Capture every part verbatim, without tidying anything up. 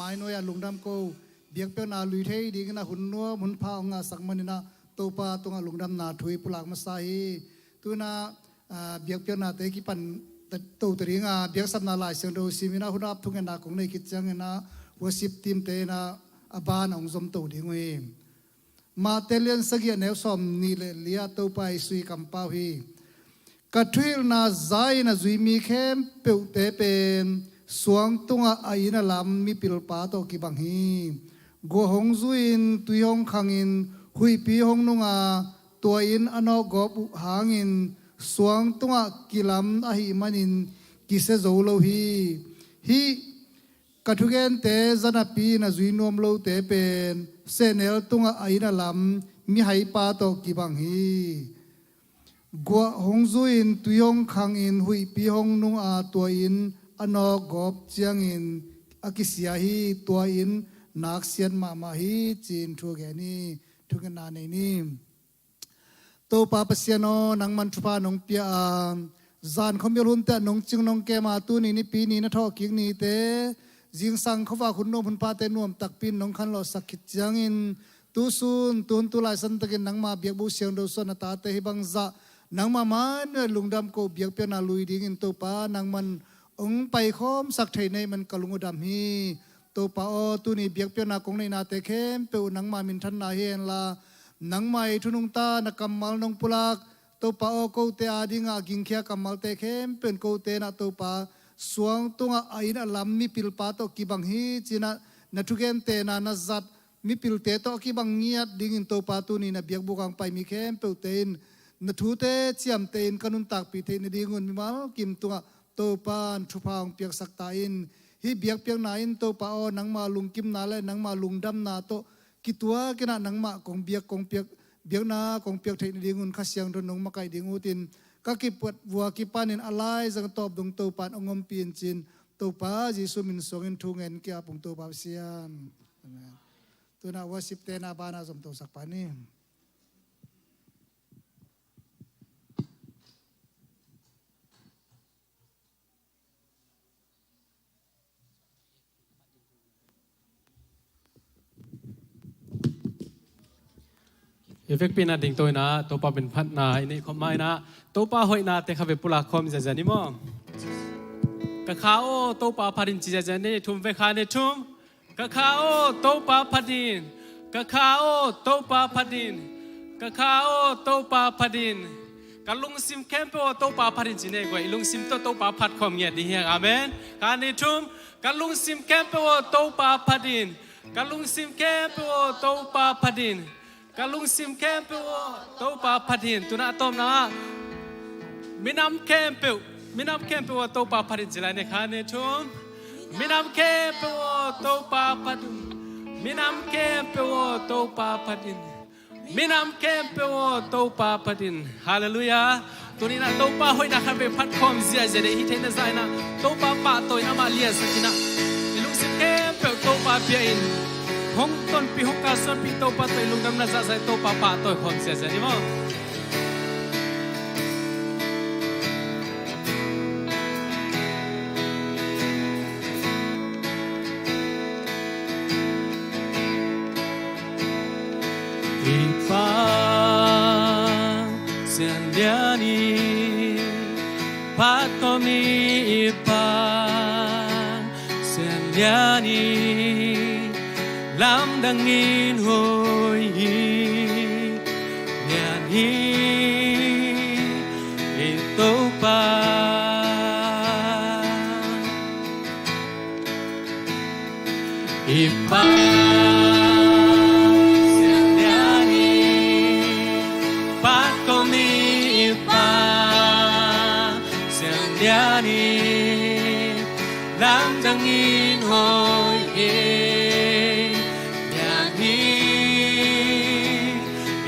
Ai nuai-ah lungdam ko, biakpiakna lui thei dingin ah hun nuam hun pha hong ngahsak manin ah Topa tungah lungdamna thu i pulak masa hi. Tu-in ah, aa, biakpiaknate kipan to ta ding a, biaksapna Lai Siangtho simin ah hun ap thungetna kong nei khit ciangin ah worship team-te in ah a ban ah hong zom to ding uh hi. Matthai lian sagih a neu sawmnih le li-ah Topa Jesu i kampau hi. Ka thuhilhna za-in a zui mi khempeuhte pen suang tungah a inn a lam mipilpa tawh kibang hi. Guah hong zu-in tui hong khangin huihpi hong nung a, tua inn a nawkgawp uh hangin suang tungah kilam ahih manin kisia zo lo hi. Hih ka thugente za napi-in a zui nuam lote pen sehnel tungah a inn a lam mihaipa tawh kibang hi. Guah hong zu-in tui hong khangin huihpi hong nung a, tua inn a nawkgawp ciangin a kisia hi. Tua inn naksiat mahmah hi, ci-in thu gen hi. Thungetna nei ni. Topa Pasian aw, nangman thupha nong pia a, zan khuamial hunte ah nong cing nong kem a, tuni Nipi ni na thawhkik nite, zingsang khuavak hun nuam hun phate nuam takpi-in nong khanlawhsak khit ciangin, tu sun tu hun tu lai santakin nangma biakbuk siangtho sungah na tate hih bangzah nangma mah nuai lungdam ko, biakpiakna lui dingin Topa nangman hong paikhawmsak theih na hih man ka lung uh dam hi. Topa aw, tuni biakpiakna kong neihnate khempeuh nangma minthanna hi henla, nangma i thu nungta na kammal nong pulak, Topa aw, kote adingah gingkhia kammalte khempeuh in kote in ah Topa suang tungah a inn a lam mipilpa tawh kibang hi ci-in ah na thugentehna na zat mipilte tawh a kibang ngiat dingin Topa tuni na biakbuk ah hong pai mi khempeuhte in na thute ciamtehin ka nuntakpih theih nadingun mimal kim tungah Topa in thupha hong piaksak ta in. Hih biakpiakna in Topa aw, nangma lungkimna le nangma lungdamna tawh kituakin ah nangmah kong biak kong piak, biakna kong piak theih nadingun Kha Siangtho nong makaih ding utin ka kipat vua kipanin a laizang tawp dong Topa in hong ompih in ci-in Topa Jesu min suangin thu ngen ka ap ung Topa Pasian. Amen. Tu-in ah worship-te na banah zomtosak pah ni. I vekpi-in ah dingto-in ah Topa minphatna i neih khop ma-in ah Topa hoihnate kha vei pulak khawm ziazia ni maw? Ka kha aw, Topa phat in ci ziazia ni. Thum vei, kha ni thum. Ka kha aw, Topa phat in. Ka kha aw, Topa phat in. Ka kha aw, Topa phat in. Ka lungsim khempeuh aw, Topa phat in ci ni. Guai, i lungsim tawh Topa phat khawm ngiat ding hi hang. Amen. Kha ni thum. Ka lungsim khempeuh aw, Topa phat in. Ka lungsim khempeuh aw, Topa phat in. Ka lungsim khempeuh aw, Topa phat in. Tu-in ah a tawpna ah minam khempeuh, minam khempeuh aw, Topa phat in ci lai ni. Kha ni thum. Minam khempeuh aw, Topa phat in. Minam khempeuh aw, Topa phat in. Minam khempeuh aw, Topa phat in. Halleluiah. Tuni-in ah Topa hoihna kha vei phat khawm ziazia deih hi theihna zah-in ah Topa pahtawi-in amah liansakin ah i lungsim khempeuh Topa bia-in hong tonpih, hong kalsuanpih Topa tawh i lungdamna zahzah-in Topa pahtawi khawm ziazia ni maw? I Pa Sianglian in phat kawm ni. I Pa Sianglian in lamdang in hoih hi. Lian hi i Topa. I Pa Sianglian in phat kawm ni. I Pa Sianglian in lamdang in hoih hi. Lian hi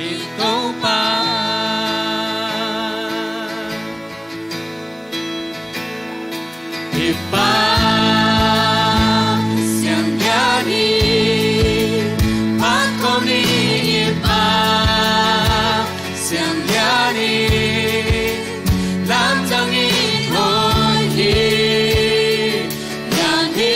i Topa. I Pa Sianglian in phat kawm ni. I Pa Sianglian in lamdang in hoih hi. Lian hi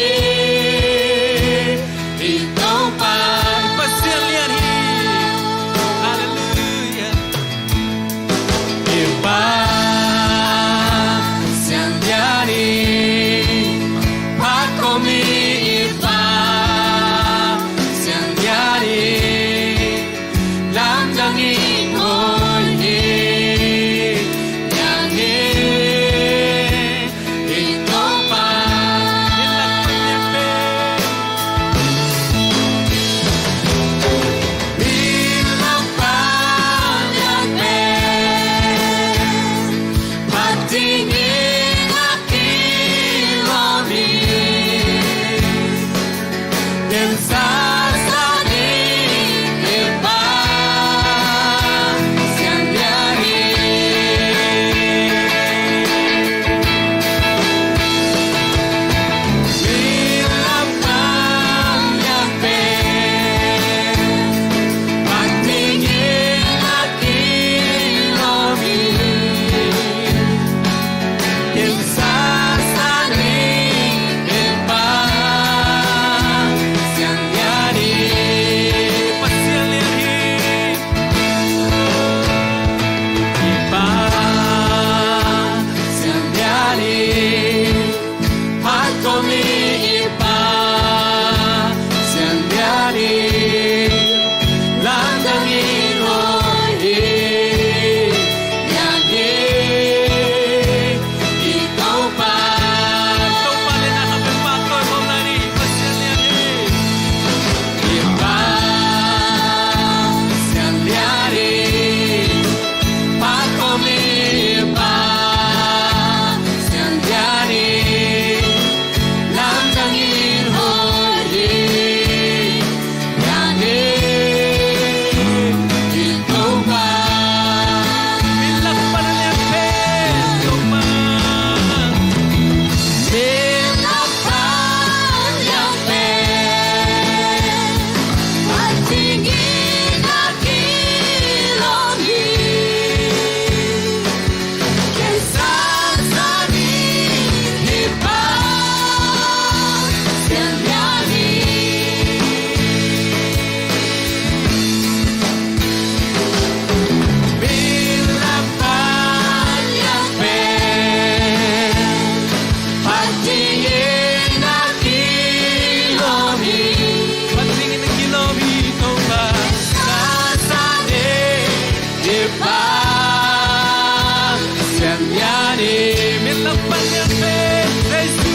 Pasian lian hi. Min lam pan lian pen Jesu,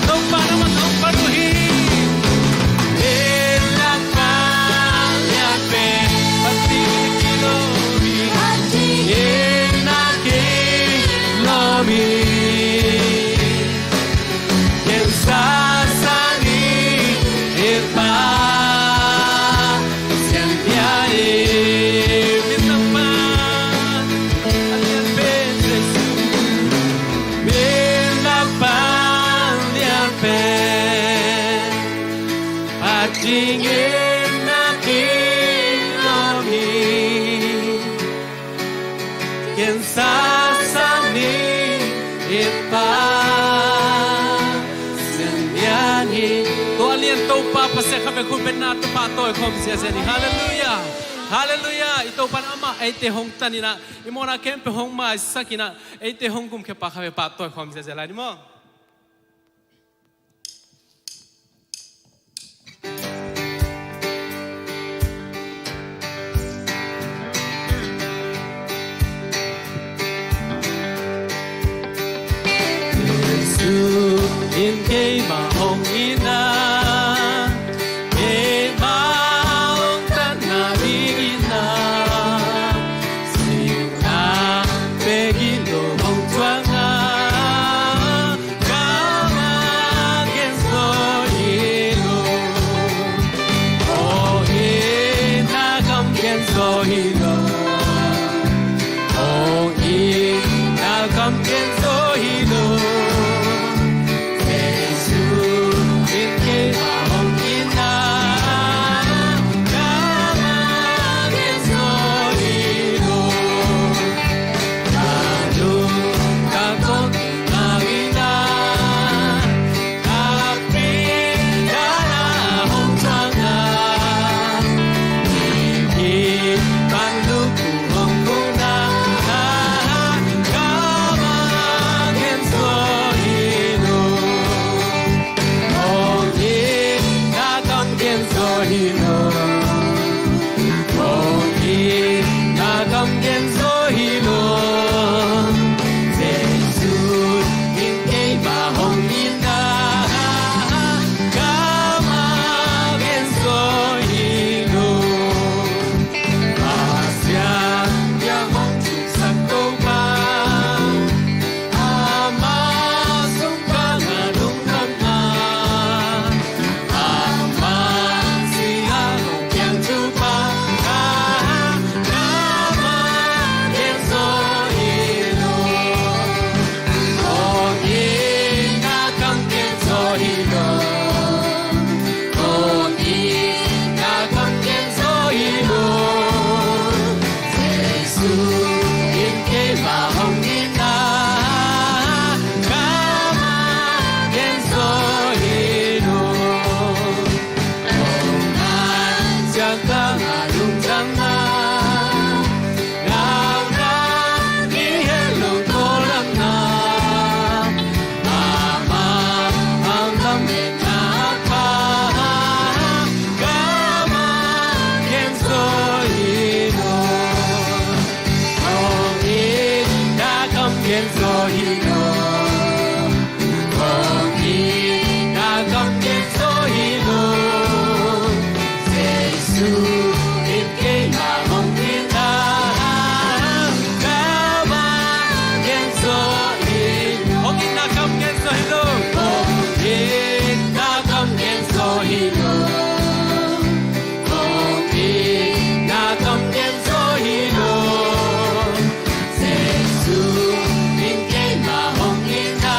Topa nangmah Topa uh hi. Min lam pan lian pen Pasian kilawm hi. Pasian kilawm hi. Gensa sani, e Pa, Pasian lian hi. Min lam pan lian pen Jesu, min lam pan lian pen Pasian in na kilawm hi. Gensa sani, e Pa, Pasian lian hi. Tua lian Topa Pasian khat bek hun bek na Topa tawh i khawm ziazia ni. Halleluiah. Halleluiah. I Topa in amah eite hong tan in ah, i mawhna khempeuh hong maisak in ah, eite hong gumkhia pa khat bek pa tawh i khawm ziazia lai ni maw. Jesu in keimah hong it na, keimah hong tan nadingin ah, sihna pek in lo hong thuak na, kamah genzo hi lo. Hong itna kam genzo hi lo. Hong itna kam genzo hi lo. Jesu in keimah hong it na, kamah genzo hi lo. Ka lung ka kong na hi na, Jesu in keimah hong it na, kamah genzo hi lo. Pasian biak hong zuksak Topa, amah sungkang a lungdamna, amah si a lungkiang thupha, kamah genzo hi lo. Hong itna kam genzo hi lo. Hong itna kam genzo hi lo. Jesu in keimah hong it na, kamah genzo hi lo. Hong ngan siangtho a lungdamna, naungek i het lo tawldamna, mahmah a lametna a pha, kamah genzo hi lo. Hong itna kam genzo hi lo. Hong itna kam genzo hi lo. Jesu in keimah hong it na, kamah genzo hi lo. Hong itna kam genzo hi lo. Hong itna kam genzo hi lo. Hong itna kam genzo hi lo. Jesu in keimah hong it na,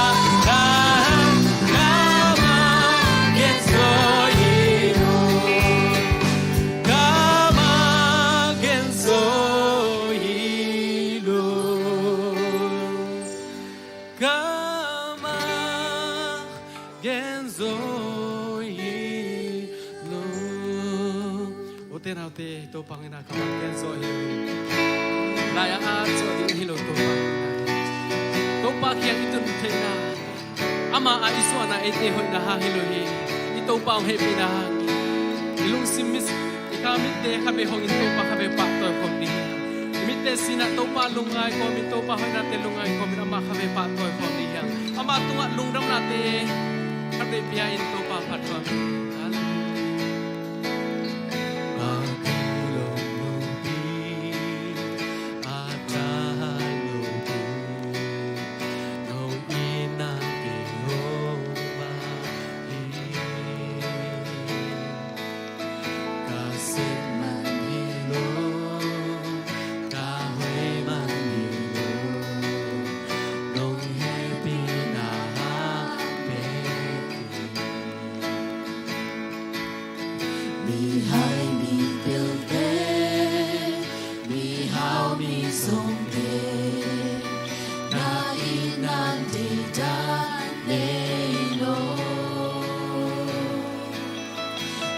kamah genzo hi lo. Kamah genzo hi lo. Kamah genzo hi lo. Ute naute, Topa in ah kamah genzo hi lo. Lai-ah a zo ding hi lo, Topa in ah. Topa kiang i tun theihna, amah a i zuanna eite hoihna hang hi lo hi. I Topa hong hehpihna hang, i lungsim mit, i kha mitte kha be hong in Topa kha be pahtawi khawm ding hi. I mit Te sinah Topa lungngai kawmin, Topa hoihnate lungngai kawmin amah khatvei pahtawi khawm ni hiang. Amah tungah lungdamnate khatvei pia-in Topa phattuam. Halleluiah. A kilawm lopi, a tahan lopi, nong itna kei Topa hi. Ka sep man hi lo, ka hoih man hi lo, nong hehpihna hang bek hi. Mihai mipilte, mihau mizawngte, na itna deihdan nei lo.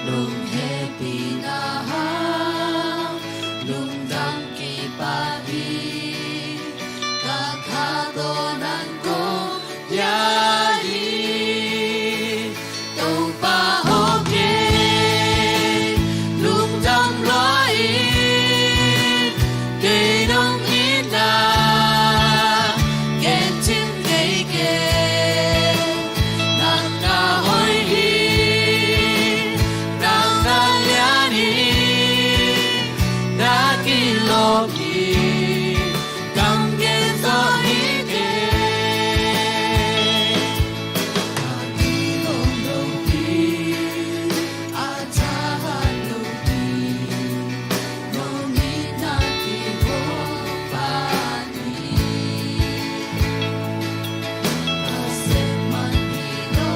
Nong hehpihna hang lungdam kipan hi. Ka kha tawh nang kong hiah hi. Topa aw, kei lungdam lua ing. Kei nong itna gen cing kei kei. Nang na hoih hi, nang na lian hi, na kilawm hi, kam gen zaw hi kei. A kilawm lopi, a tahan lopi, nong itna kei Topa hi. Ka sep man hi lo,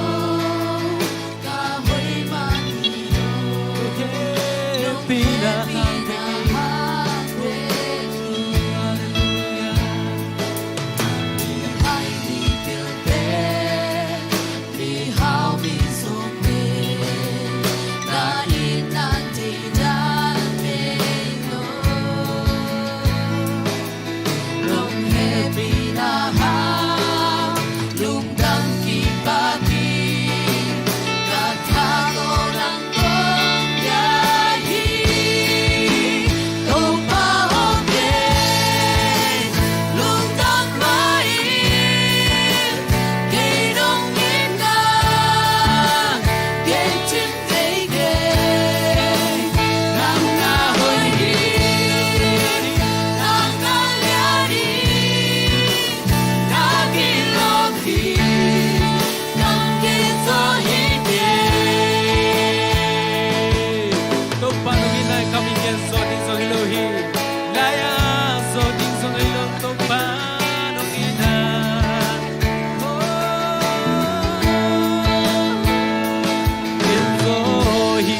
ka hoih man hi lo, nong hehpihna hang bek hi. Mihai mipilte, mihau mizawngte, na itna deihdan nei lo. Nong hehpihna hang lungdam kipan hi. Ka tha tawh nang kong hiah hi. Topa aw, kei lungdam lua ing. Kei nong itna gen cing kei kei. Nang na hoih hi, nang na lian hi, na kilawm hi, kam gen zaw hi kei. Topa nong itna kam gen zaw ding zong hi lo hi. Lai-a zaw ding zong hi lo, Topa nong itna. Gen zaw hi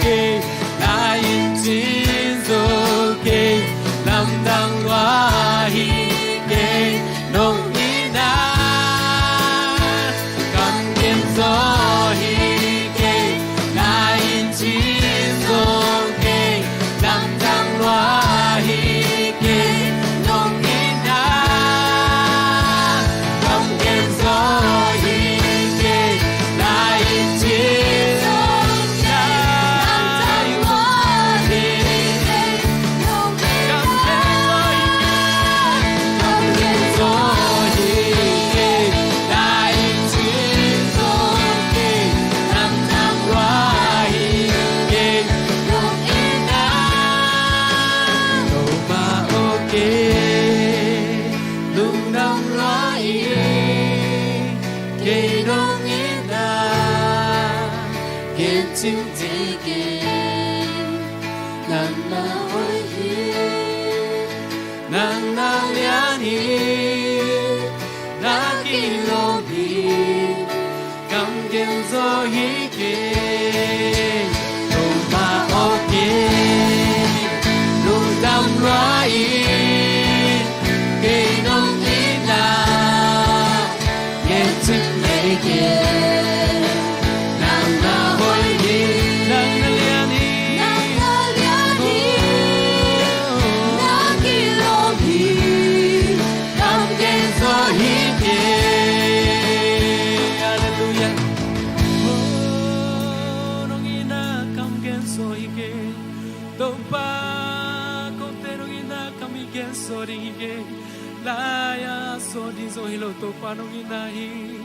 kei, na inn cin zaw kei, lamdang lua hi kei, nong itna kam gen zaw hi kei, na inn cin zaw kei, lamdang lua hi kei, nong itna kam gen zaw hi kei, na inn cin zaw kei, lamdang lua hi kei, nong itna kam gen zaw hi kei, na inn cin zaw kei, lamdang lua hi kei, nong itna. Topa aw, kei lungdam lua ing. Kei nong itna gen cing kei kei. Nang na hoih hi, nang na lian hi, na kilawm hi, kam gen zaw hi kei. Topa aw, kei lungdam lua ing. Kei nong itna gen cing kei kei. Nang na hoih hi, nang na lian hi, nang na lian hi, na kilawm hi, Genso ding hi kei. Lai-ah so ding zong hi lo, Topa nong itna hi.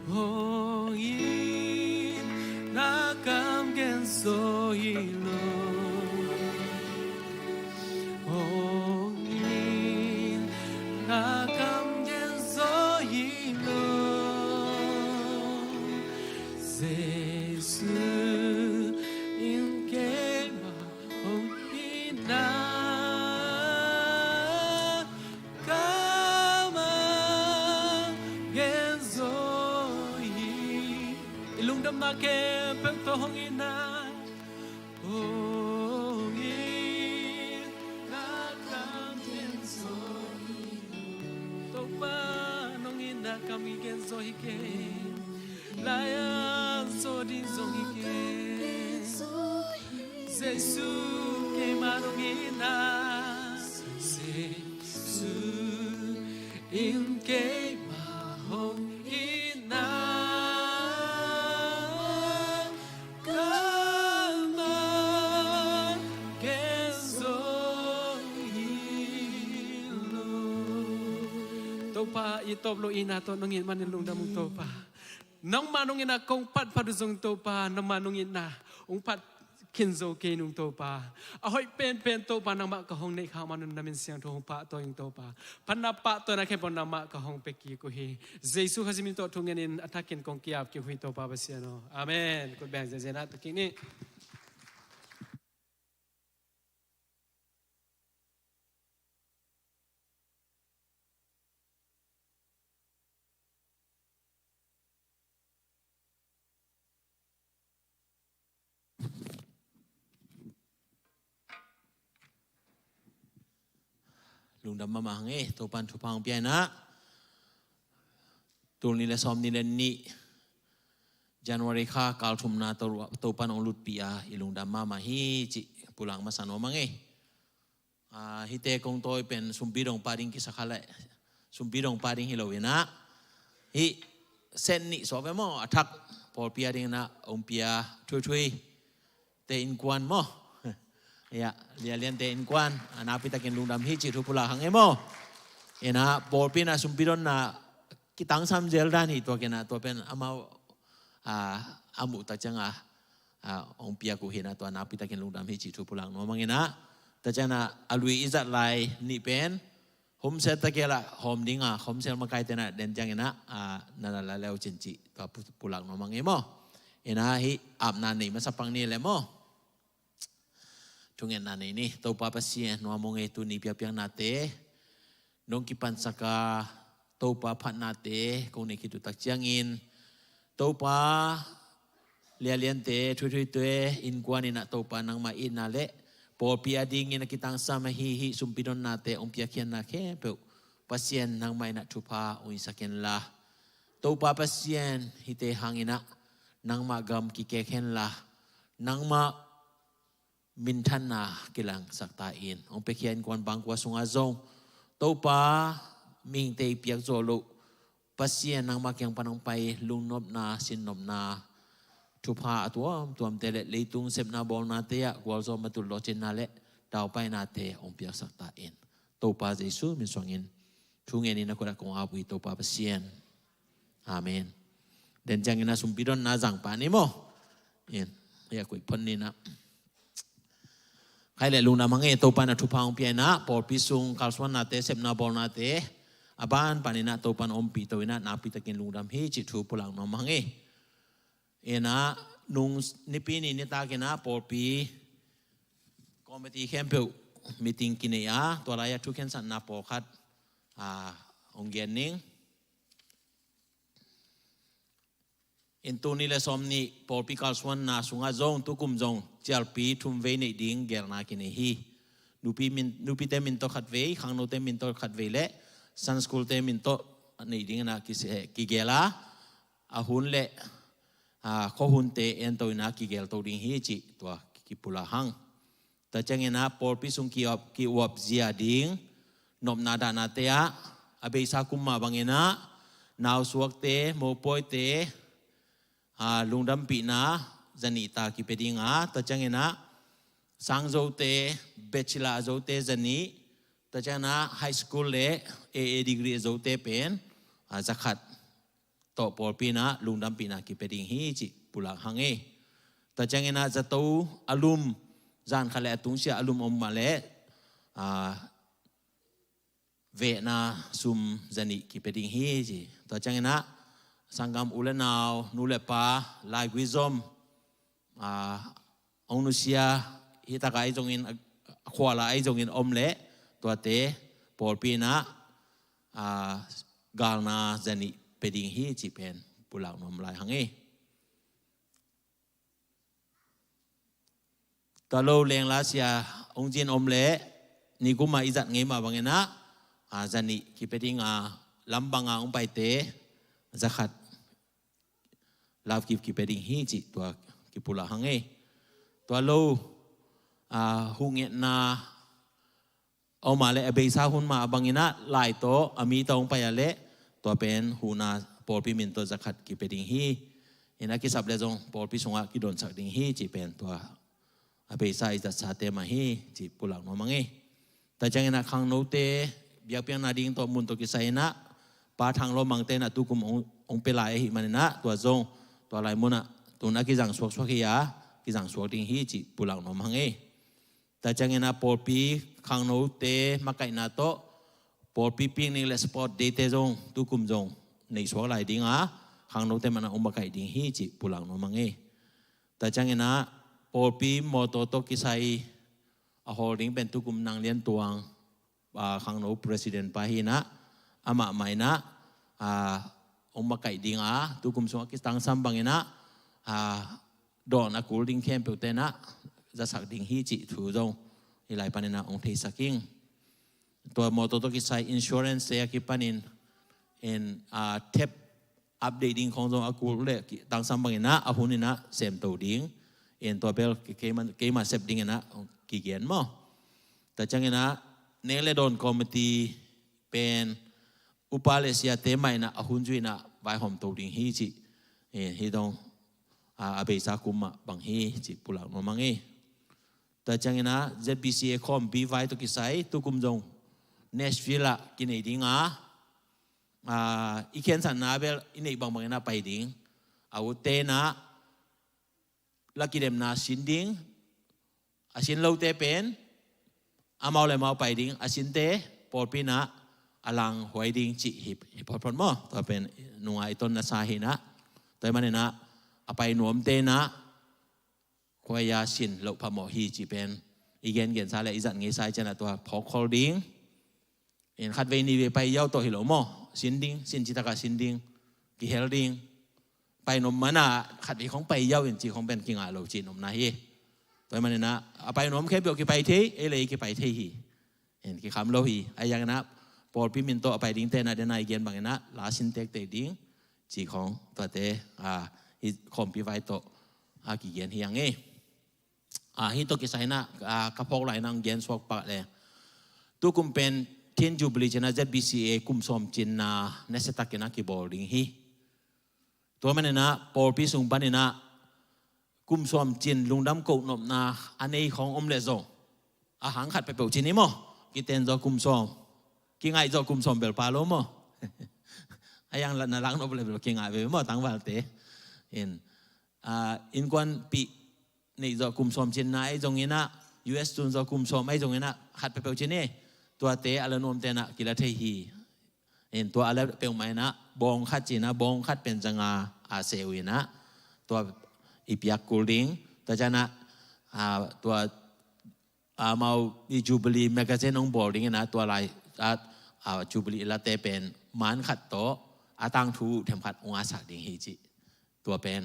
Hong itna kam genso hi lo. Hong itna kam genso hi lo. Jesu in keima hong itna kam a genso hi. I lungdamna khempeuh tawh hong itna. Hong itna kam genso hi. Topa nong itna kam genso hi kei. Lai-ah so ding zong hi kei. Jesu keima nong itna. Jesu in keima hong itna kam a genso hi lo. Topa i tawp lo itna tawh nong it manin lungdam ung Topa. Nangmah nong itna kong phat phat uh zong Topa, nangmah nong itna hong phat khin zo kei nung Topa. A hoih penpen Topa nangmah ka hong neih khak man un na min siangtho hong pahtawi ung Topa. Phatna pahtawina khempeuh nangmah ka hong pia kik uh hi. Jesu Khazih min tawh thungen in a thakin kong ki-ap kik uh hi Topa Pasian aw. Amen. Kut beng zenzen ah tu kik ni. Lungdam mahmah hang e, Topan thupha hong pia in ah. Tul nih le sawm nih le nih January kha kal thumna To-, Topan hong lutpih a, i lungdam mahmah hi cih pulak masa nuam hang e. Ah, hihte kong tawi pen sumpi dong pah ding kisa kha leh, sumpi dong pah ding hi lo in ah, hih set nih sawp e maw, a thak pawlpi a ding in ah hong pia Thuithui te innkuan maw. Ya, Lia Lian te innkuan, a nakpi takin lungdam hi cih thu pulak hang e maw. In ah pawlpi in ah sumpi donna kitangsam zel dan hi, tua ken ah tua pen amau, ah, a muh tak ciang a, ah, hong piak uh hi in ah tua nakpi takin lungdam hi cih thu pulak nuam hang in ah. Tak ciang a, a lui i zat lai nih pen home cell tak ciang a hawm ding a, home cell makaite in ah den ciang in ah, ah, na la la leu cin cih tua pu-, pulak nuam hang e maw. In ah hih apna nei masa pang ni le maw. Thungetna nei ni. Topa Pasian, nuam hang e, tuni piakpiaknate nong kipansak a, Topa phatnate kong nei khit uh tak ciangin, Topa Lia Lian te, Thuithui te innkuan in ah Topa nangmah itna le pawlpi a dingin a kitangsam ahi hih sumpi donnate hong piakkhiatna khempeuh Pasian nangmah in ah thupha hong hisak hen la, Topa Pasian, hihte hang in ah nangmah gam kikek hen la, nangmah minthanna kilangsak ta in. Hong piakhia innkuan bangkua sungah zong, Topa, mihingte i piak zawh loh, Pasian nangmah kiang pan hong pai lungnopna, sinnopna, thupha a tuamtuamte le leitung sepna bawlnate ah gualzawhna, tulh lawhcinna le daupainate hong piaksak ta in. Topa Jesu min suangin thungen in a kut ah kong ap uh hi, Topa Pasian. Amen. Den ciangin a sumpi donna zang pah ni maw. In, hih a kuih phon ni in ah. Khai le lungdam hang e, Topa in a thupha hong pia in ah, pawlpi sung kalsuannate, sepna bawlnate a banban in ah Topa in ompih to in ah, nakpi takin lungdam hi cih thu pulak nuam hang e. In ah, nung nipi ni nitak in ah pawlpi committee khempeuh meeting kinei a, tua lai-ah thukhensatna pawlkhat, ah, hong gen ning. In tuni le sawm nih pawlpi kalsuanna sungah zong tukum zong cialpi thum vei neih ding gelna kinei hi. Nupi min, nupite min tawh khat vei, khangnote min tawh khat vei le Sunday school te min tawh neih ding in ah kise-, kigel a, a hun le, ah, khuahunte ento in ah kigel to ding hi cih tua kipulak hang. Tua ciangin ah pawlpi sung ki-uap, ki-uap zia ding nopna dahnate ah, a beisa kum mah bangin ah nausuakte, mopawite, ah, lungdampihna zanih ta kipia ding a, tua ciangin ah sangzote, bachelor zote zanih, Tua ciangin ah high school le A A degree a zote pen a zakhat tawh pawlpi in ah lungdampihna kipia ding hi cih pulak hang e. Tua ciangin ah zato a lum, zan khat le a tungsiah a lum om mah leh a vehna sum zanih kipia ding hi ci. Tua ciangin ah sanggam u le nau, nu le pa, laigui zom, a hong nusia, hih takah ahi zongin, a khuala ahi zongin om leh tuate pawlpi in ah a galna zanih pia ding hi cih pen pulak nuam lai hang e. Tua lo lengla sia hong zin om leh nikum a i zat ngei mah bangin ah a zanih kipia ding a, lam banga hong paite zakhat love gift kipia ding hi cih tua kipulak hang e. Tua lo a huhngetna om a leh a beisa hun mah a bangin ah lai tawh a mi tawh hong pai a leh tua pen huhna pawlpi min tawh zakhat kipia ding hi. In a kisap leh zong pawlpi sungah kidonsak ding hi cih pen tua a beisa i zatsate mah hi cih pulak nuam hang e. Tua ciangin ah khangnote biakpiakna ding tawh mun tawh kisai in ah Pa Thang Lo Mangte in ah tukum hong, hong pia lai ahih manin ah tua zong tua lai munah tun a kizang suaksuak hi a, kizang suak ding hi cih pulak nuam hang e. Tua ciangin ah pawlpi khangnote makaihna tawh pawlpi picnic le sport day te zong tukum zong neihsuak lai ding a, khangnote mah in ah hong makaih ding hi cih pulak nuam hang e. Tua ciangin ah pawlpi mawtaw tawh kisai a hawl ding pen tukum Nang Lian Tuang, a, khangno president pa hi in ah, amah mah in ah a hong makaih ding a, tukum sungah kitangsam bangin ah a dawn a kul ding khempeuhte in ah zasak ding hi cih thu zong hih lai panin ah hong theisak ing. Tua mawtaw tawh kisai insurance te a kipanin in a thep update ding khong zong a kul leh kitangsam bangin ah a hun in ah semto ding. In tua bel keima, keima sep dingin ah kigen maw. Tua ciangin ah nek le dawn committee pen upa le siate mah in ah a hun zui in ah vaihawmto ding hi cih, in hih dong a, a beisa kum mah bang hi cih pulak nuam hang e. Tua ciangin ah Z B C A khawmpi vai tawh kisai tukum zong Nashville ah kinei ding a, a, i khensatna bel i neih bangbangin ah pai ding. A utte in ah la kidemna sin ding, a sin lote pen amau le amau pai ding, a sinte pawlpi in ah a langhuai ding cih hi, hi photphot maw. Tua pen nunga i tonna sa hi in ah, tua ahih manin ah a pai nuamte in ah khuaia sin loh phamawh hi cih pen i gengensa le i zat ngeisa i ciangin ah tua phawkkhol ding. In khatvei nihvei pai ziau tawh hi lo maw, sin ding, sin citak a sin ding, kihel ding. Pai nop man ah khatvei khong pai ziau in cih khong pen kingah lo cih nopna hi. Tua ahih manin ah a pai nuam khempeuh kipai thei, ei le ei kipai thei hi. In kikham lo hi. Ahi zongin ah pawlpi min tawh a pai dingte in ah den a i gen bangin ah la sin tektek ding cih khong tuate, a, hih khawmpi vai tawh a kigen hi hang e. A, hih tawh kisai in ah, a, ka phawk lai in ah hong gen suak pak leh tukum pen Tin Jubilee ci in ah Z B C A kum sawm cinna nasiatakin ah kibawl ding hi. Tua manin ah pawlpi sung panin ah kum sawm cin lungdam kohnopna a nei khong om leh zong a hang khat peuhpeuh ci ni maw, kiten zaw kum sawm, kingaih zaw kum sawm bel pha lo maw. A yang na lak nop leh bel kingah ve maw tangvalte. In, a, innkuanpih neih zaw kum sawm cinna ahi zongin ah, U S tun zaw kum sawm ahi zongin ah, khat peuhpeuh ci ni, tuate a la nuamte in ah kila thei hi. In tua a la peuhmah in ah bawng khat ci in ah, bawng khat pen zanga a se uh in ah, tua i piak kul ding. Tua ciangin ah, a, tua amau i Jubilee magazine hong bawl ding in ah, tua lai a, a, Jubilee late pen man khat tawh a tangthu themkhat hong a sak ding hi cih. Tua pen,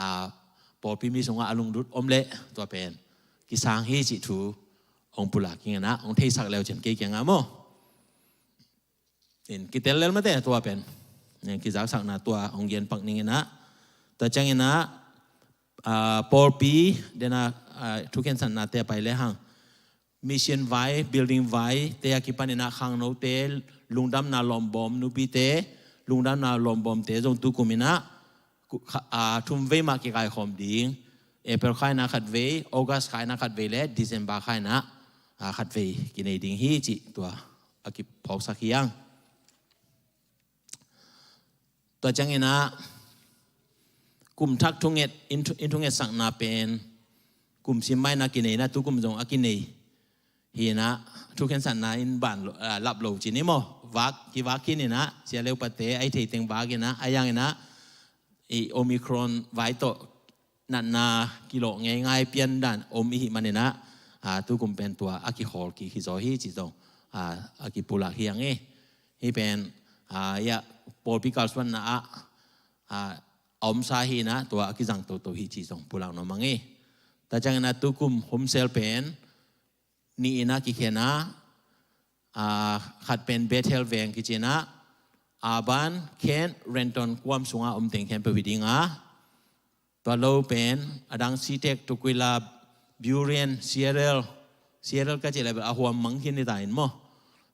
a, pawlpi mi sungah a lunglut om leh tua pen kisang hi cih thu hong pulak ing in ah, hong theisak leu cin kei kiangah maw. In kitel lel mate tua pen, in kizaksakna tua hong gen pak ning in ah. Tua ciangin ah, a, pawlpi den a, a, thukhensatnate a pai lehang mission vai, building vai te a kipanin ah khangnote lungdamna lawmbawm, nupite lungdamna lawmbawmte zong tukum in ah, ku-, kha-, a, thum vei mah kikaikhawm ding. April kha in ah khat vei, August kha in ah khat vei le December kha in ah, a khatvei kinei ding hi cih tua a kiphawksak hi hang. Tua ciangin ah kum thak thunget, inn thu-, inn thungetsakna pen kum sim mai-in ah kinei-in ah tukum zong a kinei hi-in ah, thukhensatna in ban lo, ah, lap lo ci ni maw. Vak, kivak khin in ah, sia le upate a hih thei teng vak in ah, a yang in ah i Omicron vai tawh natna kilawh ngeingai piandan om i hih manin ah, ah, tukum pen tua a kikhawl kik hi zaw hi cih zong, ah, a kipulak hi hang e. Hih pen, ah, ya, pawlpi kalsuanna ah, ah, a omsa hi-in ah tua a kizang toto hi cih zong pulak nuam hang e. Tua ciangin ah tukum home cell pen nih in ah kikhen a, ah, khat pen Bethel veng kici-in ah, Auburn, Kent, Renton, Guam sungah om teng khempeuh hi ding a, tua lo pen a dang Sitek, Tukwila, Burien, Seattle, Seattle ka cih leh a huam mang khin hi ta in maw.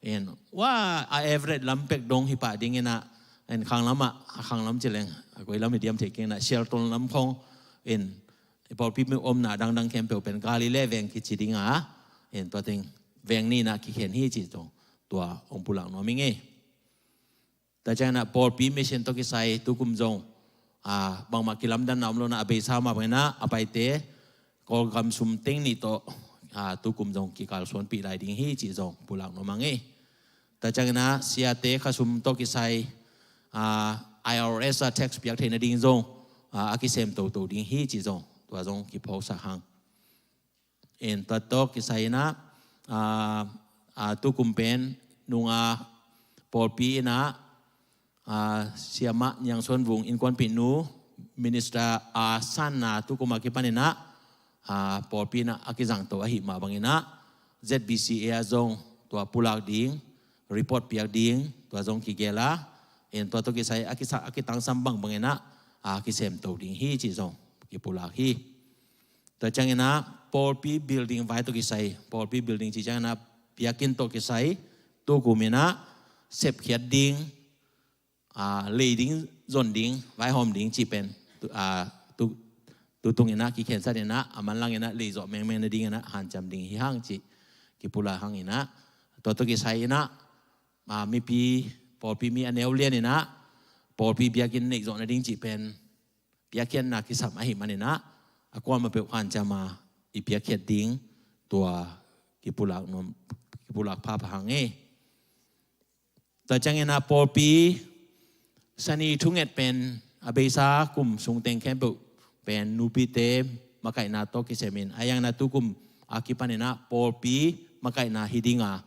In, wa, a average lam pek dong hi pah ding in ah, in khanglam ah, a khanglam ci leng, a koi lam hi diam thei keng in ah, Shelton lam khong, in, pawlpi mi omna dangdang khempeuh pen Galilee veng kici ding a, in tua teng veng nih in ah kikhen hi cih zong tua hong pulak nuam ing e. Tua ciangin ah pawlpi mission tawh kisai tukum zong, ah, bangmah kilamdanna om lo-in ah a beisa mah bangin ah a paite Kawlgam sum teng nih tawh, ah, tukum zong kikalsuanpih lai ding hi cih zong pulak nuam hang e. Tua ciangin ah siate khasum tawh kisai, ah, I R S ah tax piak theih nading zong, ah, a kisem toto ding hi cih zong tua zong kiphawksak hang. In tua tawh kisai in ah, ah, ah, tukum pen nung a pawlpi in ah, ah, Siamah Niang Suan Vung innkuanpihnu, minister a sanna tukum a kipan in ah, ah, pawlpi in ah a kizangto ahih mah bangin ah Z B C A ah zong tua pulak ding, report piak ding, tua zong kigel a, in tua tawh kisai a kisa-, a kitangsam bangbang in ah, ah, kisemto ding hi cih zong kipulak hi. Tua ciangin ah pawlpi building vai tawh kisai, pawlpi building cih ciangin ah biakinn tawh kisai tukum in ah sepkhiat ding, ah, lei ding, zon ding, vaihawm ding cih pen tu, ah, tu, tutung in ah kikhensat in ah a manlang in ah lei zawh mengmeng nading in ah hanciam ding hi hang cih kipulak hang in ah, tua tawh kisai in ah, ah, mipi, pawlpi mi a neu lian in ah pawlpi biakinn neih zawh nading cih pen piakkhiatna kisam ahih manin ah a kuamah peuh hanciam a i piakkhiat ding tua kipulak nuam, kipulak phapha hang e. Tua ciangin ah pawlpi sani thunget pen a beisa kum sung teng khempeuh pen nupite makaihna tawh kisem in, a yang in ah tukum a kipan in ah pawlpi makaihna hi ding a,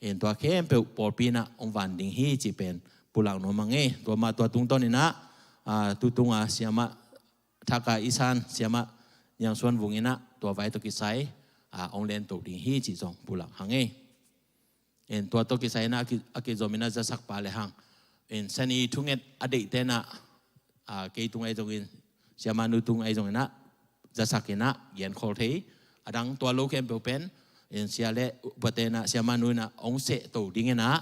in tua khempeuh pawlpi in ah hong van ding hi cih pen pulak nuam hang e. Tua mah tua tungtawn in ah, ah, tutung a Siamah Thak a i san Siamah Niang Suan Vung in ah tua vai tawh kisai, ah, hong lento ding hi cih zong pulak hang e. In tua tawh kisai in ah a ki, a kizom in ah zasak pa le hang, in sani thunget a deihte in ah, ah, kei tung ahi zongin, siamahnu tung ahi zongin ah zasak in ah genkhawl thei. A dang tua lo khempeuh pen, in sia le upate in ah siamahnu in ah hong sehto ding in ah,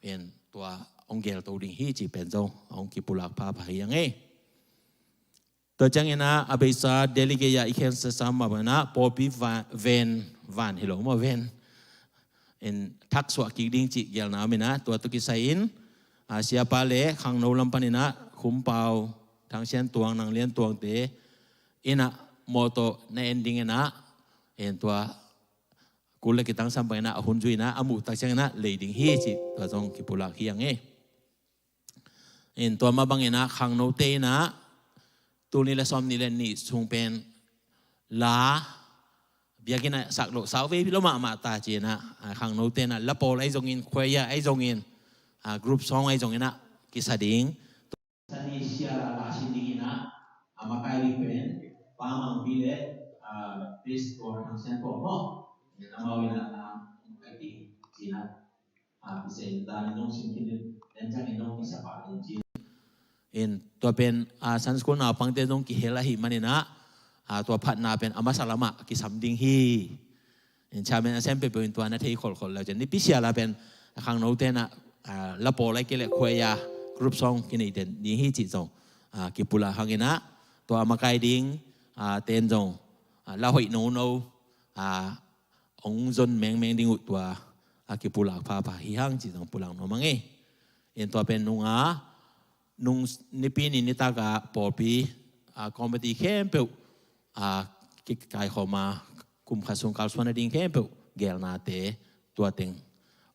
in tua hong gelto ding hi cih pen zong hong kipulak phapha hi hang e. Tua ciangin ah a beisa delegate a i khensat sam mah bangin ah pawlpi va-, ven, van hi lo maw, ven in thaksuah kik ding cih gelna om in ah, tua tawh kisai in, ah, siapa le khangno lam pan in ah Khum Pau, Thang Sian Tuang, Nang Lian Tuangte in ah mawtaw na en ding in ah, in tua kul le kitangsam bang in ah a hun zui in ah a muh tak ciangin ah lei ding hi cih tua zong kipulak hi hang e. In tua mah bangin ah khangnote in ah tul nih le sawm nih le nih sung pen la biakinn ah sak loh, sauvei lo mahmah ta ci-in ah, ah, khangnote in ah la pawl ahi zongin, choir ahi zongin, ah, group song ahi zongin ah kisa ding. Sani sia la la sin ding in ah a makai ding pen Pa Mang Pi le, ah, Baptist Tuang Thang Sian Tuang maw, in amau in ah la makai ding ci-in ah, ah, kisei dan in zong sim khin in, dan ciang in zong kisa pah ding ci. In tua pen, ah, Sunday school naupangte zong kihel ahih manin ah, ah, tua phatna pen a masa lamah kisam ding hi. In chairman a sem peuhpeuh in tua na thei kholkhol leu cin, nipi sia la pen a khangnote in ah, ah, la pawl a kei le choir, group song kinei den ding hi cih zong, ah, kipulak hang in ah, tua a makai ding, ah, ten zong, ah, la hoih nono, ah, ong zon mengmeng ding uh tua a kipulak phapha hi hang ci zong pulak nuam hang e. In tua pen nunga nung nipi ni nitak a pawlpi a committee khempeuh a kikaikhawm a kum khat sung kalsuan a ding khempeuh gelnate tua teng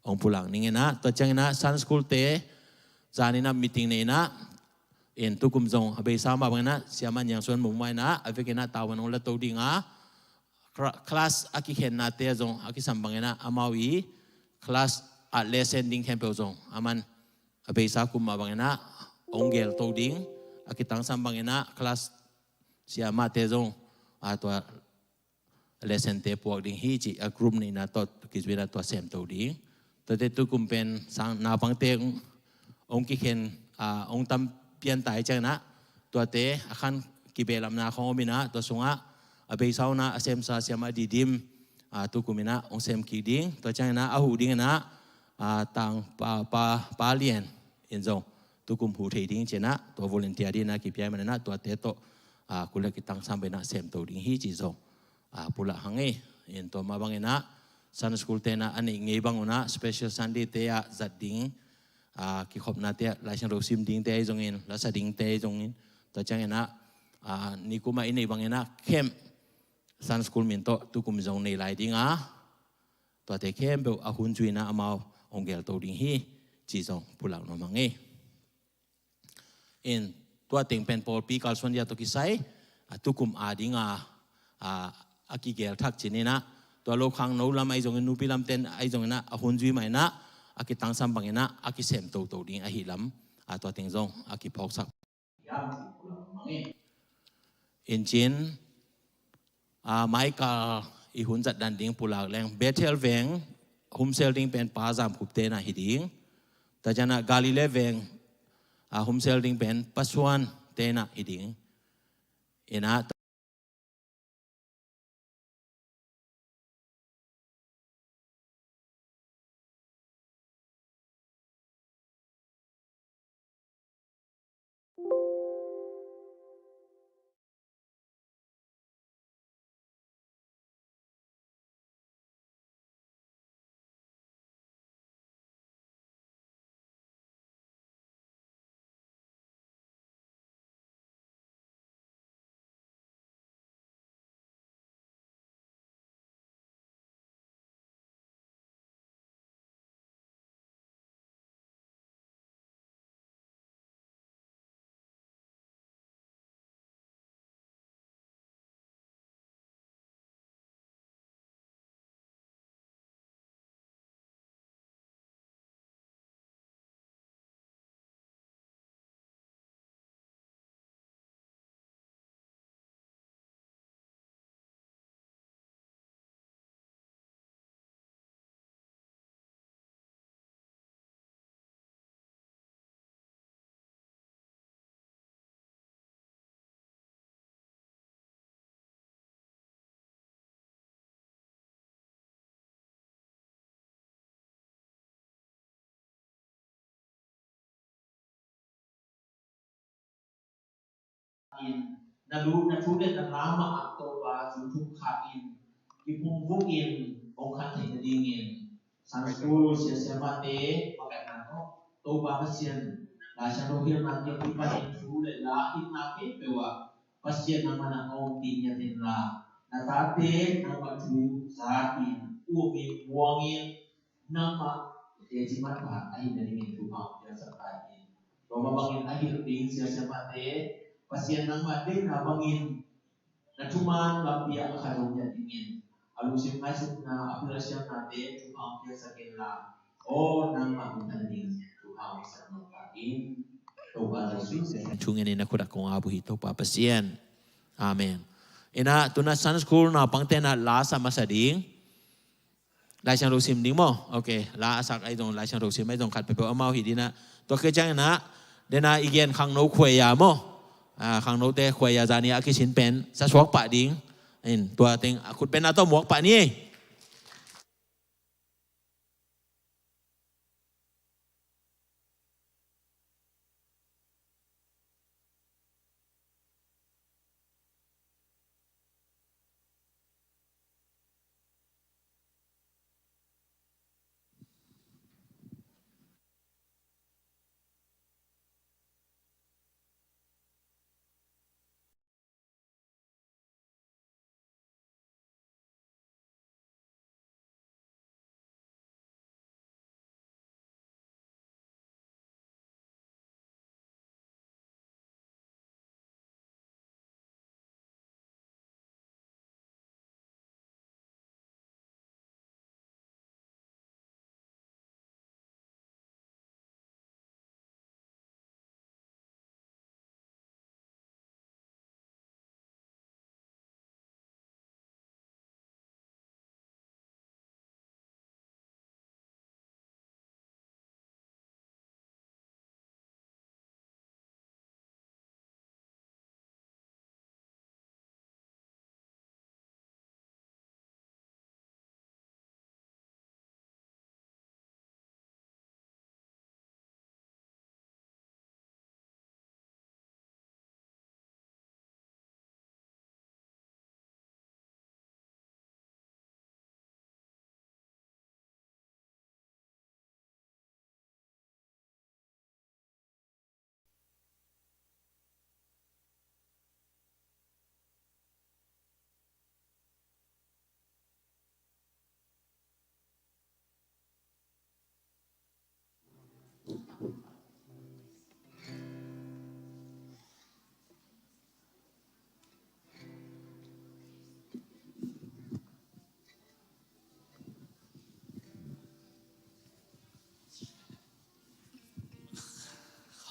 ong pulak ning in ah, tua ciangin ah Sunday school te zanin ah meeting nei in ah, in tukum zong a beisa mah bangin ah Siama Niang Suan Mung mah in ah a vekin ah tavuan ong la to ding a, cla- class a kikhennate zong a kisam bangin ah amau i class a lesson ding khempeuh zong aman a beisa kum mah bangin ah ong gel to ding, a kitangsam bangin ah class siamate zong a tua lesson te puak ding hi ci a group neihna tawh kizui in ah tua sem to ding. Tuate tukum pen sang naupangte ong kikhen a ong tam pian tai ciangin ah tuate a khan kibehlapna khong om in ah tua sungah a beisa un ah a semsa Siama Didim a tukum in ah ong sem kik ding. Tua ciangin ah a huh ding in ah a tang pa, pa, pa Lian in zong tukum huh thei ding ci in ah tua volunteer ding in ah kipia man in ah tuate tawh a kul a kitangsam bangin ah sem to ding hi ci zong a pulak hang e. In tua mah bangin ah Sunday school te in ah a neih ngei bang un ah special Sunday te ah zat ding a kikhopnate ah Laisiangtho sim dingte ahi zongin, lasa dingte ahi zongin, tua ciangin ah a nikum a i neih bangin ah camp Sunday school min tawh tukum zong nei lai ding a, tuate khempeuh a hun zui in ah amau ong gel to ding hi ci zong pulak nuam hang e. In tua teng pen pawlpi kalsuan dia tawh kisai a tukum a ding a, a, a kigel thak ci in ah tua lo khangno lam ahi zongin nupi lamten ahi zongin ah a hun zui mah in ah a kitangsam bangin ah a kisem toto ding ahi lam a tua teng zong a kiphawksak. In cin a, maikal i hun zat dan ding pulak leng Bethel veng humsel ding pen Pa Zam Khup te in ah hi ding. Tua ciangin ah Galilee veng a humsel ding pen Pa Suan te in ah hi ding. In ah In na lu na thu le na la mah ah Topa zung thuk kha in kiphungvung in hong khan theih nadingin Sunday school sia siamate makaihna tawh Topa Pasian Laisiangtho hilhna kiang kipanin thu le la itna khempeuh ah Pasian nangmah na hong ding ngiat inla, na tate nangmah thu za in um in muang in nangmah teci manpha ahih nadingin thupha hong piaksak ta in. Tua mah bangin a hilh ding sia siamate Pasian nangmah deihna bangin na thuman lampi ah a khat hong ngiat dingin a lungsim ngaihsutna a philh a siamnate thupha hong piaksak inla, aw nangmah minthan ding thupha hong piaksak nop ta in. Topa Jesu Khazih thu ngen in a khut ah kong ap uh hi Topa Pasian. Amen. Ina tuna Sunday school naupangte na la sa masa ding. Laisiangtho sim ding maw? Ok, la a sak ahi zong, Laisiangtho sim ahi zong khat peuhpeuh amau hi ding a. Tua khit ciangin ah, dena i gen khangno khuaiya maw? Ah, khangnote khuaiya zani a kisin pen sa suak pah ding. In, tua teng a khut pen a tawh muak pah ni ei.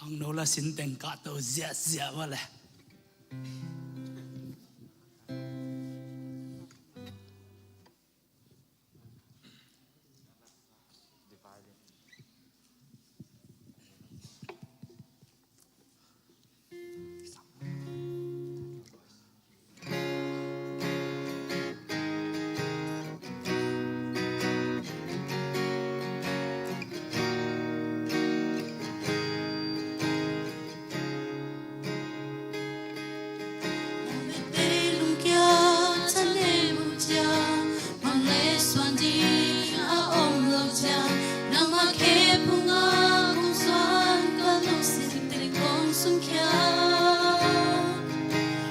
Khangno la sin teng kahto ziahziah va le.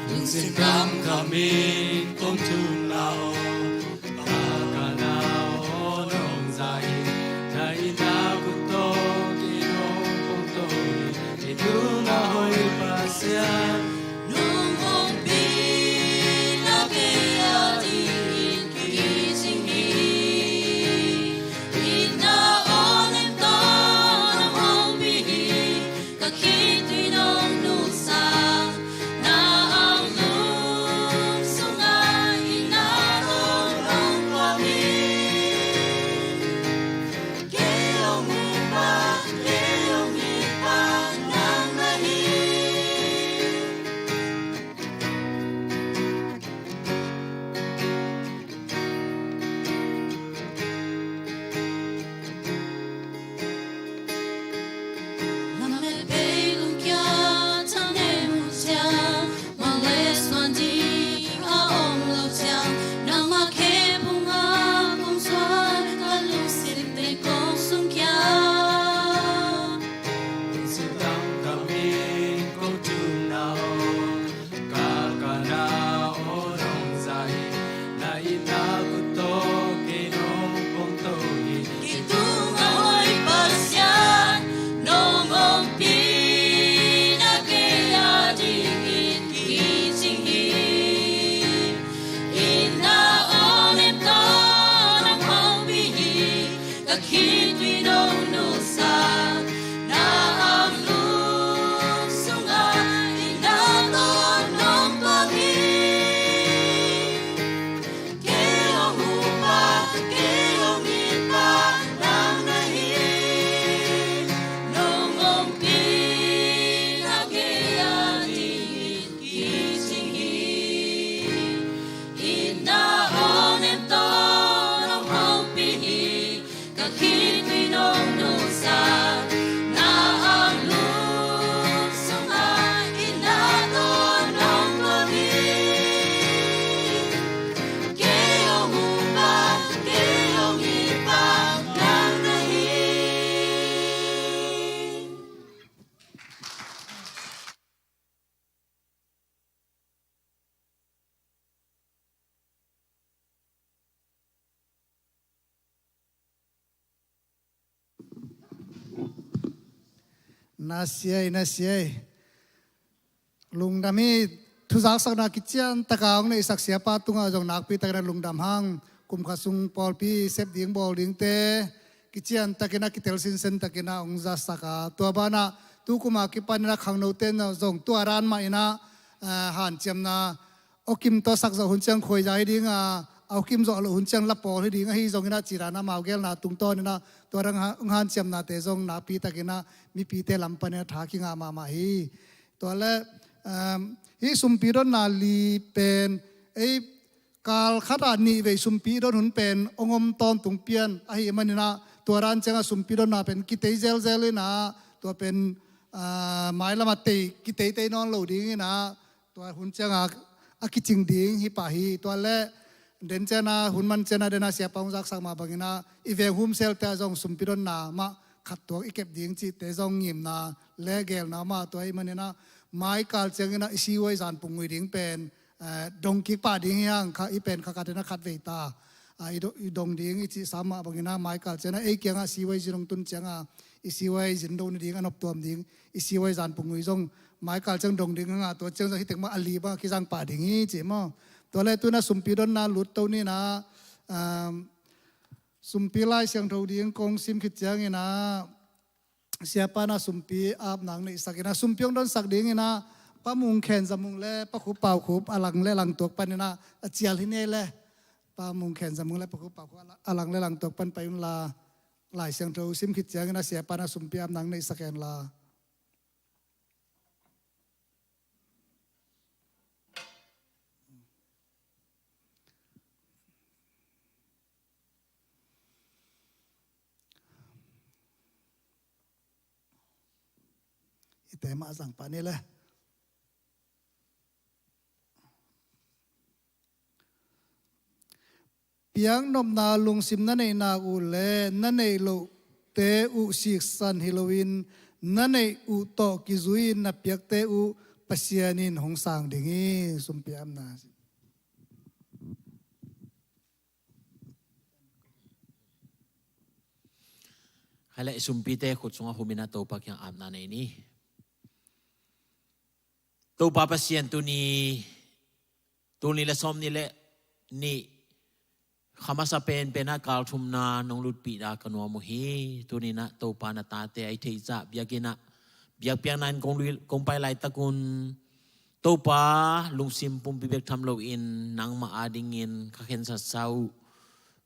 Lungsim dam khamin kong thum na aw, ka ka na aw nong za hi. Na inn ah kut tawh kei nong kong to hi. Kei tung a hoih Pasian, nong ompih na kei a dingin kicing hi. Itna aw nem tawh nong ompih hi. Ka khitui nong nusak, na anglum sungah itna tawh nong pang hi. Kei hong hupa, kei hong mipa nang na hi. Ka ka na aw nong za hi. Na itna kut tawh kei nong kong to hi. Kei tung a hoih Pasian, nong ompih na kei a dingin kicing hi. Itna aw nem tawh nong ompih hi. Ka khitui nong nusak, na anglum sungah itna tawh nong pang hi. Kei hong hupa, kei hong mipa nang na hi. Nong ompih na kei a dingin kicing hi. Itna aw nem tawh nong hopih hi. Ka khitui nong nusak, na anglum sungah itna tawh nong pang hi. Kei hong hupa, kei hong mipa nang na hi. Nasiai, nasiai. Lungdam hi. Thuzaksakna kician taka hong neihsak siapa tungah zong nakpi takin a lungdam hang. Kum khat sung pawlpi sep ding bawl dingte kician takin a kitel sinsen takin a hong zasak a, tua banah tu kum a kipanin a khangnote in zong tua dan mah in a, eh, hanciamna awkim tawh sak zawh hun ciang khuaiza hi ding a, a awkim zawh loh hun ciang la pawl hi ding ahi zongin a, ci dan a amau geelna tungtawnin a tua dang ha-, hong hanciamnate zong nakpi takin a mipite lam panin a tha kingah mahmah hi. Tua leh, um, hih sumpi donna li pen ei kal khat ah nih vei sumpi don hun pen hong om tawntung pian ahih manin a, tua dan ciang a sumpi donna pen kitei zelzel in a, tua pen, ah, mailam ah tei, kiteitei nawn lo ding in a, tua hun ciang a, a kicing ding hi pah hi. Tua leh den ciang a, hun man ciang a, den a siapa hong zaksak mah bangin a, i veng humselte ah zong sumpi donna mah khat tuak i kep ding cihte zong ngimna leh geelna mah tua ahih manin a, mai kal ciangin a i siuai zanpung ngui ding pen, eh, dong kik pah ding hi hang. Kha, i pen kha khat in a khat vei ta, ah, i do-, i dong ding i cih sam mah bangin a, mai kal ciang a ei kiangah siuai zin hong tun ciang a, i siuai zin do nading a noptuam ding, i siuai zanpung ngui zong mai kal ciang dong ding hang a, tua ciang zong hi tek mah a li bang a kizang pah ding hi ci maw. Tua leh tu in a sumpi donna lut to ni in a, um, sumpi Lai Siangtho ding kong sim khit ciangin a, Siapa na sumpi apna neihsak in ah, sumpi hong donsak dingin ah, Pa Mung Khen Za Mung le Pa Khup Pau Khup a lang le lang tuak panin ah, a cial hi ni le, Pa Mung Khen Za Mung le Pa Khup Pau Khup a lang le lang tuak pan pai un la, Lai Siangtho sim khit ciangin ah, siapa na sumpi apna neihsak in la. I te mah zang pah ni le. Piaknopna lungsim na neih nak uh le na neih lohte uh siksan hi loin, na neih uh tawh kizui-in na piakte uh Pasian in hong sang ding hi. Sumpi apna. Khaleh sumpite khut sungah humin ah Topa kiang apna nei ni. Topa Pasian, tuni, tul nih le sawm nih le nih kha masa penpen ah kal thumna nong lutpihna ka nuam uh hi. Tuni-in ah Topa, na tate a i theihsa biakinn ah biakpiakna in kong lui, kong pai laitakun, Topa, lungsim pumpi bek tham loin nangmah adingin ka khensatsa uh.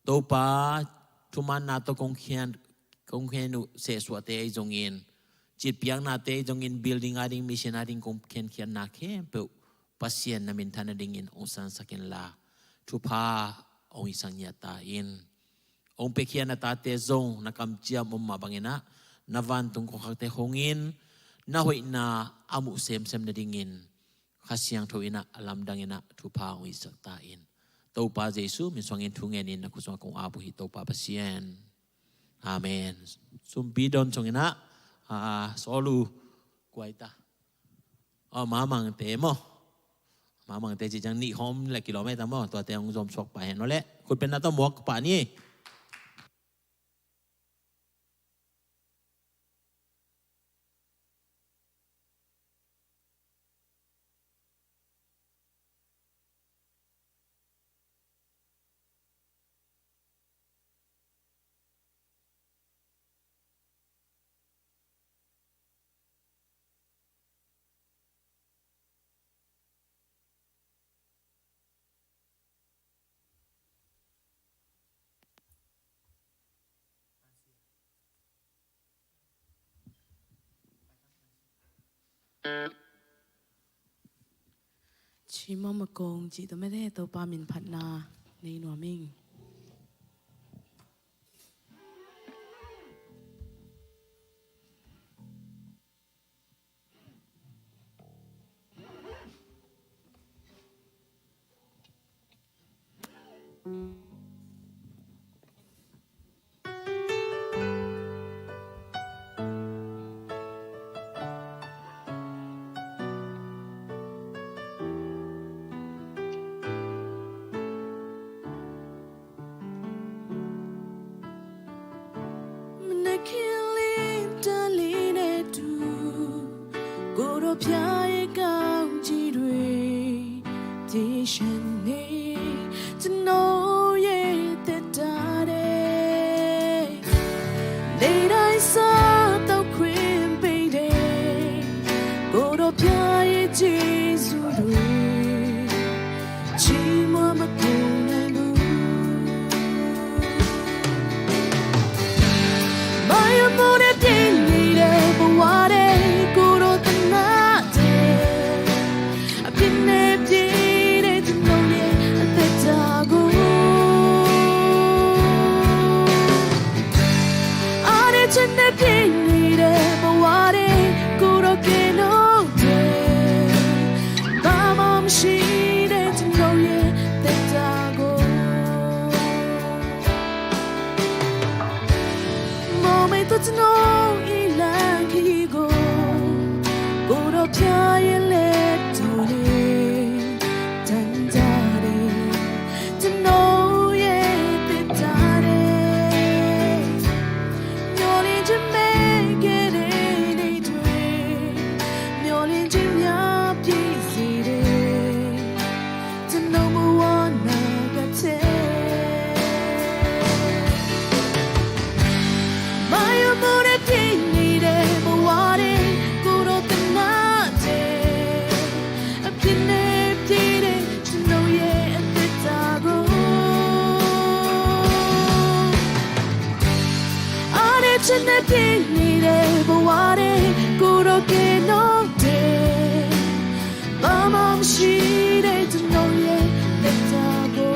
Topa, thumanna tawh kong khen, kong khen uh sehsuahte ahi zongin, citpiaknate ahi zongin, building ading, mission ading kong khenkhiatna khempeuh Pasian na minthan nadingin hong sansak inla, thupha hong hisak ngiat ta in. Hong piakhia na tate zong na kamciam om mah bangin ah, na vantung kongkhakte hongin, na hoihna a muh semsem nadingin Kha Siangtho in ah a lamdang in ah thupha hong hisak ta in. Topa Jesu min suangin thu ngenin na khut sungah kong ap uh hi, Topa Pasian. Amen. Sumpi don sungin ah, ah, sawl uh, kuai ta. Oh, Mamangte maw. Mamangte ci ciang nih khawm le kilometer maw, tuate hong zom suak pah hen. Aw le, khut pen na tawh muak pah ni. Cimawh makong cih tawh mete Topa min phatna nei nuam ing. Pinire baware kuro ke no te. Bamam shire to no ye te ta bo.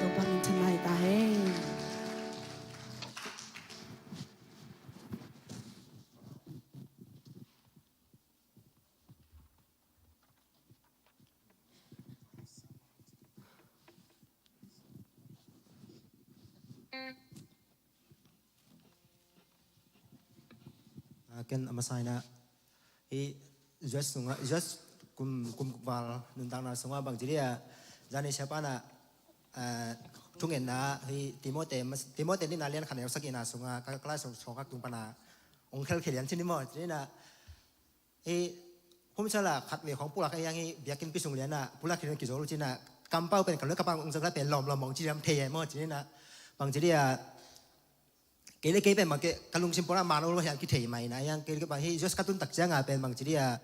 Topa min thang mai ta hen. Ah, ken a masa in ah, hih U S sungah, U S kum, kum kukval nuntakna sungah bangci dih ah, zani siapa in ah, ah, thungetna hih Timote, Timote nihna lian khat neu sagihna sungah, ka, ka lai sung sawngkak tung pan ah hong khelkhia lian cin hi maw, cin in ah, hih hun sala khat vei khawng pulak a hiang hih biakinnpi sung lian ah pulak khin kizol cin ah, kampau pen ka lua ka pang ung zak la pen lawmlawm mawng ci liam thei e maw, cin in ah, bangci dih ah, kei le kei pen bang kei ka lungsim puak ah man ol hiang kithei mai na hiang, kei le kei bang hih U S ka tun tak ciang ah pen bangci dih ah,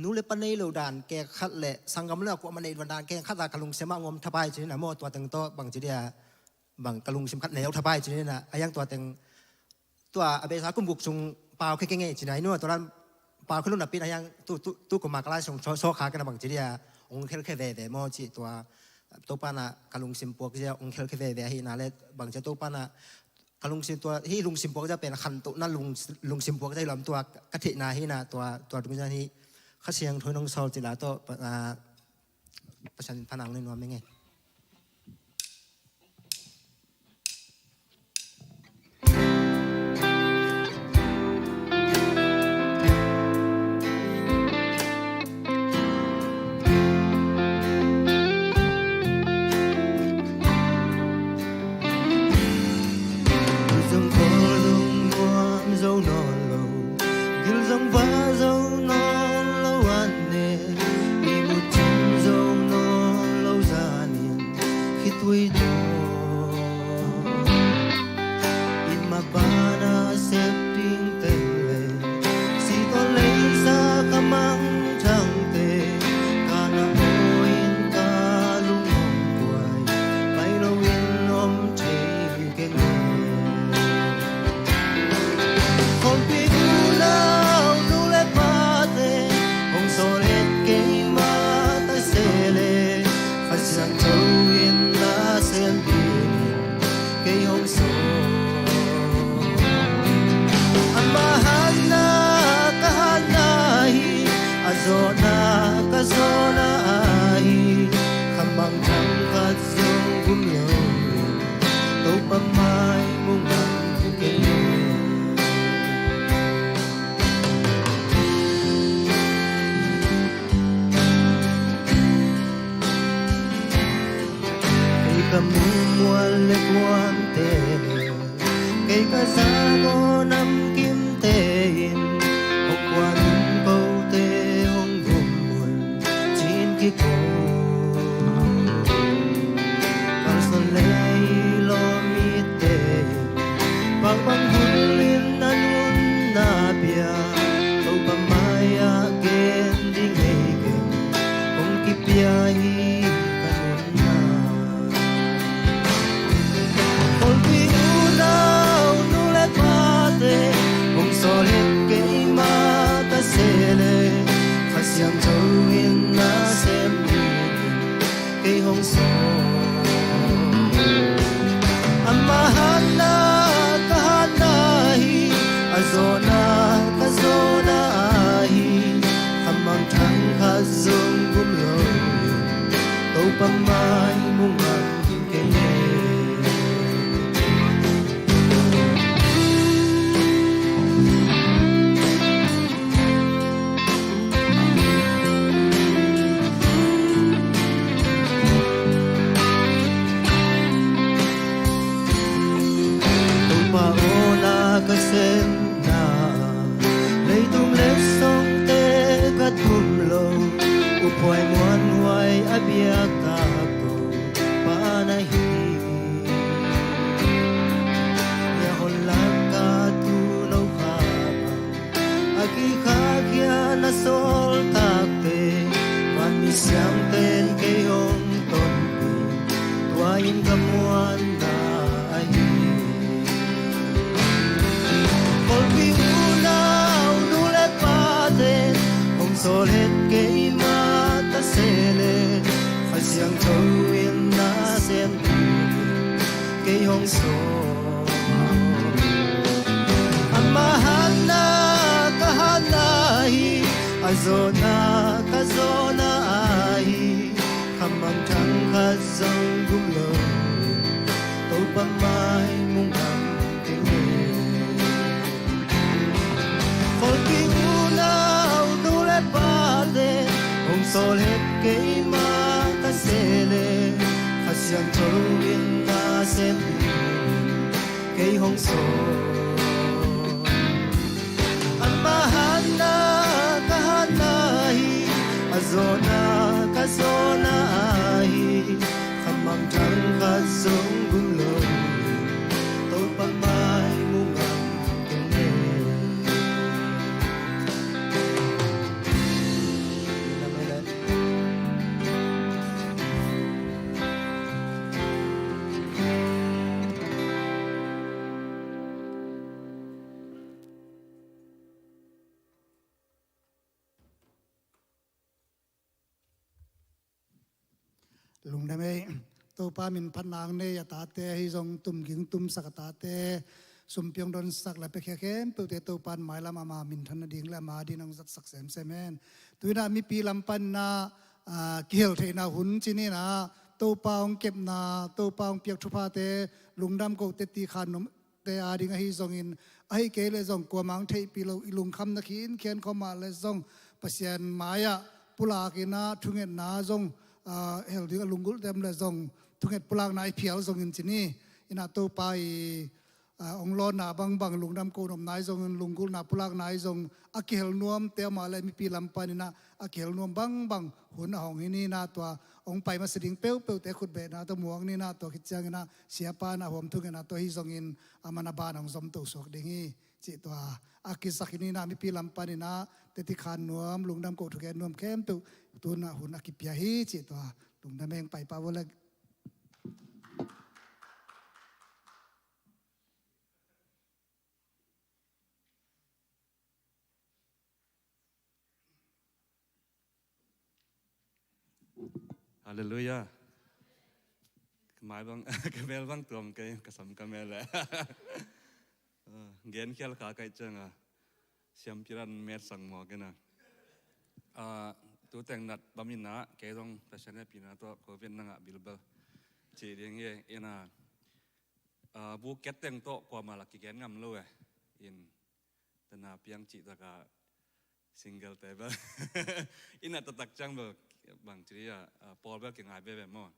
nu le pa nei lo dan kei khat le sanggam le a kuamah nei lo dan kei khat ah ka lungsim ah ngom thapai cin in ah maw, tua teng tawh bangci dih ah, bang ka lungsim khat nei lo thapai cin in ah, a hiang tua teng tua a beisa kum guk sung pau khe kei ngei cin ah, i nu ah tua dan pau khe lo napi in ah hiang tu, tu, tu kum ah ka lai sung sawkha ken ah bangci dih ah hong khelkhia veve maw ci, tua Topa in ah ka lungsim puak zia hong khelkhia veve ahih na le bangci Topa in ah ka lungsim tua, hih lungsim puak zia pen khantohna lung, lungsim puak zia hi lawm tua ka theihna hi na, tua, tua tung zia hih Kha Siangtho in hong sawl cila tawh, ah, Pasian in phan hong nei nuam ing e. Zong khawl zong nuam zo nawn lo, gil zong va zo nawn lo an ne, i mu cin zo nawn lo zanin khitui tawh i mapana sep ding tel le, si tawh leisa ka mangthangte, ka na aw in ka lung hong kuai, pai loin om thei keng e. Khawmpi unau nu le pate, Topa mai-ah gen ding ei keng, hong kipia hi ka nunna. Kholpi unau nu le pate, hong sawl het keima ta se le, Kha Siangtho in na sem ding kei hong sawl. Ama hatna ka hatna hi, a zawhna ka zawhna ahi, khamang thang khat zong gum lo in, Topa mai mu ngam kei. Topa aw na ka sepna, leitung le songte ka tum lo, uphuai muanhuai a biak ka Topa na hi. Nia hon lak ka tu lo kha bang, a kikhakhia na sawltakte, vanmi siangte kei hong tonpih, tua in ka muanna ahi. Kholpi unau nu le pate, hong sawl het keima ta se le, Kha Siangtho in na sem ding kei hong sawl. Ama hatna ka hatna hi, a zawhna ka zawhna ahi, khamang thang khat zong gum lo in, Topa mai mu ngam kei. Kholpi unau nu le pate, hong sawl het keima ta se le, Kha Siangtho in na sem ding kei hong sawl. Ama hatna ka hatna hi, a zawhna ka zawhna ahi, khamang thang khat zong gum lo in, Topa mai mu ngam kei. Lungdam ei. Topa min phatna nei a tate, ahi zong tumging tumsak a tate, sumpi hong donsak le piakhia khempeuhte Topa in mailam ama minthan nading le ama adingin hong zatsak semsem hen. Tu-in ah mipi lam panin ah, aa, kihel theihna hun ci-in ah, Topa hong kepna, Topa hong piak thuphate lungdam ko teci khan nuam te ading ahi zongin, ahih kei leh zong kuamah hong theihpih lo i lungkhamna khinkhian khawm ah leh zong Pasian mai-ah pulak in ah thungetna zong, aa, hel ding a lunggulh te om leh zong thunget pulakna i phial zongin ci-in ah, Topa i, aa, hong lawnna bangbang lungdam ko nopna ahi zongin, lunggulhna pulakna ahi zong a kihel nuam te om ah leh mipi lam panin ah a kihel nuam bangbang hun a hong hi ni-in ah, tua hong pai masa ding peuhpeuhte khutbetna tawh muang ni-in ah, tua khit ciangin ah siapa in ah huam thungetna tawh ahi zongin, aman a ban hong zomto suak ding hi cih tua a kisak hi ni-in ah, mipi lam panin ah teci khan nuam, lungdam ko thugen nuam khempeuh tu-in ah hun a kipia hi cih tua lungdam ei. Pai pah vo leh. Halleluiah. Ka mai bang, ka mel bang tuam kei, ka sam ka mel leh. Ah, gen khial kha ka hih ciangin, siampi ran met sang mawk in ah. Ah, tu teng nat bang in ah, kei zong Pasian hehpihna tawh covid na ngah bilbel. Ci ding hi in ah. Ah, bu ket teng tawh kuamah lah kigen ngam lo eh. In, tana piang cih takah single te bel. In ah taktak ciang bel bangci a, ah, pawl bel kingai veve maw.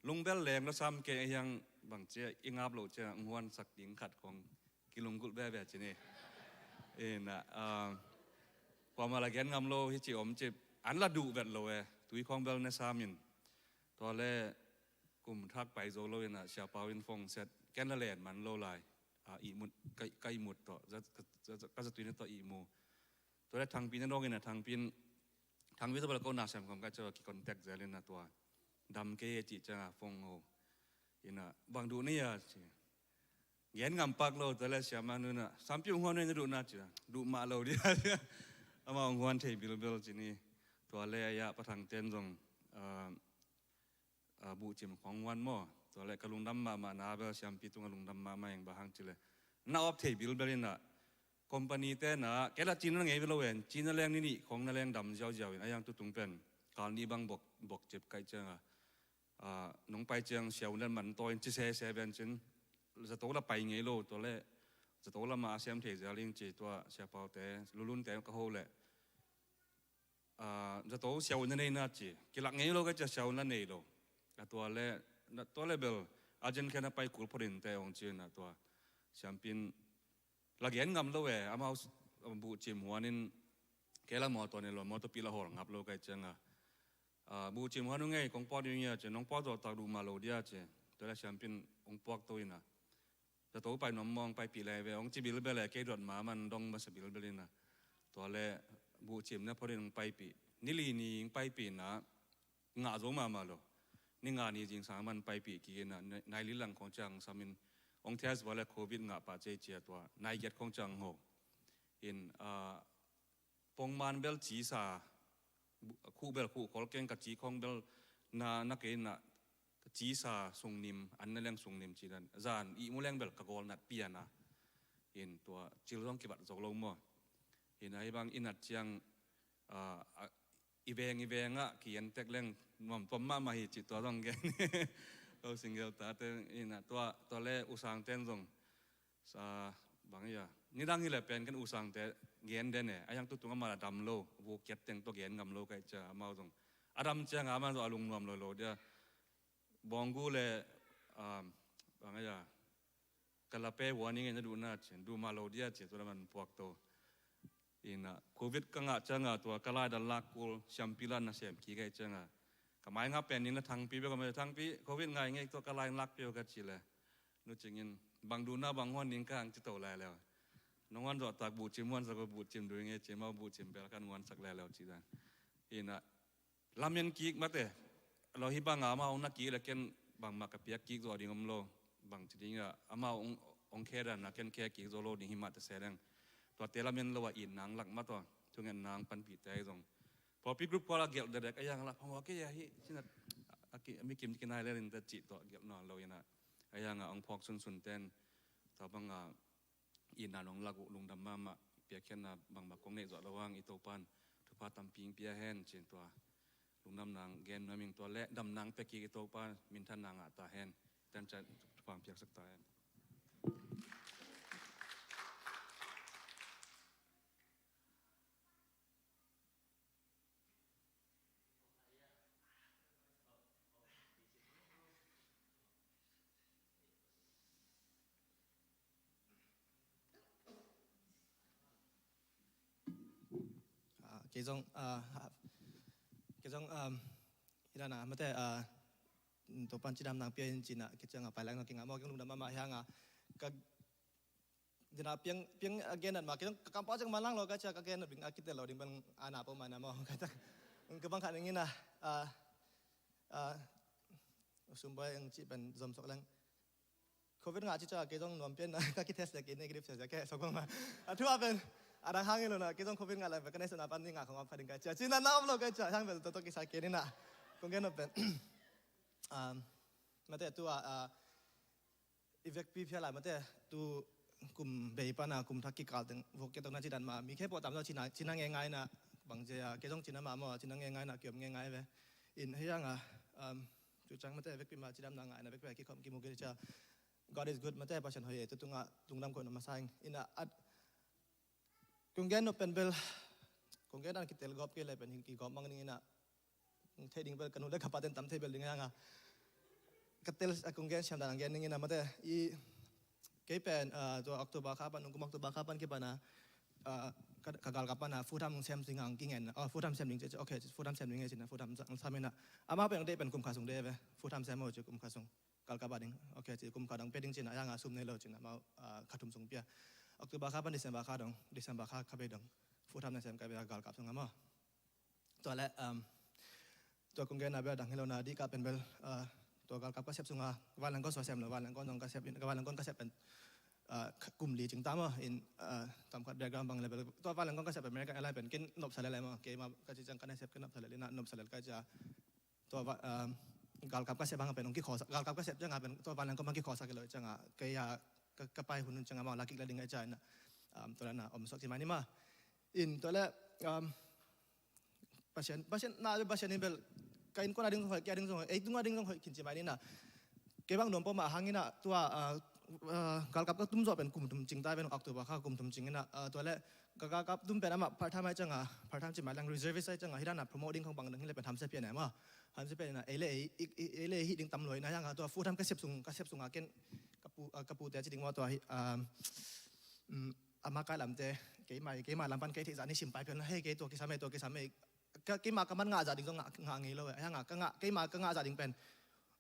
Lungbel leng lo sam kei a hiang bangci a i ngap loh ciang hong huansak ding khat khawng kilunggulh veve ci ni. In ah, ah, kuamah lah gen ngam lo hi ci om ci. An lah duh vet lo eh. Tui khawng bel ne sam in. Tua leh kum thak pai zo lo in ah, Sia Pau in phone set, ken lah len man lo lai. Ah, ihmut, ka, ka ihmut tawh, za, ka, za, ka zatui na tawh ihmu. Tua le Thangpi na dawng in a, Thangpi in, Thangpi tua bel ko na sem khawm ka cia ki contact zel in a, tua dam kei e cih ciang a phone ho in a, bang duh ni a ci. Gen ngam pak lo, tua le siamah nu in a, Sampi hong huan nuai na duh na ci a, duh mah lo dia. Amah hong huan thei bilbel ci ni. Tua le a ya Pa Thang ten zong, ah, ah, buhcim khong huan maw. Tua le ka lungdam mahmah na bel, Siampi tungah lungdam mahmah eng, bang hang ci le na awp thei bilbel in a, company te na kei la Cina na ngei bel lo en, Cina leng ni nih khong na leng dam ziauziau in, a yang tu tung pen kal nih bang bok, bok cip kaih ciang a, ah, nong pai ciang siau nan man taw in ci sese ben cin, zato la pai ngei lo, tua le zato lamah a siam thei zel ing ci, tua Sia Pau te, Lulun te ka ho le, ah, zato siau na nei na ci, kilak ngei lo ka cia, siau na nei lo. A tua le, na tua le bel, a jen khen a pai kul phorin te ong ci na, tua Siampi in la gen ngam lo e, amau s-, buhcim huan in kei la mawtaw nei lo, mawtaw pi la hawl ngap lo kaih ciang a, ah, buhcim huan ung ei, kong puak ding ia ci, nong puak zawh tak duh mah lo dia ci. Tua le Siampi in hong puak to in a, zato pai nuam maw, hong paipih lai ve, hong ci bilbel e, kei dot ma man dong masa bilbel in a. Tua le buhcim na phorin hong paipih, ni li ni hong paipih in a, ngah zo mahmah lo. Ni nga ni zingsang man paipih kik in a, nai, nai li lang khong ciang sam in, hong test va le Covid ngah pah ci ei ci a, tua nai giat khong ciang ho in, ah, pongman bel cisa, khuh bel khuh khol keng, ka ci khong bel na, na kei na, ka cisa sungnim, an na leng sungnim ci dan. Zan ihmu leng bel ka gawl nat pian a. In tua cil zong kibat zo lo maw. In a hi bang i nat ciang, ah, ah, i veng, i veng ah ki en tek leng nuam tuam mahmah hi ci, tua zong gen. Ko single ta te in a, tua, tua le U Sang ten zong sa, bang ia, nidang hi le pen ken U Sang te gen den e, a yang tu tung amah a dam lo, vuk kiat teng tua gen ngam lo kaih cia, amau zong a dam ciang a amah zong a lungnuam lo lo dia. Bawnggu le, um, bang ia, ka la pe huan ing e, na duh na ci, duh mah lo dia ci, tua le man puak to. In a, Covid ka ngah ciang a, tua ka lai dan lak kul, Siampi la na sem kik kaih ciang a, ka mai ngah pen ning la Thangpi bek a, mai Thangpi, Covid ngai ngei, tua ka lai lak pio ka ci le, Nu Cing in, bang duh na bang huan ning ka hang ci to lai leu. Nong huan zawh tak buhcim huan sak o, buhcim duh ing e ci, amau buhcim bel kan huan sak lai leu ci dan. In a, lamen kik mate. Lo hi bang a amau hong na kik le ken bangmah ka piak kik zawh ding om lo. Bang ci ding a, amau hong, hong khe dan a ken khe kik zo lo ding hi mah ta se leng. Tuate lamen lo a itna hong lak mah tawh, thungetna hong panpih te ahi zong. Pawlpi group call a gelh dekdek a, a yang la phang hua kei a hi, cin a, a ki, mi kim kinai lel in ta cih tawh gelh nawn lo in a. A yang a hong phawk sunsun ten, tua bang a, itna nong lak uh lungdam mahmah, piakkhiatna bangmah kong neih zawh loh hang i Topa'n thupha tampi hong pia hen ci-in tua lungdamna hong gen nuam ing. Tua leh damna hong pia kik i Topa'n minthanna ngah ta hen. Tan ciat thupha hong piaksak ta hen. Ah, kei zong, ah, ah, kei zong, um, hi dan a, mate, ah, Topa'n cidamna hong pia in ci-in ah, kei ciang a pai lai nong kingah maw, kei hong lungdam mahmah hi hang a. Ka, dan a piang, piang a gen dan mah, kei zong ka kampau ciang manlang lo ka cia, ka gen ding a kitel lo ding bang a na peuhmah na maw. Ka bang khat ning in ah, ah, ah, Sum Boy hong cih pen zom sok leng. Covid ngah ci ciang kei zong nuam pian na, ka kitest leh kei negative cia cia, kei sok bang mah. A thu a pen a dang hang hi lo na, kei zong Covid ngah leh vaccination a pan ni ngah khong a pha ding ka cia, ci-in ah na om lo ka cia, hiang bel tawh tawh kisai kei ni na. Kong gen nop pen, um, mate, tu a, ah, i vekpi phial lai mate, tu kum bei pan a kum thak kikal teng vok kiat tawh na ci dan mah, mi khe pawh tam zaw cina, cina ngeingai na, bang cia, kei zong cina mah maw, cina ngeingai na, kiom ngeingai ve. In hi hang a, um, tu ciang mate, vekpi mah cidamna ngah na, vekpi a kikhawm kimu kei cia. God is good, mate, Pasian hoih e, tu tungah lungdam koih nuam masa ing. In a, at, kong gen nop pen bel, kong gen dan kitel gawp kei leh pen hi kigawp mang ning in a, theih ding bel ka nu le ka pa ten tam thei bel ding hi hang a. Ka tel, a, kong gen siam dan a gen ning in a mate, i, kei pen, ah, tua October kha pan, nung kum October kha pan kipan a, ah, ka, ka galkap pan a full time sem ding hong kingen, ah, full time sem ding ci, ci, okay, full time sem ding e ci-in a, full time sam in a. Amah pen hong deih pen kum khat sung deih ve, full time sem o ci, kum khat sung. Galkap a ding, okay, ci, kum khat dong pia ding ci-in a, hiang a sum nei lo ci-in a, amau, ah, kha thum sung pia. October kha pan December kha dong, December kha kha bei dong. full time nasem ka bia galkap sungah maw. Tua le, um, tua kong gen a bel dang hi lo na, a diak pen bel, uh, tua galkap ka sep sungah vanleng kon sua sem lo, vanleng kon zong ka sep, vanleng kon ka sep pen, uh, kum li cing ta maw, in, uh, tam khat background bang le bel, tua vanleng kon ka sep American Airlines pen ken nopsa lel maw, keima ka ci ciang ka nasep ken nopsa lel, in a nopsa lel ka ci a, tua va-, um, galkap ka sep bang pen ong kikhosa, galkap ka sep ciang a pen tua vanleng kon bang kikhosa kilo ciang a, kei a ka, ka pai hun ciang a maw, la kik la ding a ci a, in a, um, tua na om suak ci mai ni maw. In tua le, um, Pasian, Pasian, na, Pasian in bel, ka innkuan a ding zong hoih, kei a ding zong hoih, ei tung a ding zong hoih khin ci mai ni na. Kei bang nuam peuhmah hang in a, tua, ah, ah, galkap ka tum zawh pen kum thum cing ta pen, October kha kum thum cing in a, ah, tua le, ka galkap tum pen amah part time ai ciang a, part time ci mai leng reservist ai ciang a, hi dan a promote ding khong bang dang hi le pen hamsia pian ai maw. Hamsia pian in a, ei le ei, ei, ei, ei le ei hih ding tam lua in a, hi hang a tua full time ka sep sung, ka sep sung a ken, ka pu, ah, ka pute ci ding maw tua hi, ah, um, ama kai lamte, keima, keima lam pan kei theih zah ni sim pai pian la, hei, kei tua kisam e, tua kisam e. Ka, keima ka man ngah zah ding zong ngah, ngah ngei lo e. Ahi hang a, ka ngah, keima ka ngah zah ding pen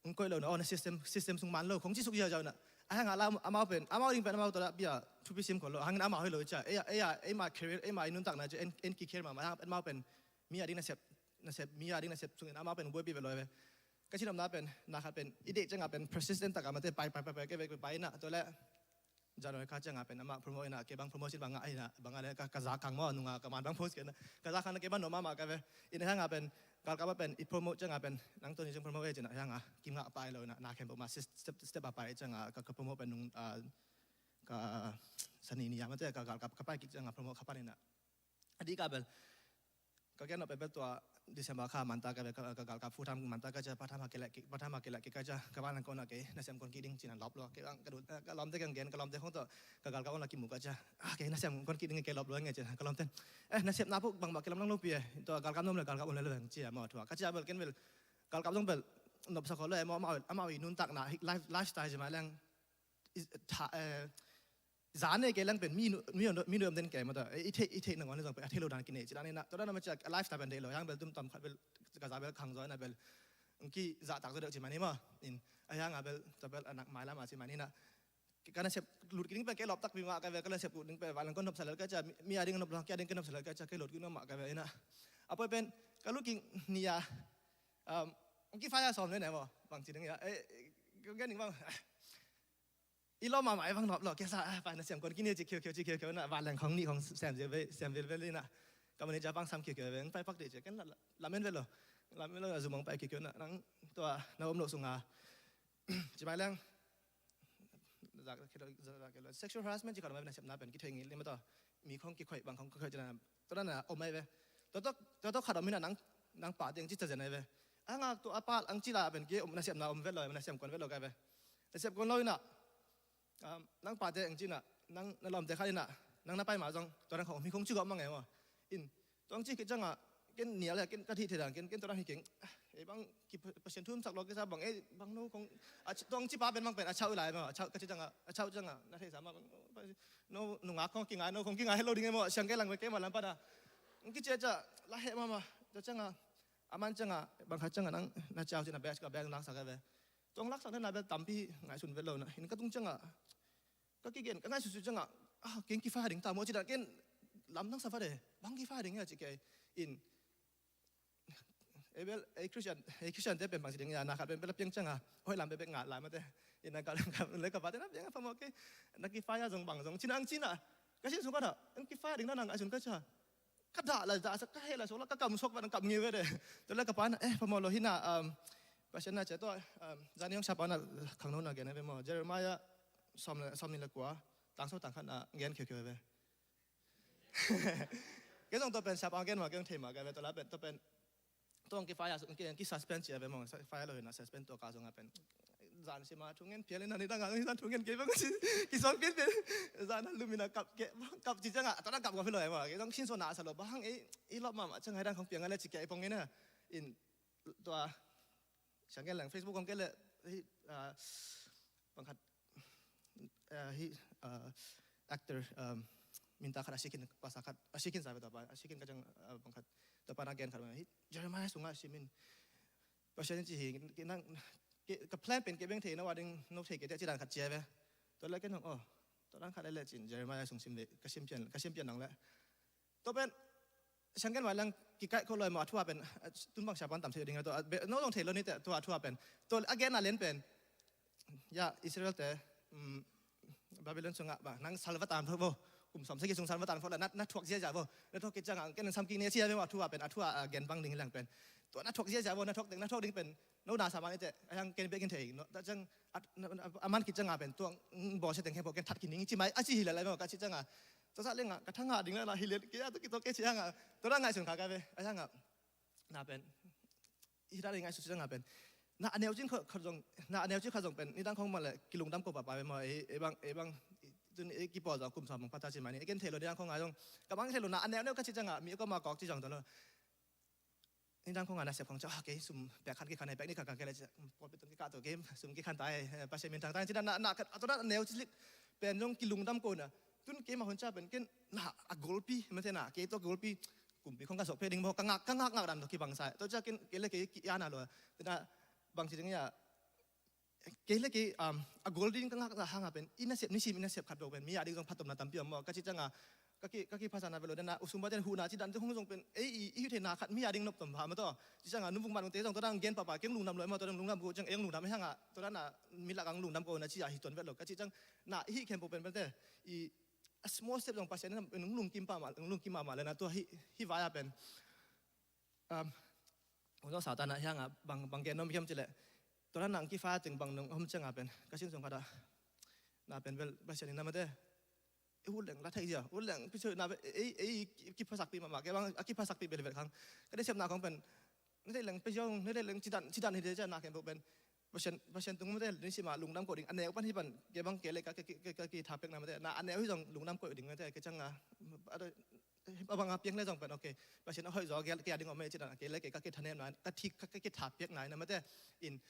ong koih lo na, oh, na system, system sung man lo, khong ci suk ziauziau na. Ahi hang a la, amau pen, amau ding pen amau tua la bia thupi sim khol lo. Hangin amau hoih lo i cia. Ei a, ei a, eima career, eima i nuntakna cia, en, en ki career mahmah. Ahi hang amau pen mi a ding nasep, nasep, mi a ding nasep sungin amau pen buaipi ve lo ve. Ka cinopna pen, na khat pen, i deih ciang a pen persistent tak a mate pai, pai, pai, pai, kei vek pai, pai na, tua le, January kha ciang a pen amah promote in a, kei bang promotion bang ngah in a, bang a le ka, ka za khang maw, nung a ka man bang post kei na. Ka za khang na kei bang nuam mahmah ka ve. In a hi hang a pen, galkap a pen, i promote ciang a pen, nang Tony ciang promote e ci na, hi hang a, kim ngah pai lo in a, na khempeuh mah step, step a pai ciang a, ka, ka promote pen nung, ah, ka Sani ni a mate, ka galkap ka pai kik ciang a promote kha pan in a. A diak a bel, ka gen nop peuhpeuh tua December kha manta ka ve, ka, ka galkap full time manta ka cia, part time a kei leh kei, part time a kei leh kei ka cia, ka vanleng kon a kei nasem kon kik ding ci na lawp lua, kei bang ka dut, ka lawmte kong gen, ka lawmte khong tua ka galkap on la kimu ka cia, ah, kei nasem kon kik ding kei lawp lua nge ci na, ka lawmte, eh, nasepna peuh bangmah kilam lang lopi e, tua galkap nuam le galkap on le lo veng ci a maw, tua ka cia bel ken bel galkap zong bel nopsa khol lo e maw, amau, amau i nuntakna, life, lifestyle ci mai leng, is, tha, eh, zan e kei leng pen mi nu-, mi nu-, mi nuam den kei mata, eh, i theih, i theih nangawn zong pen a theih lo dan kinei ci dan in a, tua dan a ma cia a lifestyle pen deih lo, hi hang bel tum tam khat bel, ka za bel khang zaw in a bel, ong kizahtak zaw deuh ci mai ni maw. In, ahi hang a bel, tua bel a nak mailam a ci mai ni na. Ka nasep lut kik ding pen kei lawp takpi mah ka ve, ka nasep lut ding pen vanleng kon nopsa lel ka cia, mi, mi a ding nop lo, kei a ding kei nopsa lel ka cia, kei lut kik nop mah ka ve in a. A poi pen, ka lut kik ni a, um, ong ki-fire sawm le ne maw, bang ci ding a, eh, eh, ka gen ding bang, i lawm mahmah i bang nop lo, kei sa, ah, pai nasem kon kik ni ci khiukheu, ci khiukheu na, vanleng khong nih khong sem zel ve, sem velvel in a. Ka manager bang sam khiukheu ve, pai pak dih ci, ken la, la, lamen ve lo. Lamen lo, a zumong pai khiukheu na, nang tua, na om lo sung a. Ci mai leng. Za, za, za, sexual harassment ci khat om ve, nasepna pen kithei ngil ni ma tua. Mi khong kikhoih, bang khong kikhoih ci na. Tua na om ai ve. Tua tok, tua tok khat om in a nang, nang pa ding ci ta zen ai ve. A ngak tua a pa ang ci la pen ki om nasepna om vet lo, nasem kon vet lo ka ve. Nasem kon lo in a. Um, nang pate ang ci na, nang na lawmte khat in a, nang na pai ma zong, tua nang khong mi khong ci gawh mang e maw. In, tua ang ci khit ciang a, ken nial e, ken ka thih thei dan, ken, ken tua nang hi keng. Ah, ei bang, ki pa-, Pasian thu sak lo kisa bang, ei bang no khong, a, tua ang ci pa pen bang pen, a chau lai maw, a chau, ka ci ciang a, a chau ciang a, na thei sa ma bang, no, nungak khong kingai, no khong kingai lo ding e maw, siang ke lang ve ke ma lam pa da. Ang ki cia cia, la he ma ma, tua ciang a, a man ciang a, bang khat ciang a nang, na ciau ci na bag, ka bag lak sak e ve. Tua ang lak sak na bel tampi ngaihsun vet lo na. In ka tung ciang a, ka kigen, ka ngaihsutsuh ciang a, ah, ken ki-fire ding ta maw ci dan ken lamdang sa vat e. Bang ki-fire ding a ci kei. In, ei bel, ei Christian, ei Christian te pen bang ci ding a, na khat pen bel a piang ciang a, hoih lam bek bek ngat lai mate. In a ka, ka, le ka pate na piang a phamawh kei. Na ki-fire zong bang zong ci na ang ci na. Ka sin sung ka na, ang ki-fire ding na na ngaihsun ka cia. Ka dah la, dah sa, ka heh la, so la, ka kam sok va, ka kam ngiu ve de. Tua le ka pa na, eh, phamawh lo hi na, um, Pasian na cia tua, um, zani hong siapa na khangno na gen ve maw. Jeremiah sawm le, sawm nih le kua, tang sawm tang khat na gen khiukheu ve. Kei zong tua pen siapa gen maw, kei zong thei maw, gen ve tua la pen, tua pen, tua ang ki-fire, ang ki, ang ki-suspend cia ve maw, fire lo hi na, suspend tua ka zong a pen. Zan si ma thungen phial in a ni dang a, zan thungen kei bang si, kisuang phial phial. Zan a lum in a kap kei, kap ci ciang a, tua na kap kua phial lo e maw, kei zong sin so na sa lo, bang ei, i lawp mahmah ciang a hi dang khong piang a le ci kei pong in a. In, tua, siang gen leng Facebook khong kei le, hi, ah, bang khat, ah, hi, ah, actor, um, minta khat a sikin, pasa khat a sikin sa ve tua pa, a sikin ka ciang, ah, bang khat, tua pa na gen khat bang, hi, Jeremiah sung a sim in. Pasian in ci hi, ki nang, ki, ka plan pen kei beng thei na wa ding, no thei kei te ci dan khat cia ve. Tua le ken hong, oh, tua dan khat le le cin, Jeremiah sung sim ve, ka sim pian, ka sim pian nang le. Tua pen sianggen vai lang kikaih khol lo e maw, a thu a pen tun bang siapa tam thei ding a, tua no zong thei lo ni teh, tua a thu a pen tua a genna lian pen ya Israel te, um, Babylon sungah bang nang salva tan fo vo, kum sawm sagih sung salva tan fo la na, na thuak ziazia vo, na thuak kei ciangah ken sam kik ni a ci a ve maw, a thu a pen a thu a gen bang ding hi lang pen tua na thuak ziazia vo, na thuak ding, na thuak ding pen no na sa man i teh a hiang ken bek in thei no ta ciang a man kit ciangah pen tua bawsia teng khempeuh ken that kik ning ci mai a ci hi la lai maw, ka ci ciangah tua sa lengah ka thangah ding la la hi lian kei a, tua kei tua kei ci hiangah tua na ngaihsun kha ka ve a hiangah na pen hi ta ding ngaihsun ciangah pen na a neu cin kha zong, na a neu cin kha zong pen nidang khong mah le kilungdam ko papa ve maw, ei bang, ei bang tun ei kipawl zong kum sawm bang pata ci mai ni, ei ken thei lo nidang khong a zong ka bang thei lo, na a neu neu ka ci ciangah mi ko ma kawk ci zong tua lo. Nidang khong a nasep khong ciah, ah, kei sum pek khan kikhan, pek ni khat khan kei le ciah, pawlpi tung kikah to kei sum kikhan ta e, Pasian min thang ta e, ci na, na, na, a to na neu ci lik pen zong kilungdam ko na. Tun kei ma hun ciah pen ken na a golpi mate na, kei to golpi kumpi khong ka sok pek ding maw, ka ngak, ka ngak ngak dan to kibang sa e. To ciah ken kei le kei ki-an a lo. Tena bang ci ding ya, kei le kei, um, a gol ding ka ngak na hangah pen i nasep, nisim i nasep khat lo pen mi a ding zong phattuamna tampi om maw, ka ci ciangah ka ki, ka kiphasakna ve lo dena, u sumpa ten huhna ci dan te hong zong pen ei i, i hi theihna khat mi a ding noptuam pha maw taw. Ci ciangah nung vung man ung te zong tua dang gen papa keng lungdam lo e maw, tua dang lungdam ko ciang ei hong lungdam e hangah tua dana mi lakah hong lungdam ko na ci a hi tuan vet lo, ka ci ciang na i hih khempeuh pen pen te i a small step zong Pasian in hong lungkim pah mah, hong lungkim mahmah le na tua hih, hih vai a pen um, hong zong sau ta na hiangah bang, bang gen nuam hiam ci leh, tua na nang kifai a teng bang nong om ciangah pen ka sin sung khat ah na pen bel Pasian in na mate, ei ut leng la thei zia, ut leng pi soi na pen ei, ei kiphasakpih mahmah, kei bang a kiphasakpih bel vet khang ka dei sepna khong pen na thei leng pi zong, na thei leng cidan, cidan hi de ciah na khempeuh pen Pasian, Pasian tung mate, nisim a lungdam ko ding a neu pan hi pan, kei bang kei le ka, ka, ka, ka, ka kitha pekna mate na a neu hi zong lungdam ko ding mate, kei ciangah a bang a piang le zong pen, okay, Pasian a hoih zaw a gel kei a ding om e ci dan a kei le kei ka kithanemna, ka thi, ka, ka kitha piakna in a mate in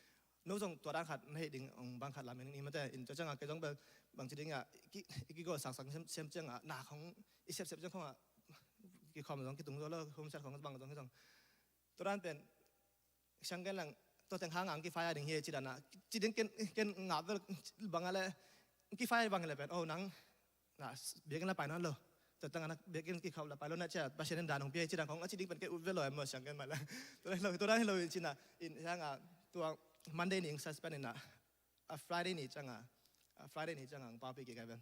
no zong tua dan khat na hih ding ong bang khat lam ing ni mate in tua ciangah kei zong bel bang ci ding a ki, i kigol saksak sem, sem ciangah na khong i sepsep ciang khong a kikhawm zong kitung zaw lo, homesick khong bang zong hi zong tua dan pen siang gen lang tua teng hangah ang kifai a ding hi ci dan a ci ding ken, ken ngah vel bang a le kifai bang le pen, oh, nang na biakinn la pai nawn lo. Tua tengah na biakinn kikhauh la pai lo na cia Pasian in dan hong pia hi ci dan khong a ci ding pen kei ut vet lo e maw, siang gen mah la. Tua dan hi lo, tua dan hi lo in ci na in hiangah tua Monday ni ing suspend in a, a Friday ni ciangah, a Friday ni ciangah ang paupih kik a vel.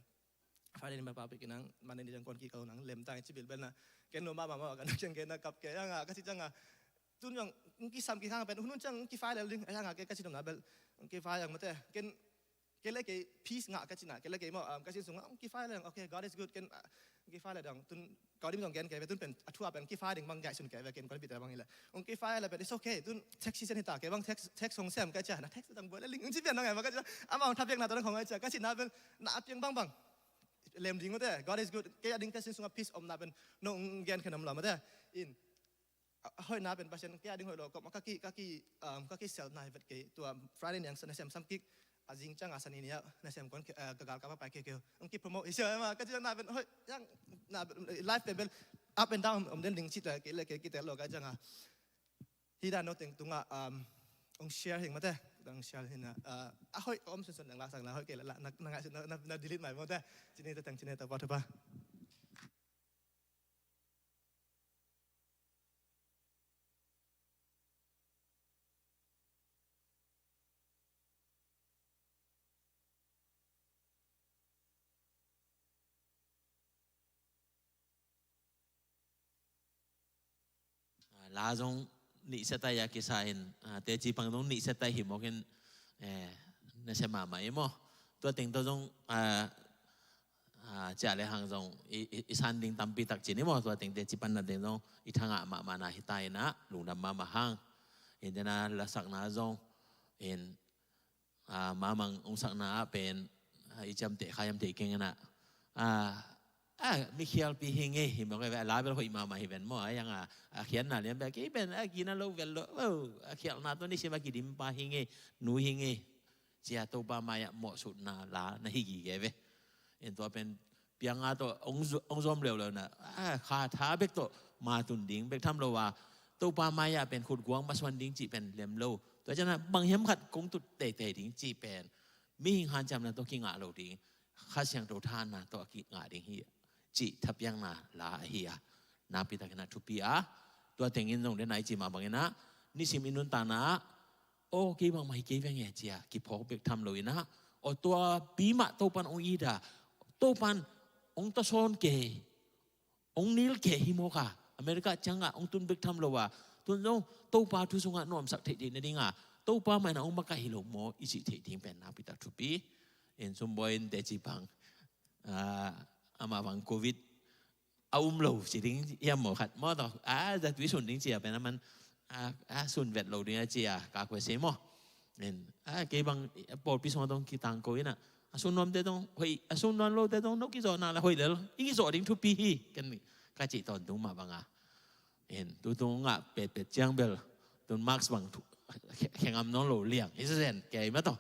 Friday ni ma paupih kik nang Monday ni ciang kuan kik a lo nang lem ta ing ci bilbel na. Ken lo mahmah maw, ka na ciang gen na kap kei hiangah ka ci ciangah tun zong ong kisam kik hang pen hun hun ciang ong kifai lel ding a hiangah kei ka ci nopna bel ong kifai ang mate. Ken kei le kei peace ngah ka ci na, kei le kei maw, um, ka sin sungah ong kifai le, okay, God is good, ken, ah, ong kifai le dong tun kau dim zong gen kei ve, tun pen a thu a pen ong kifai ding bang ngaihsun kei ve, ken kau dim bite bang hi le ong kifai le pen it's okay, tun text hi sen hi ta, kei bang text, text hong sem ka cia na, text dang buai le ling ong ci pian dong e maw ka cia, amah ong tha piakna tua dang hong a cia ka ci na pen na a piang bangbang lem ding mate, God is good, kei a ding ka sin sungah peace om na pen nong gen khen om lo mate in a hoihna pen Pasian kei a ding hoih lo kawm a ka ki, ka ki, um, ka kisel nai vet kei. Tua Friday ni ang sa nasem sam kik a, zing ciangah Sani ni a nasem kon, uh, ka galkap a pai kei kei ong kipromote hi sia ma ka ci na pen hoih hiang na life pen bel up and down om den ding ci ta kei le kei kitel lo ka ciangah hi dan no teng tungah, um, ong share hing mate, ong share hing na, uh, a hoih om sunsun dang la sang la hoih kei la la na, na ngaihsun na, na, na delete mai mate. Ci ni ta tang ci ni ta pa thu pa. Ah, la zong nih sia tai a kisa in, ah, teci pang zong nih sia tai hi mawk in, eh, na sia mahmah hi maw. Tua teng tawh zong, ah, ah, cia le hang zong i, i, i san ding tampi tak ci ni maw, tua teng teci panna teng zong i thangah mahmah na hi ta in ah lungdam mahmah hang. In tena lasakna zong in, ah, mamang ong sakna ah pen, ah, i ciamteh kha hiam thei keng in ah, ah, ah, mikhialpi hi ngei hi mawk e ve, a la bel hoih mahmah hi ven maw, a hiang a, a khiatna lian bel kei pen a gina lo vel lo, oh, a khialhna tawh nisim a kidimpa hi ngei, nu hi ngei. Cia Topa mai-ah mawhsutna la na hi gige ve. In tua pen pianga tawh ong zu-, ong zuam leuleu na, ah, kha tha bek tawh ma tun ding bek tham lo a, Topa mai-ah pen khutguang masuan ding cih pen lem lo. Tua ciangin bang hiam khat kong tut teitei ding cih pen mihing hanciamna tawh kingah lo ding, Kha Siangtho thahatna tawh a kingah ding hi cih thapiakna la ahi a, Nakpi takin ah thupi a, tua tengin zong den a i ci mah bangin ah nisim i nuntakna ah, aw kei bangmah hi kei veng e ci-a kiphawk bek tham lo in ah, aw tua pi mah Topan hong it a, Topan hong tasawn kei, hong nil kei hi mawk a, America ciangah hong tun bek tham lo a, tun zong Topa thu sungah nuamsak theih theih nading a, Topa mah in ah hong makaih hi lo maw i cih theih ding pen nakpi tak thupi. In sumbawi in teci pang, ah, amah bang covid a um lo ci ding hiam maw khat maw tawh, a zatui sun ding ci-a pen a man, a, a sun vet lo ding a ci-a ka kua se maw. In, a, kei bang pawlpi sungah dong kitangko in ah, a sun nuamte dong hoih, a sun nuam lote dong no kizawh nak la hoih lel, i kizawh ding thupi hi, ken ka cih tawntung mah bang a. In, tutung ngah petpet ciang bel tun mask bang thu, khe-, khengam nawn lo liang hi zen kei mah tawh.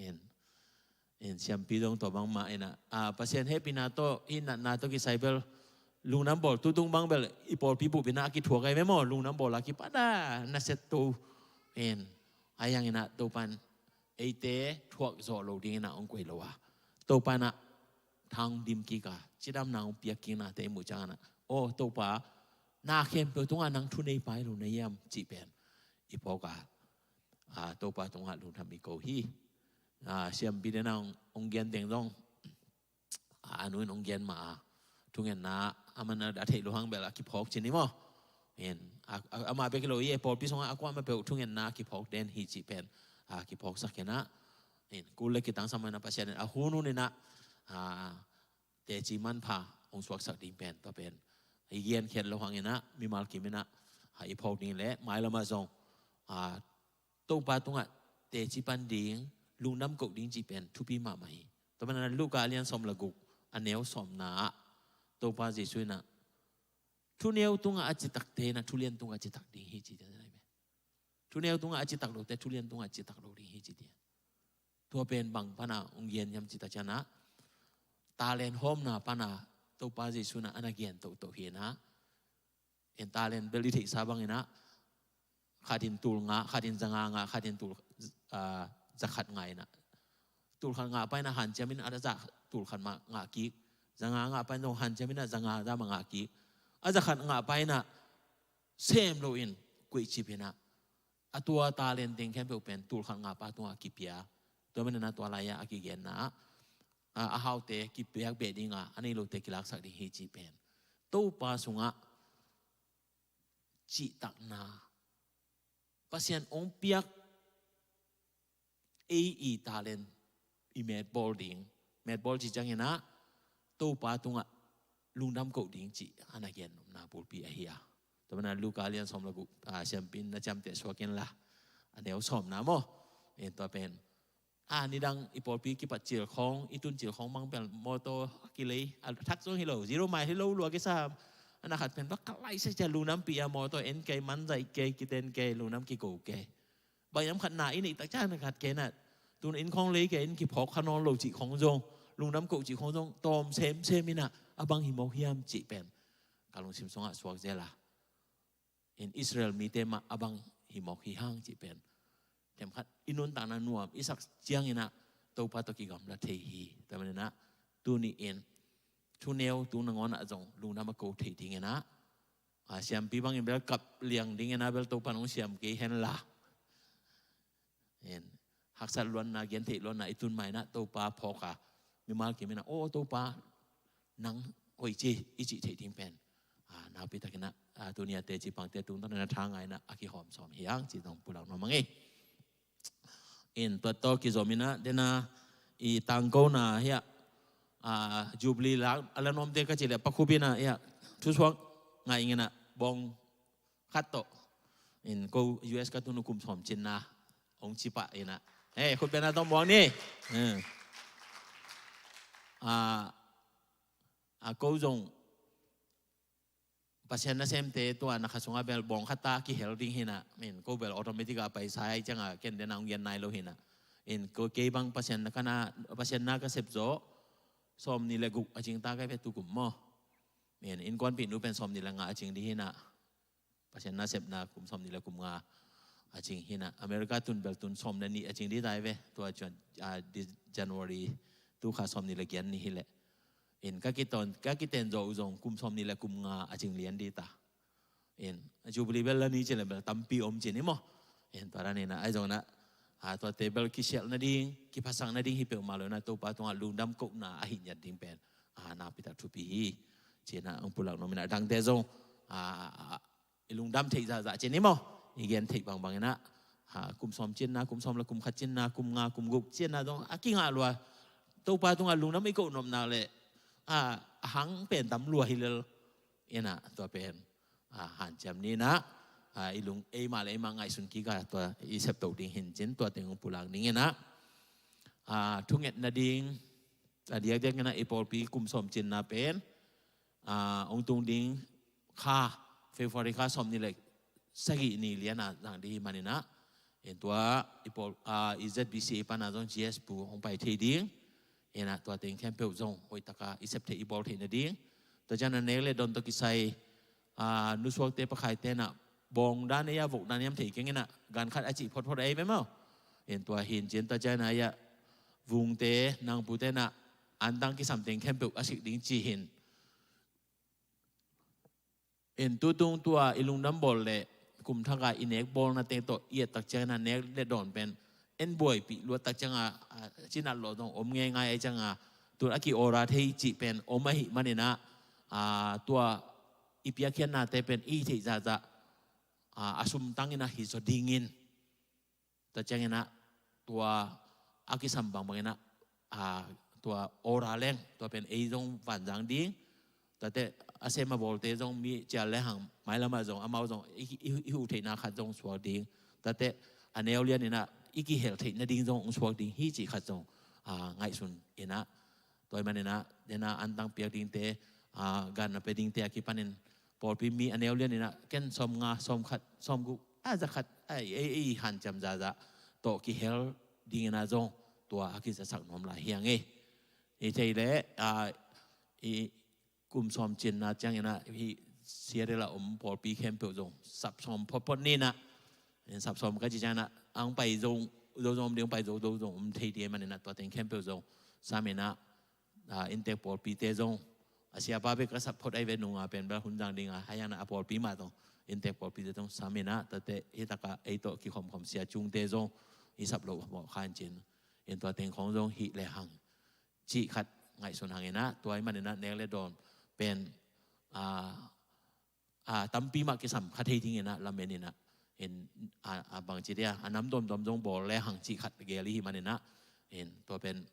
In, in siampi dong tawh bangmah in ah, a, Pasian hehpihna tawh hih natna tawh kisai bel lungdam bawl, tutung bang bel i pawlpi bup in ah a kithuak ai ve maw, lungdam bawl a kipat a nasia to. In, a yang in ah Topan eite thuak zawh lo ding in ah hong koih lo a, Topan ah thang dim kik a, cidamna hong piak kiknate i muh ciangin ah, aw Topa, na khempeuh tungah nang thuneipa hi lo na hiam cih pen i phawk a, a, Topa tungah lungdam i ko hi. A, siampi den a hong, hong gen teng zong, a, a nu in hong gen mah a, thungetna a man a theih lo hang bel a kiphawk ci ni maw. In, a, a, amah bek hi lo hi e, pawlpi sungah a kuamah peuh thungetna a kiphawk den hi cih pen, a, kiphawksak in ah, in, kul le kitangsam in ah Pasian in a hun hun in ah, a, teci manpha hong suaksak ding pen, tua pen i genkhiat lo hang in ah mimal kim in ah, a, i phawk ding le mailam ah zong, a, Topa tungah teci pan ding, lungdam koh ding cih pen thupi mahmah hi. Tua manin ah Luka a lian sawm le guk, a neu sawmna ah Topa Jesuh in ah thuneu tungah a citakte in ah thulian tungah citak ding hi ci ding hi ve. Thuneu tungah a citak lote thulian tungah citak lo ding hi ci ding. Tua pen bang pan a hong gen hiam cih tak ciangin ah, talent hawmna pan a Topa Jesuh in ah a na gen tohtoh hi in ah, in talent bel i theihsa bangin ah, khat in tul nga, khat in za nga nga, khat in tul, ah, za khat nga in ah, tul khat ngah pa in ah hanciam in ah a za tul khat mah ngah kik, za nga ngah pa in zong hanciam in ah za nga za mah ngah kik, a za khat ngah pa in ah sem loin kuaicip in ah, a tua talent teng khempeuh pen tul khat ngah pa tungah kipia. Tua manin ah tua lai-ah a kigenna ah, a, a haute kipiak beh ding a, a nei lote kilaksak ding hi cih pen Topa sungah cihtakna, Pasian hong piak ei i talent i metbawl ding, metbawl cih ciangin ah Topa tungah lungdam koh ding cih a na gen nopna bulpi ahi a. Tua manin ah Luka lian sawm le guk, a, siampi in na ciamteh suak in la, a neu sawmna maw. In tua pen, a, nidang i pawlpi kipat cil khawng, i tun cil khawng bang pen mawtaw a kilei, a thak zong hi lo, zero mile hi lo, lua kisa. A na khat pen tua ka lai sia cia lungdam pi a, mawtaw en kei, man zaih kei, kiten kei, lungdam kiko kei. Bang hiam khat na i neih tak ciang na khat kei na, tun inn khawng lei kei in kiphawk kha nawn lo cih khawng zong, lungdam koh cih khawng zong tawm semsem in ah, a bang hi mawk hiam cih pen ka lungsim sungah suak zel a. In Israel mite mah a bang hi mawk hi hang cih pen themkhat i nuntakna nuam i sak ciangin ah Topa tawh kigamla thei hi. Tua manin ah tuni in thuneu tung nangawn ah zong lungdam a ko thei dingin ah, a, siampi bangin bel kap liang dingin ah bel Topa in hong siam kei hen la, in, haksat luatna, gentheih luatna i tun ma in ah Topa phawk a, mimal kim in ah, aw Topa, nang hoih ci, i cih theih ding pen, a, nakpi takin ah, a, tuni a teci pangte tungtawn in ah tha ngai in ah a kihawm sawm hi hang cih zong pulak nuam ing. In, tua tawh kizom in ah, den a i tangkona hiah, a, Jubilee lak a la nuamte ka cih leh Pa Khup in ah hiah thusuak ngai ing in ah, bawng khat tawh. In, ko U S ka tun uh kum sawm cinna hong ci pah in ah, hei, khut beng a tawm buang ni. Hmm. A, a, ko zong Pasian nasemte tua na kha sungah bel bawng khat ta kihel ding hi in ah, in, ko bel automatic a paisa hi ciangah ken den a hong gen nai lo hi in ah. In, ko kei bang Pasian na ka na, Pasian na ka sep zawh sawmnih le guk a cing ta ka hi ve tukum maw. In, innkuanpih nu pen sawmnih le nga a cing ding hi in ah, Pasian nasepna kum sawmnih le kum nga a cing hi in ah, America tun bel tun sawm le nih a cing ding ta hi ve, tua Jan-, a, di-, January tu kha sawmnih le giat ni hi leh. In ka kiton ka kiten zawh uh zong kum sawm nih le kum nga a cing lian dih ta. In Jubilee bel la ni ci le bel tampi om ci ni maw. In tua dan in ah ahi zong in ah, a, tuate bel kisialh nading kiphasak nading hi peuhmah lo in ah Topa tungah lungdam kohna ahi ngiat ding pen, a, nakpi tak thupi hi. Ci in ah hong pulak nuam in ah dangte zong, a, a, i lungdam theih zahzah ci ni maw. I gen theih bangbang in ah, a, kum sawm cinna, kum sawm le kum khat cinna, kum nga, kum guk cinna zong a kingah lua. Topa tungah lungdam i koh nopna le, a, a hang pen tam lua hi lel. In ah tua pen, a, hanciam ni in ah, a, i lung eimah le eimah ngaihsun kik a tua i septo ding hi in cin tua teng hong pulak ning in ah, a, thunget nading, a, diakdiak in ah i pawlpi kum sawm cinna pen, a, hong tung ding kha February kha sawm nih le sagih ni lian a zang ding hi man in ah, in tua i pawl, a, i Z B C A pan a zong G S pu hong pai thei ding. In ah tua teng khempeuh zong hoih tak a i sep theih i bawl theih nading. Tua ciang a nek le dawn tawh kisai, a, nusuakte pakhaite in ah bawng dan ei a vok dan hiam thei keng in ah gan khat a cih photphot ei memaw. In tua hi in cin tua ciang a ei a vungte nangpute in ah antang kisam teng khempeuh a sik ding ci hi in. In tutung tua i lungdam bawl le kum thak a i nek bawlnate tawh i et tak ciang in ah nek le dawn pen en buaipih luat tak ciang a, a, cinat lawh zong om ngeingai ahi ciang a, tun a ki-order thei cih pen om ahih man in ah, a, tua i piakkhiatnate pen i theih zahzah, a, a sum tang in ah hi zaw ding in. Tua ciang in ah tua a kisam bangbang in ah, a, tua order leng tua pen ei zong vanzang ding. Tuate a sem a bawlte zong mi cial le hang mailam ah zong amau zong i, i, i huh theihna khat zong suak ding. Tuate a neu lian in ah i kihel theih nading zong hong suak ding hi cih khat zong, a, ngaihsun in ah. Tua ahih man in ah den a antang piak dingte, a, gan a pia dingte a kipan in pawlpi mi a neu lian in ah ken sawm nga, sawm khat, sawm guk, a, za khat, a, ei, ei, ei hanciam zahzah tawh kihel ding in ah zong tua a kizasak nuam lai hi ing ei. I thei le, a, i kum sawm cinna ciang in ah hih Seattle a om pawlpi khempeuh zong sap sawm photphot ni in ah. In sap sawm ka cih ciang in ah hong pai zo, zo zong om ding, hong pai zo, zo zong om thei ding ahih man in ah tua teng khempeuh zong sam in ah, a, inntek pawlpite zong, a, siapa bek ka sap phot ahi ve, nung a pen bel hun zang ding a, a hang in ah a pawlpi mah zong, inntek pawlpite zong sam in ah, tuate hih tak a ei tawh kikhomkhom sia cungte zong i sap loh mawh kha in cin. In tua teng khawng zong hih le hang cih khat ngaihsun hang in ah, tua ahih man in ah nek le dawn pen, a, a, tampi mah kisam kha thei ding in ah lamen in ah, in, a, a, bangci dia, a, nam tuamtuam zong bawl le hang cih khat gel i hih man in ah, in tua pen,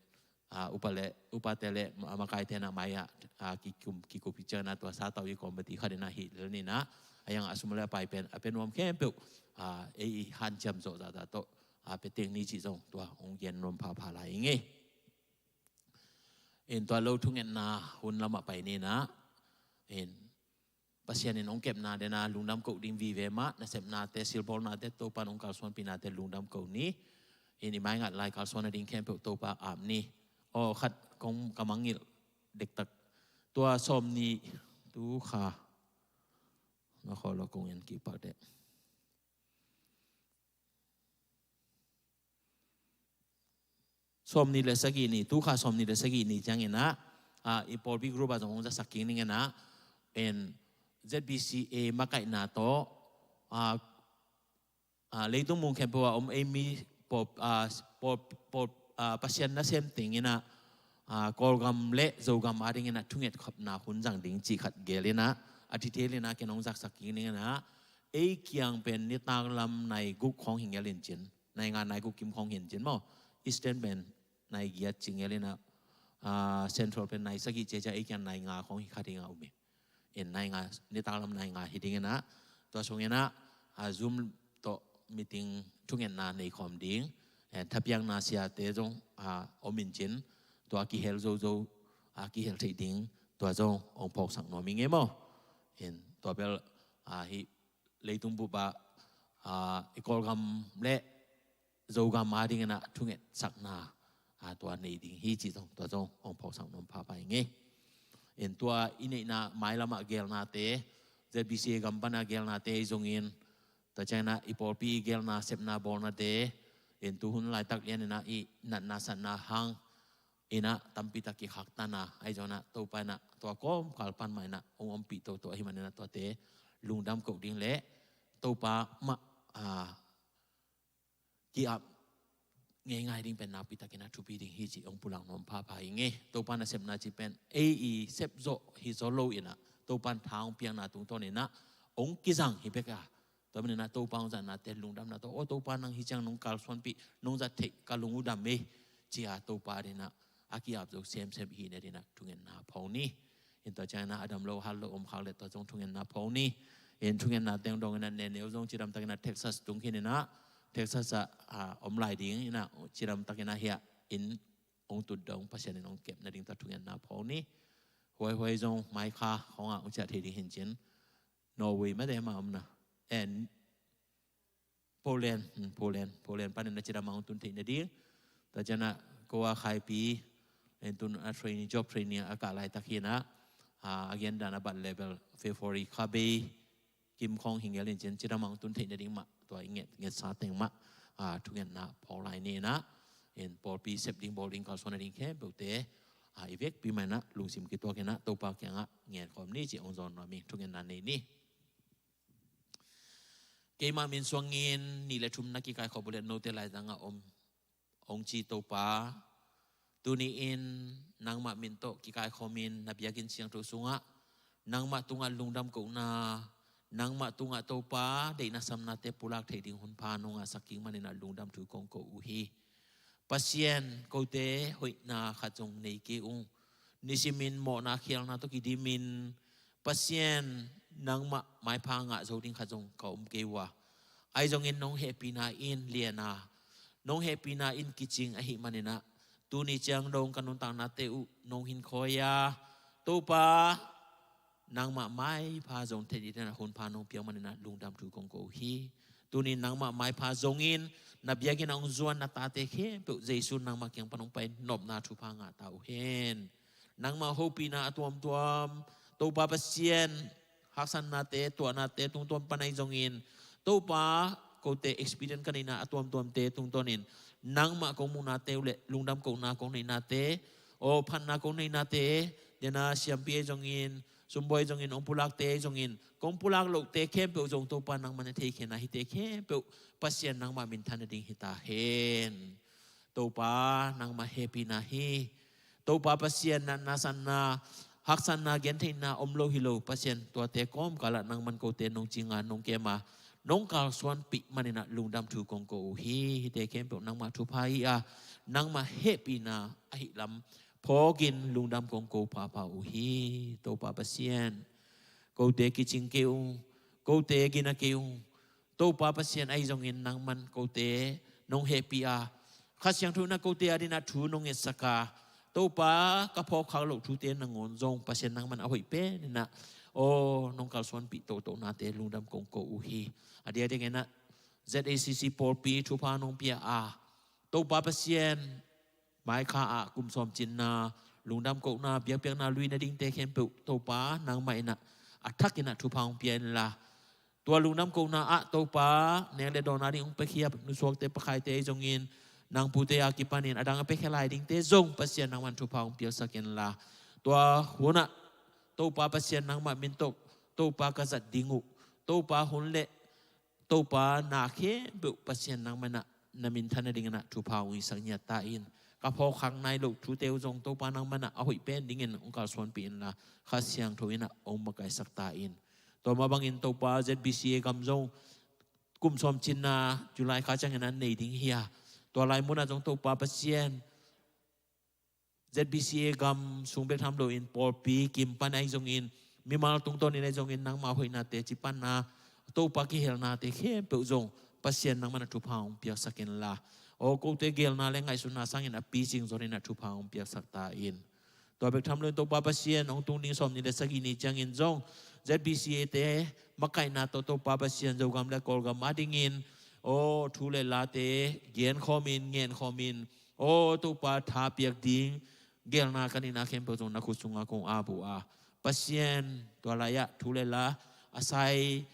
a, upa le, upate le ma-, makaite in ah mai ah, a, kikum, kikup ciang in ah tua satau i committee khat in ah hih lel ni in ah, a hang a sum le a pai pen a pia nuam khempeuh, a, ei i hanciam zawh zahzah tawh, a, pia teng ni cih zong tua hong gen nuam phapha lai ing ei. In tua lo thungetna hun lamah pai ni in ah, in Pasian in hong kepna den a lungdam koh ding vive mah, nasepnate, silbawlnate, Topa in hong kalsuanpihnate lungdam koh ni. In i maingat lai kalsuan nading khempeuh Topa ap ni. Aw, khat kong ka mangngilh dektak. Tua sawm nih, tu kha, na khaw lo kong en kik pak dek. Sawm nih le sagih ni, tu kha sawm nih le sagih ni ciang in ah, a, i pawlpi group ah zong hong zaksak kik ning in ah, en Z B C A makaihna tawh, a, a, leitung mun khempeuh a om ei mi pawl, a, pawl, pawl, a, Pasian nasem teng in ah, a, Kawlgam le Zogam a ding in ah thunget khopna hun zang ding cih khat gel in ah, a detail in ah ken hong zaksak kik ning in ah, ei kiang pen nitak lam nai guk khawng hi ngel in cin. Nai nga nai guk kim khawng hi in cin maw. Eastern pen nai giat ci ngel in ah, a, Central pen nai sagih ci a, ciang ei kiang nai nga khawng hi kha ding a um hi. In nai nga, nitak lam nai nga hi ding in ah. Tua sung in ah, a, Zoom tawh meeting thungetna nei khawm ding. Eh, thapiakna siate zong, a, om in cin. Tua kihel zozo, a, kihel theih ding. Tua zong hong phawksak nuam ing ei maw. In tua bel, a, hih leitung bup ah, a, i Kawlgam le Zogam a ding in ah thungetsakna, a, tua nei ding hi cih zong, tua zong hong phawksak nuam phapha ing ei. In tua i neihna mailam ah gelnate, Z B C A gam pan a gelnate i zong in, tua ciang in ah i pawlpi i gelna sepna bawlnate, in tu hun laitak lian in ah i natna satna hang, in ah tampi tak kikhaktan a, ahi zongin ah Topa in ah tua kawmkal pan mah in ah hong ompih toto ahih manin ah tuate lungdam koh ding le Topa mah, ah, ki-ap ngeingai ding pen nakpi takin ah thupi ding hi cih hong pulak nuam phapha ing e. Topa nasepna cih pen ei i sep zawh hi zaw lo in ah Topa in tha hong piakna tungtawn in ah hong kizang hi bek a, tua manin ah Topa hong zatnate lungdamna tawh, aw Topa nang hih ciang nong kalsuanpih, nong zat theih ka lung uh dam e, ci-a Topa adingin ah a ki-ap zo semsem i hihna dingin ah thungetna phawk ni. In tua ciangin ah a dam lo hat lo om khak leh tua zong thungetna phawk ni. In thungetna teng dongin ah Neneu zong cidam takin ah Texas tung khin in ah, Texas ah, ah, om lai ding in ah cidam takin ah hiah in hong tut dong Pasian in hong kep nading tua thungetna phawk ni. Huaihuai zong Maikha khawngah hong ciah thei ding hi in cin. Norway mah te mah om na. En Poland, hmm, Poland, Poland panin ah cidam ah hong tun theih nading. Tua ciangin ah ko a Khaipi, en tun a training, job training a kah laitak hi in ah, ah, a gen dan a bat level February kha bei kim khawng hi ngel in cin cidam ah hong tun theih nading mah tua i nget, ngetsa teng mah, ah, thungetna phawk lai ni in ah. En pawlpi sep ding, bawl ding, kalsuan nading khempeuhte, ah, i vekpi mah in ah lungsim kituak in ah Topa kiangah ngen khawm ni cih hong zawn nuam ing. Thungetna nei ni. Keimah min suangin nih le thum na kikaikhawm uh leh note laizangah om hong ci Topa, tuni-in nangmah min tawh kikaikhawmin na biakinn siangtho sungah nangmah tungah lungdam kohna, nangmah tungah Topa deihna samnate pulak theih ding hun pha nong ngahsak kik manin ah lungdam thu kong ko uh hi. Pasian, kote hoihna khat zong nei kei ung. Nisimin mawhna khialna tawh kidimin Pasian, nangmah maipha ngah zo ding khat zong ka om kei uh a, ahi zongin nong hehpihna in lian a, nong hehpihna in kicing ahih manin ah tuni ciang dong ka nuntaknate uh nong hinkhawi a, Topa, nangmah maipha zong theih ding in ah hun pha nong piak manin ah lungdam thu kong ko uh hi. Tuni nangmah maipha zongin na biakinn ah hong zuan na tate khempeuh Jesu nangmah kiang pan hong pai nopna thupha ngah ta uh hen. Nangmah hopihna a tuamtuam, Topa Pasian, haksatnate, tuahnate tungtawn pan ahi zongin, Topa, kote experience ka neihna a tuamtuamte tungtawnin nangmah kong muhnate uh leh lungdam kohna kong neihnate, aw phatna kong neihnate, dena siampi ahi zongin, sumbawi zongin, hong pulakte ahi zongin, kong pulak lohte khempeuh zong Topa nangmah na thei khin a, hihte khempeuh Pasian nangmah minthan nading hi ta hen. Topa nangmah hehpihna hi. Topa Pasian, natna, satna, haksatna, gentheihna om lo hi lo Pasian, tuate kawmkalah nangman kote nong cinga, nong kema, nong kalsuanpih manin ah lungdam thu kong ko uh hi. Hihte khempeuh nangmah thupha hi a, nangmah hehpihna ahih lam phawkin lungdam kong ko phapha uh hi. Topa Pasian, kote kicing kei ung, kote gina kei ung. Topa Pasian, ahi zongin nangman kote nong hehpih a, Kha Siangtho in ah kote adingin ah thu nong ngetsak a, Topa, ka phawkkhak loh thute nangawn zong Pasian nangman a hoih pen in ah, aw, nong kalsuanpih tohtohnate lungdam kong ko uh hi. A diakdiakin ah Z A C C pawlpi thupha nong pia a, Topa Pasian, maikha ah kum sawm cinna, lungdam kohna, biakpiakna lui nadingte khempeuh Topa nangmah in ah a thakin ah thupha hong pia inla, tua lungdam kohna ah Topa, nek le dawn ading hong piakhia nusuakte, pakhaite ahi zongin, nang pute a kipanin a dang a piakhia lai dingte zong Pasian nangman thupha hong piaksak inla, tua hun ah Topa Pasian nangmah min tawh Topa ka zat ding uh, Topa hun le Topa na khempeuh Pasian nangman ah na minthan nadingin ah thupha hong hisak ngiat ta in. Ka phawkkhak nai loh thute uh zong Topa nangman ah a hoih pen dingin hong kalsuanpih inla, Kha Siangtho in ah hong makaisak ta in. Tua mah bangin Topa, Z B C A gam zong kum sawm cinna July kha ciangin ah nei ding hi a, tua lai munah zong Topa Pasian, Z B C A gam sung bek tham loin pawlpi kim pan ahi zongin, mimal tungtawnin ahi zongin nangmah hoihna teci panna, Topa kihelnate khempeuh zong Pasian nangman ah thupha hong piaksak inla, aw, kote gelna le ngaihsutna sangin a picing zonin ah thupha hong piaksak ta in. Tua bek tham loin Topa Pasian, hong tung ding sawmnih le sagih ni ciangin zong Z B C A te makaihna tawh Topa Pasian, Zogam le Kawlgam adingin, aw, thu le late genkhawmin, ngenkhawmin, aw Topa, tha piak ding gelna ka neihna khempeuh zong na khut sungah kong ap uh a, Pasian, tua lai-ah thu le la a sai,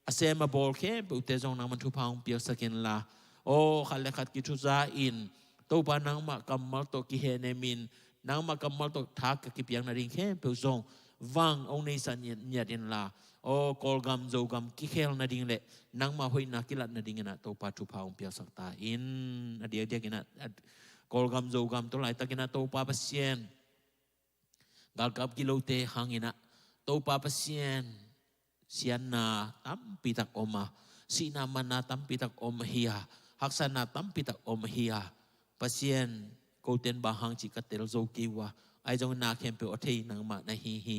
a sem a bawl khempeuhte zong nangman thupha hong piaksak inla, aw, khat le khat kithuza in, Topa nangmah kammal tawh kihehnemin, nangmah kammal tawh tha ka kipiak nading khempeuh zong vang hong neisak ngiatngiat inla, aw Kawlgam Zogam kikhel nading le nangmah hoihna kilat nadingin ah Topa thupha hong piaksak ta in. A diakdiakin ah Kawlgam Zogam tawh laitakin ah Topa Pasian galkap gilote hangin ah Topa Pasian siatna tampitak om a, sihna manna tampitak om ahi a, haksatna tampitak om ahi a, Pasian koten bang hang cih ka tel zo kei uh a, ahi zongin na khempeuh a thei nangmah na hi hi.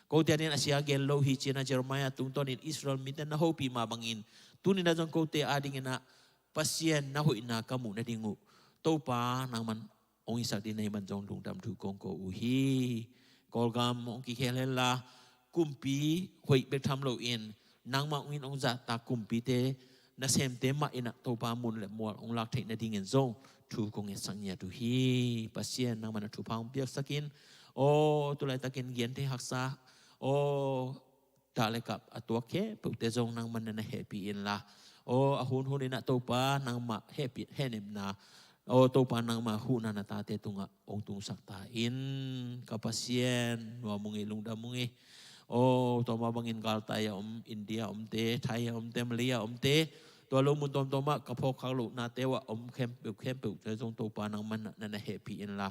Kote adingin a sia gel lo hi ci-in ah Jeremiah tungtawnin Israel mite na hopih mah bangin tuni-in ah zong kote adingin ah Pasian na hoihna ka muh nading uh Topa nangman hong hisak ding na hih man zong lungdam thu kong ko uh hi. Kawlgam hong kikhel henla, kumpi hoih bek tham loin nangmah hong in hong zahtak kumpite nasemte mah in ah Topa mun le mual hong lak theih nadingin zong thu kong ngetsak ngiat uh hi. Pasian nangman ah thupha hong piaksak in. Aw tu laitakin genthei haksa, aw dah le kap a tuak khempeuhte zong nangman na na hehpih inla, aw a hunhun in ah Topa nangmah hehpih hehnepna, aw Topa nangmah huhna na tate tungah hong tungsak ta in. Ka Pasian nuam ung ei, lungdam ung ei. Aw tua mah bangin galtai a om, India a omte, Thai a omte, Malay a omte, tua lo mun tuamtuam ah ka phawk khak lohnate uh ah om khempeuh khempeuhte zong Topa nangman na na hehpih inla,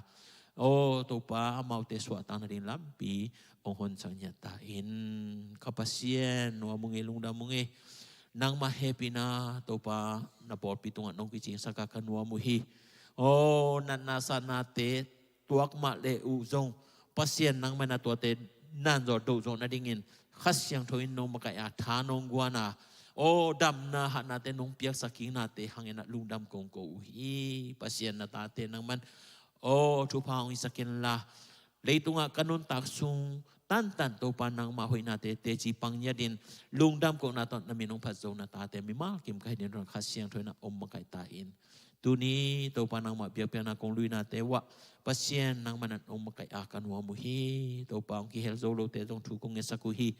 aw Topa amaute suahtak nading lampi hong honsak ngiat ta in. Ka Pasian nuam ung ei, lungdam ung ei. Nangmah hehpihna Topa na pawlpi tungah nong kicingsak a ka nuam uh hi. Aw natna satnate tuak mah le uh zong Pasian nangmah in ah tuate nanzawh dohzawh nadingin Kha Siangtho in nong makaih a, tha nong guan a, aw damna hatnate nong piaksak kiknate hangin ah lungdam kong ko uh hi. Pasian na tate nangman aw thupha hong hisak inla, leitungah ka nuntak sung tantan Topa nangmah hoihnate teci pang ngiatin lungdam kohna tawh na min hong phat zo na tate mimal kim ka hi ding uh Kha Siangtho in ah hong makaih ta in. Tuni Topa nangmah biakpiakna kong luinate uh ah Pasian nangmah in ah hong makaih a ka nuam uh hi. Topa hong kihel zo lote zong thu kong ngetsak uh hi.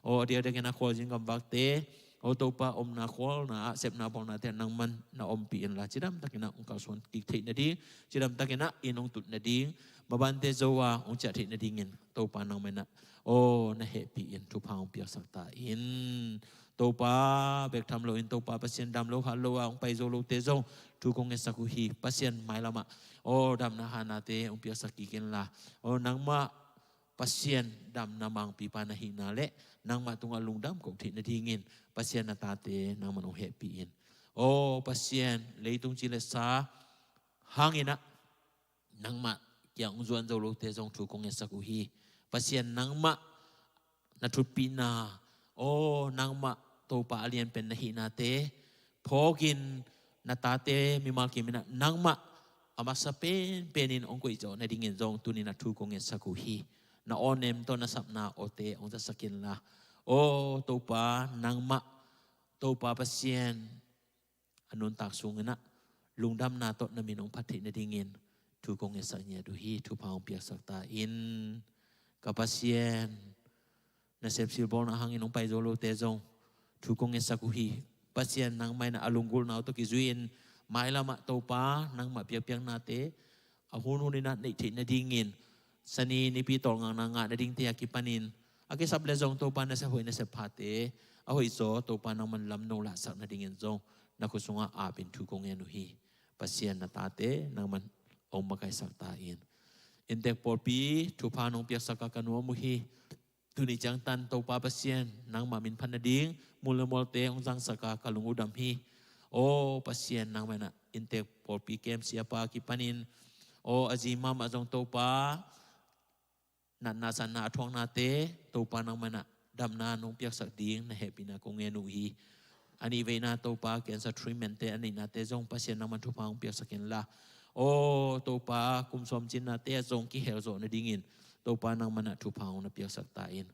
Aw a diakdiakin ah khualzin gamvakte, aw Topa omna khualna ah sepna bawlnate ah nangman na ompih inla, cidamtakin ah hong kalsuan kik theih nading, cidamtakin ah inn hong tut nading, mabante zo a hong ciah theih nadingin Topa nangmah in ah aw na hehpih in thupha hong piaksak ta in. Topa bek tham loin Topa Pasian dam lo hat lo a hong pai zo lote zong thu kong ngetsak uh hi. Pasian mailam ah aw damna hatnate hong piaksak kik inla, aw nangmah Pasian damna mangpipa na hihna le nangmah tungah lungdam koh theih nadingin Pasian na tate nangman hong hehpih in. Aw Pasian, leitung ci le sa hangin ah nangmah kiang hong zuan zo lote zong thu kong ngetsak uh hi. Pasian nangmah na thupina, aw nangmah Topa a lianpen na hihnate phawkin na tate mimal kim in ah nangmah a masa penpen in hong koih zawh nadingin zong tuni-in ah thu kong ngetsak uh hi. Na awnem tawh na sapna awte hong zatsak inla, aw Topa nangmah Topa Pasian a nuntak sungin ah lungdamna tawh na min hong phat theih nadingin thu kong ngetsak ngiat uh hi. Thupha hong piaksak ta in. Ka Pasian, na sepsilbawlna hangin hong pai zo lote zong thu kong ngetsak uh hi. Pasian nangmah in ah a lunggulhna uh tawh kizui-in mailam ah Topa nangmah biakpiaknate a hunhun in ah neih theih nadingin Sani nipi tawlngakna ngah nadingte a kipanin a kisap le zong Topa na sep hoih na sep phate a hoihzaw Topa nangman lamno lahsak nadingin zong na khut sungah apin thu kong ngen uh hi. Pasian na tate nangman hong makaihsak ta in. Inntek pawlpi thupha nong piaksak a ka nuam uh hi. Tuni ciangtan Topa Pasian nangmah min phat nading mun le mualte hong zangsak a ka lung uh dam hi. Aw Pasian nangmah in ah inntek pawlpi kem siapa a kipanin aw a zi mahmah zong Topa natna satna a thuaknate Topa nangmah in ah damna nong piaksak ding na hehpihna kong ngen uh hi. A nih veina Topa cancer treatmentte a neihnate zong Pasian nangmah thupha hong piaksak inla, aw Topa kum sawm cinnate ah zong kihel zawh nadingin Topa nangmah in ah thupha hong na piaksak ta in.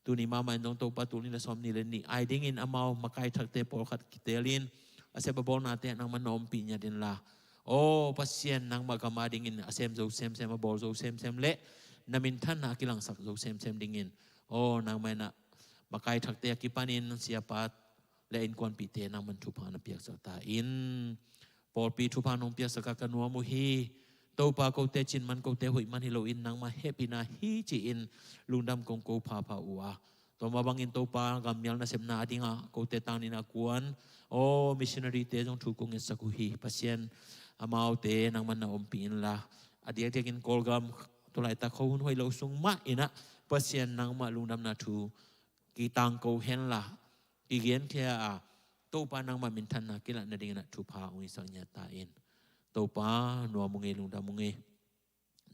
Tuni mahmah in zong Topa tul nih le sawm nih le nih ai dingin amau makai thakte pawlkhat kitelin a sep a bawlnate ah nangmah na ompih ngiat inla, aw Pasian nangmah gam a dingin a sem zo semsem, a bawl zo semsem le na minthanna a kilangsak zo semsem dingin aw nangmah in ah makai thakte a kipanin siapa le innkuanpihte nangman thupha na piaksak ta in. pawlpi thupha nong piaksak a ka nuam uh hi. Topa, kote cin man, kote hoih man hi loin nangmah hehpihna hi ci-in lungdam kong ko phapha uh a, tua mah bangin Topa, gammial nasepna a dingah kote tangnin a kuan aw missionary-te zong thu kong ngetsak uh hi. Pasian, amaute nangmah na ompih inla, a diakdiakin Kawlgam tulaitak khuahun hoih lo sung mah inah Pasian, nangmah lungdamna thu kitangko henla, kigenkhia a, Topa, nangmah minthanna kilat nadingin ah thupha hong hisak ngiat ta in. Topa, nuam ung ei, lungdam ung ei.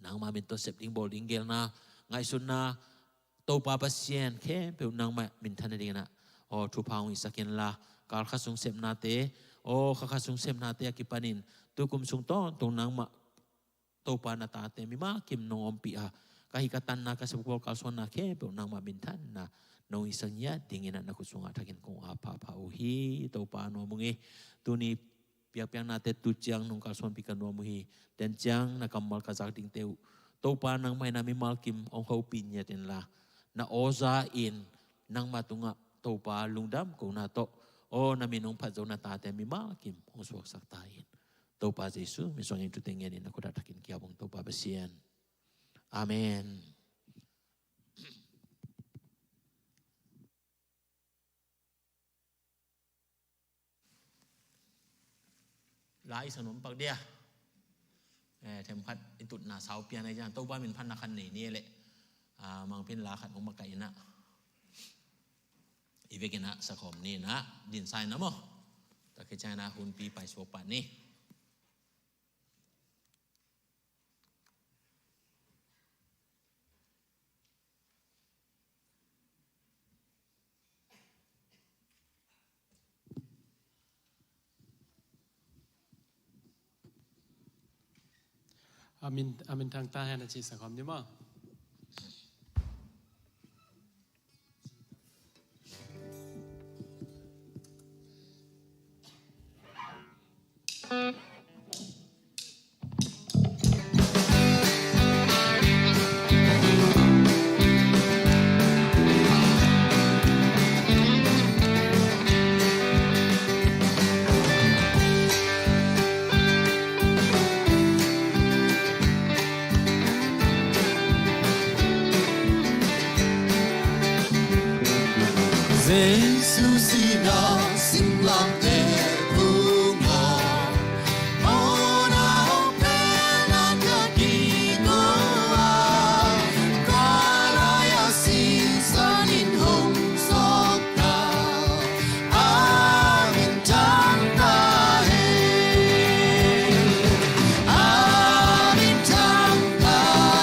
Nangmah min tawh sep ding, bawl ding, geelna, ngaihsutna, Topa Pasian, khempeuh nangmah minthan nadingin ah aw thupha hong hisak inla, kal khat sung sepnate, aw kha khat sung sepnate a kipanin tukum sung tawntung nangmah Topa, na tate mimal kim nong ompih a, ka hih ka tanna, ka sepkol kalsuanna khempeuh nangmah minthanna nong hisak ngiat dingin ah na khut sungah thakin kong ap phapha uh hi. Topa, nuam ung ei. Tuni piakpiaknate tu ciang nong kalsuanpih ka nuam uh hi. Ten ciang na kammal ka zak dingte uh, Topa, nangmah in ah mimal kim hong hopih ngiat inla, na aw za-in nangmah tungah Topa, lungdam kona tawh aw na min hong phat zo na tate mimal kim hong suaksak ta in. Topa Jesu min suangin thute ngenin na khut ah thakin kiap ung, Topa Pasian. Amen. La i sa nuam pak dia. Eh, themkhat i tutna sau pian a i ciang Topa min phatna khat nei ni leh. Ah, mangpin la khat hong makaih inah i vekin ah sakhawm ni inah, din sa inah maw. Tua khit ciang inah hunpi paisuak pah ni. A min, a minthang ta hen a ci sakhawm ni maw. Jesu sihna singlamteh phungah, mawhna hong pelh na ka kiko a, tua lai-ah sisan in hong sawp ta. A minthang ta hen. A minthang ta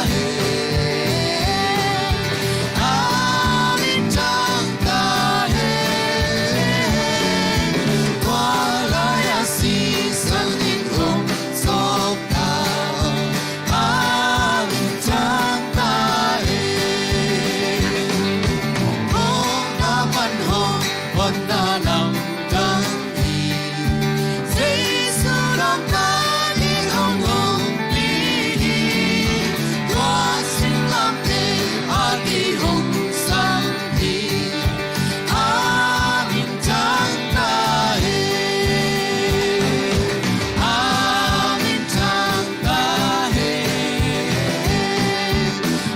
hen. A minthang ta hen. Tua lai-ah sisan in hong sawp ta. A minthang ta hen. Hong na pan hong, hong na nam dang hi. Jesu lawngta ding hong ompih hi. Tua singlamteh a kihong sam hi. A minthang ta hen. A minthang ta hen.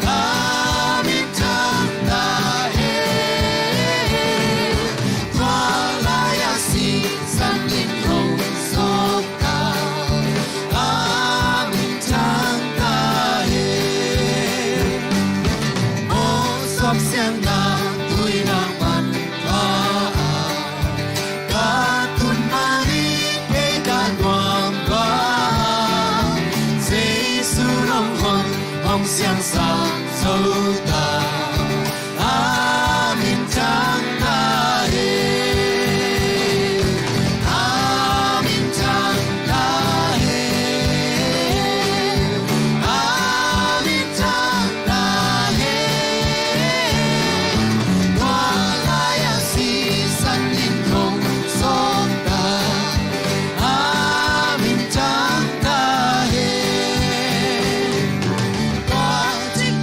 A minthang ta hen. Tua lai-ah sisan in hong sawp ta. A minthang ta hen. Aw, sawpsiangna tuina manpha ah, ka tun mah ni, ka nuam lua. Jesu longhon hong siangsak zo ta. A minthang ta hen. A minthang ta hen. A minthang ta hen. Tua lai-ah sisan in hong sawp ta. A minthang ta hen. Tua cih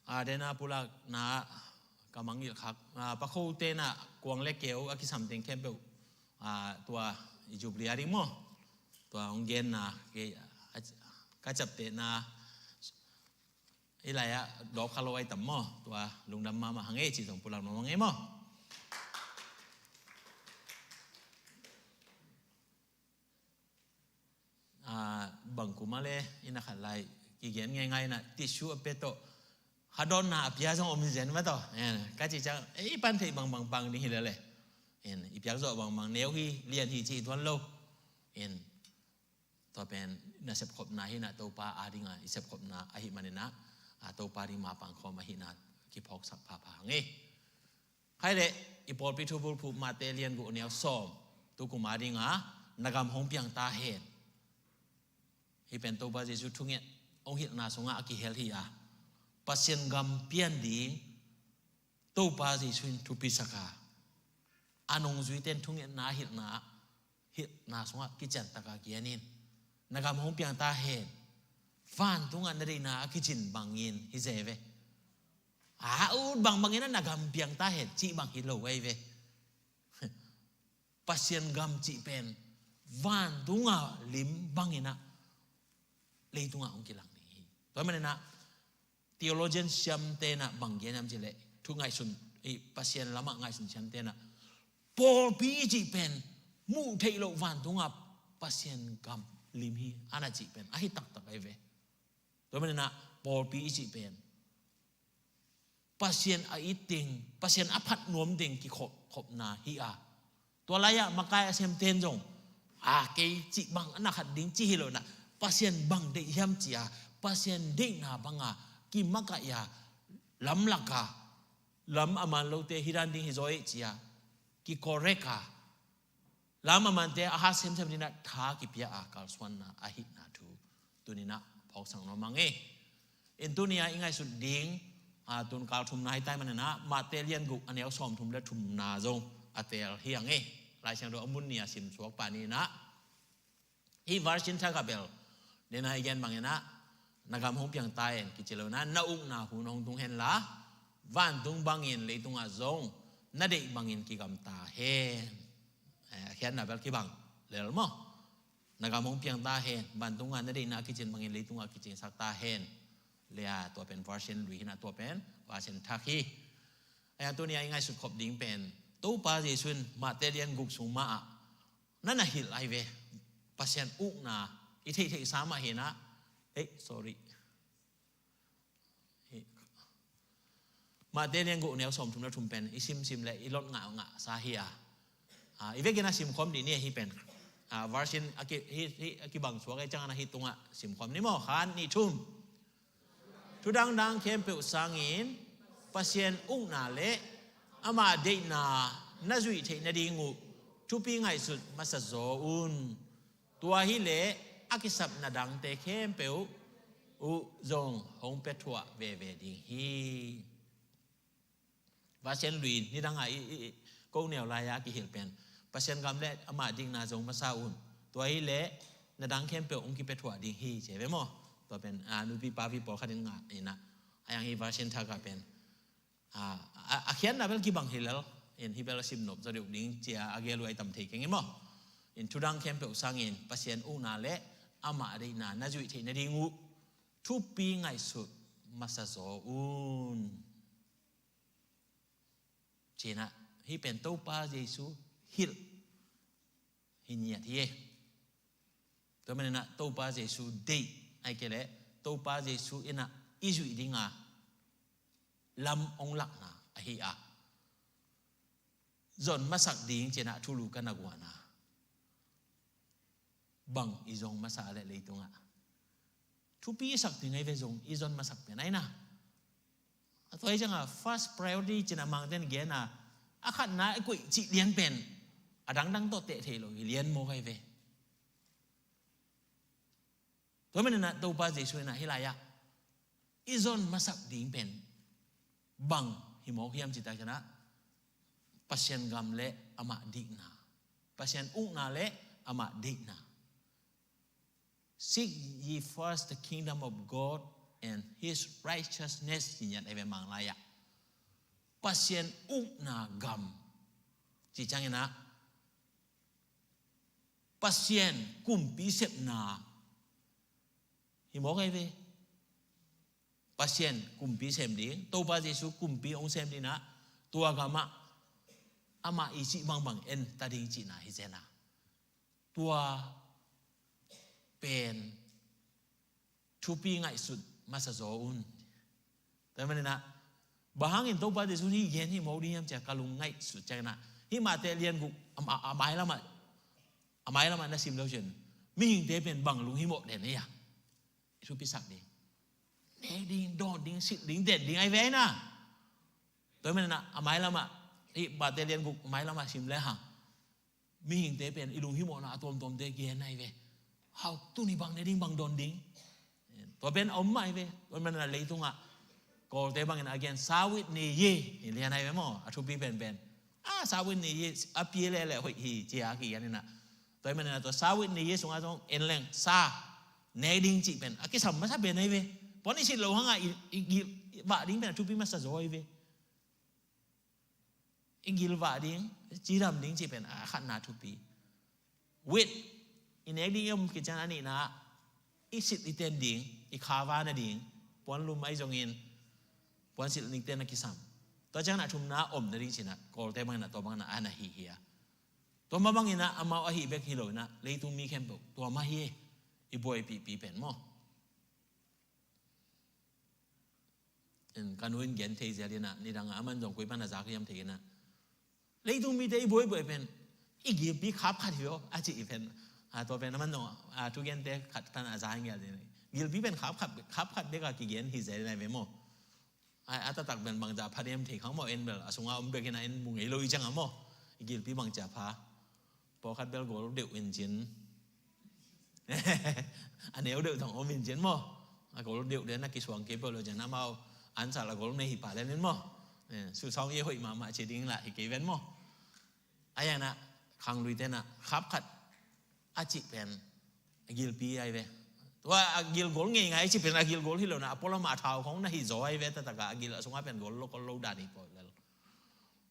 A, dena pulakna ka mangngilh khak, a, pakhote na kuang le keu a kisam teng khempeuh, a, tua i Jubilee a ding maw? Tua hong genna kei, a, ka ciaptehna i lai-ah dawk kha lo ai tam maw? Tua lungdam mahmah hang ei ci zong pulak nuam hang ei maw? A, bang kum a le ina khat lai kigen ngeingai ina tissue a pe tawh kha dawnna a pia zong om hi zen mah tawh. En, ka ci ciang, ei, i pan theih bangbang pang ding hi lele. En, i piak zawh bangbang neu hi, lian hi ci hi tuan lo. En, tua pen na sepkhopna hi ina Topa a dinga i sepkhopna ahi maninah, a, Topa ding mapang khawm ahi ina kiphawksak phapha hang ei. Khai leh i pawlpi thubulphuh Mate lian guk neu sawm, tukum a dinga na gam hong piang ta hen. Hih pen Topa Jesu thunget hong hilhna sungah a kihel hi a, Pasian gam pian ding Topa Jesu in thupi sak a, a nungzuite in thungetna hilhna hilhna sungah kiciantaka kian in, na gam hong piang ta hen. Vantungah na deihna a kicin bangin hi ze ve. A ut bangbangin a na gam piang ta hen cih bang hi lo ei ve. Pasian gam cih pen vantungah lim bangin a leitungah hong kilang ding hi. Tua maninah theologian siamte na bang gen hiam cih leh, thu ngaihsun, i Pasian lamah ngaihsun siamte na, pawlpi i cih pen muh theih loh vantungah Pasian gam lim hi a na cih pen ahi taktak ahi ve. Tua maninah pawlpi i cih pen Pasian a it ding, Pasian a phat nuam ding kikhop, khopna hi a. Tua lai-ah makai a sem ten zong, a, kei cih bang a na khat ding ci hi lo ina, Pasian bang deih hiam ci a, Pasian deihna banga kimakaih a, lamlak a, lam a man lote hi dan ding hi zaw ei ci a, kikorek a, lam a mante a hat semsem ding ina tha kipia a kalsuanna ahihna thu tuni ina phawksak nuam hang ei. In tuni a i ngaihsut ding, a, tun kal thumna hi tai maninah Mate lian guk a neu sawm thum le thumna zong a teel hi hang ei. Lai Siangtho a mun ni a sim suak pa ni ina, hih version thak a bel, dena i gen bangin ah, na gam hong piang ta hen kici lo ina, na ukna hun hong tung hen la, vantung bangin leitungah zong na deih bangin kigamta hen. Eh, a khiatna bel kibang lel maw? Na gam hong piang ta hen, vantungah na deihna a kicin bangin leitungah kicingsak ta hen. Leh a, tua pen version lui hi ina, tua pen version thak hi. Ahi hang tuni a i ngaihsut khop ding pen Topa Jesu in Mate lian guk sung mah ah na na hilh ahi ve. Pasian ukna i theihtheihsa mah hi ina. Ei, sorry. Mate lian guk neu sawm thum le thum pen i simsim le i lot ngahngahsa hi a. A, i vekin a simkhawm dih ni hih pen. A, version a ki, hi, hi, a kibang suak ei ciangin a hih tungah simkhawm ni maw? Khat, nih, thum. Thu dangdang khempeuh sangin Pasian ukna le amah deihna na zuih theih nading uh thupi ngaihsut masa zaw un. Tua hileh a kisapna dangte khempeuh uh zong hong pia thuah veve ding hi. Pasian lui nidang a i, i, i ko neu lai-a kihilh pen Pasian gam le amah dikna zong masa un. Tua hileh na dang khempeuh hong kipia thuah ding hi ci ve maw? Tua pen, a, nupi papi pawlkhat in ngah ina. Ahi hang hih version thak ah pen, a, a, a khiatna bel kibang hi lel. In hih bel a sim nop zaw deuh ding ci a a gel uh a i tam thei keng in maw? In thu dang khempeuh sangin Pasian ukna le amah deihna na zuih theih nading uh thupi ngaihsut masa zaw un. Ci ina, hih pen Topa Jesu hilh hi ngiat hi e. Tua maninah Topa Jesu deih, ahih kei leh Topa Jesu ina i zuih dinga lam hong lakna ahi a, zon masak ding ci ina thulu ka na guan a, bang i zong masa a leh leitungah thupi i sak ding ahi ve, zong i zon masak pen ahi na. A tua hi cianga first priority ci ina Mangten gen a, a khatna i koih cih lian pen a dangdang tawh teh thei lo hi lian mawk ahi ve. Tua maninah Topa Jesu ina hih lai-ah i zon masak ding pen bang hi mawk hiam ci tak ciangah Pasian gam le amah dikna, Pasian ukna le amah deihna. Seek ye first the kingdom of God and his righteousness ci ngiat ahi ve Manglai ah. Pasian ukna gam ci ciangin ah Pasian kumpi sepna hi mawk ahi ve. Pasian kumpi sem ding, Topa Jesu kumpi hong sem ding ah, tua gamah amah i cih bangbang en ta ding cihna hi zen a. Tua pen thupi ngaihsut masa zaw un. Tua manin ah, bang hangin Topa Jesu hih gen hi mawk ding hiam ci-a ka lung ngaihsut ciangin ah, hih Mate lian guk a, a, a mailamah, a mailamah na sim lo ciang, mihingte pen bang lunghimawh den hi a, i thupisak ding, nek ding, dawn ding, silh ding, den ding ahi ve na. Tua manin ah, a mailamah, hih Mate lian guk a mailamah sim le hang, mihingte pen i lunghimawhna a tuamtuamte gen ahi ve. Hau, tuni bang ne ding, bang dawn ding. Tua pen a om mah ahi ve. Tua manin ah leitungah Kawlte bangin a gen, sawit ne ye, i lian ahi ve maw, a thupi penpen. A, sawit ne ye, a pia lele hoih hi ci-a kigen in ah. Tua manin ah tua sawit ne ye sungah zong en leng sa nek ding cih pen a kisam masa pen ahi ve. Puan i silh loh hangah i, i, i vah ding pen a thupi masa zaw ahi ve. I gilvah ding, cidam ding cih pen a khatna thupi. Wit, i nek ding i om khit ciang a nihna, i silh i ten ding, i kha va nading, puan lum ahi zongin puan silh ning ten a kisam. Tua ciang a thumna om nading ci-in ah Kawlte bangin ah tua bangin ah a na hih hi a. Tua mah bangin ah amau ahih bek hi lo in ah, leitung mi khempeuh tua mah hi, i buaipihpih pen maw. In ka nu in gen thei zel in ah, nidang ah a man zong koi pan a zak hiam thei in ah, leitung mite i buaibuai pen i gilpi khap khat hi aw a cih pen. A, tua pen a man zong a thugente khat pan a za hi ngial ding. Gilpi pen khap khat, khap khat bek a kigen hi zel in ah ve maw. A, a taktak pen bangzah pha diam thei khang maw, en bel a sungah om bek in ah en mu ngei lo i ciang ah maw. I gilpi bangci a pha. Pawlkhat bel gol deuh in cin. A neu deuh tawh om in cin maw. A gol deuh den a kisuang kei peuh lo cin, amau ansal a gol nei hi pah lel in maw. Eh, susawng ye hoih mahmah ci ding lah hi kei ven maw. A yang ah khangluite in ah khap khat a cih pen a gilpi ahi ve. Tua a gil gol ngeingai a cih pen a gil gol hi lo in ah, a pualam ah a thau khong na hi zaw ahi ve, taktak a gil a sungah pen gol lo, gol lo dan hi pawh lel.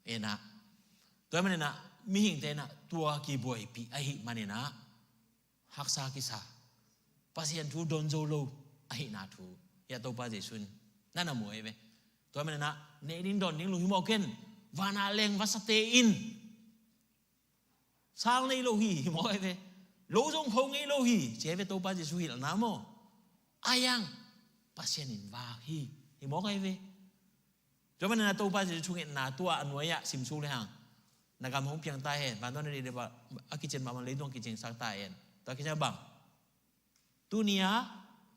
In ah, tua manin ah mihingte in ah tua kibuaipih ahih manin ah haksa kisa, Pasian thu don zo lo ahihna thu hi a, Topa Jesu in na na mu ahi ve. Tua manin ah nek ding dawn ding lunghimawh ken, van a leng vasate in, sal nei lo hi, hi mawk ahi ve. Lo zong kho ngei lo hi ci ahi ve Topa Jesu hilhna maw. A yang Pasian in vak hi, hi mawk ahi ve. Tua manin ah Topa Jesu thungetna tua a nuai-ah simsuk le hang, na gam hong piang ta hen, vantung na deih deuh a kicin mahmah leitung kicingsak ta hen. Tua kicin bang, tuni-a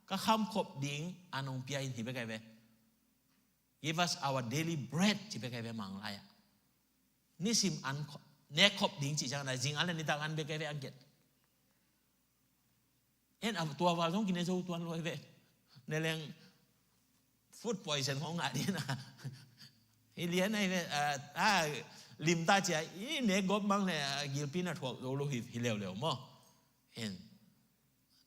ka khamkhop ding an hong pia in, hi bek ahi ve. Give us our daily bread ci bek ahi ve Manglai ah. Nisim an kho-, nek khop ding cih ciang na, zing an le nitak an bek ahi ve a gen. En a tua val zong kine zo tuan lo ahi ve. Ne leng food poison khong ngah ding na. Hi lian ahi ve, a, a, limta cia, i nek gop mang le, a, gilpi na thuak zo lo hi, hi leuleu maw. En.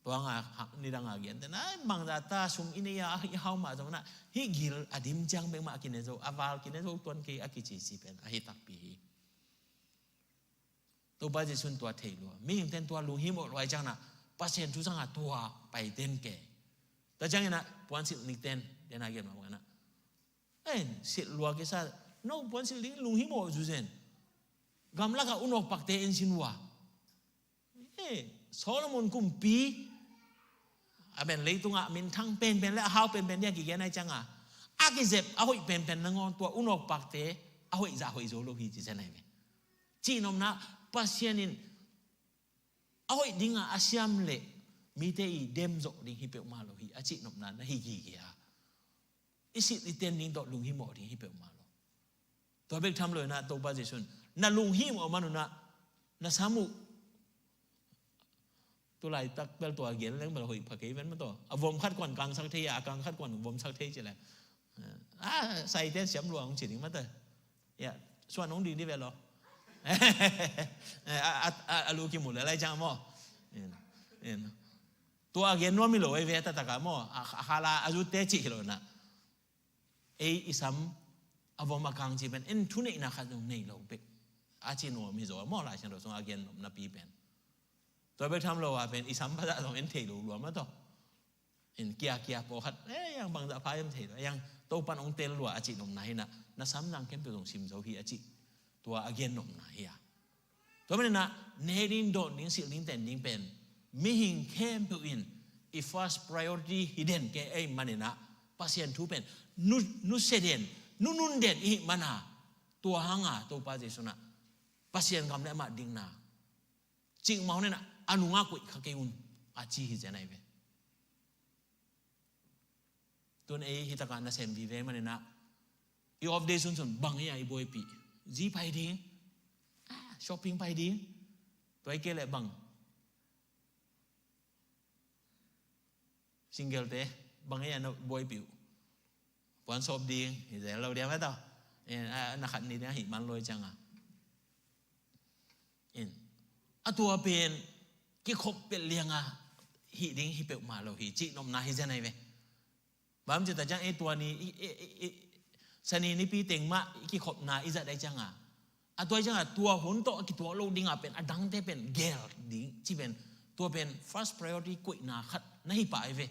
Tua nga, ha, nidang a gen te na, mangza ta sum i nei a, i hau mah zong na, hi gil a dim ciang bek mah a kine zo, a val kine zo tuan kei a kicici pen, a hi takpi hi. Topa Jesu in tua thei lua. Mihingte in tua lunghimawh lua ahih ciangin ah, Pasian thu zangin tua pai ten ke. Tua ciangin ah, puansilh nik ten, den a gen mah bangin ah. Eh, silh lua kisa, no puansilh nik lunghimawh zuzen. Gamlak ah unawk pakte en sin ua. Eh, Solomon kumpi. A ben leitungah minthang penpen le a hau penpen ding a kigen ahih ciangin ah, a kizep a hoih penpen nangawn tua unawk pakte a hoih zah hoih zo lo hi ci zen ahi ve. Cihnopna, Pasian in a hoih dingin a siam leh mite i dem zawh ding hi peuhmah lo hi, a cihnopna na hi gige a. I silh i ten ding tawh lunghimawh ding hi peuhmah lo. Tua bek tham lo in ah Topa Jesu in na lunghimawh man un ah na sam uh. Tulaitak bel tua gen leng bel hoih pha kei ven mah tawh. A vom khat kuan kangsak thei a, a kang khat kuan vomsak thei ci leh. Ah, saite siam lua hong ci ding mah tawh. Ya, suan hong ding dih ve lo. A, a, a, a lu kimu le lai ciang maw. En, en. Tua a gen nuam hi lo ei ve, taktak a maw, a, a khala a zute cih hi lo na. Ei i sam a vom a kang cih pen en thuneihna khat zong nei lo bek a ci nuam hi zaw maw, Lai Siangtho sung a gen nopna pi pen. Tua bek tham lo a pen i sam pha zah zong en thei lo lua mah tawh. In kia kia pawlkhat, eh, yang bangzah pha hiam thei lo, yang Topan hong tel lua a cih nopna hi na, na sam zang khempeuh zong sim zo hi a cih. Tua a gen nopna hi a. Tua manin ah, ne ding, dawn ding, silh ding, ten ding pen mihing khempeuh in i first priority hi den kei ei manin ah, Pasian thu pen nu, nusia den, nunun den i hih man a, tua hang a Topa Jesu in ah Pasian gam le amah dikna cih mah hun in ah, a nungah koih kha kei un a ci hi zen ahi ve. Tun ei hi takah nasem vive manin ah, i off day sunsun bang hi a i buaipih? Zi pai ding, ah, shopping pai ding, tua hi kei leh bang? Single te bang hi a na buaipih uh? Puan sawp ding hi zel lo diam a tawh. Eh, a, na khat ni ding a hih man lo hi ciang a. In, a tua pen kikhop pelh liang a hih ding hi peuhmah lo hi cih nopna hi zen ahi ve. Bang ci ta ciang, eh, tua ni, i, i, i, i, Sani nipi teng mah i kikhopna i zat ahi ciang a, a tua ahi ciang a tua hun tawh a kituak lo ding a pen a dangte pen gel ding cih pen, tua pen first priority koihna khat na hi pah ahi ve.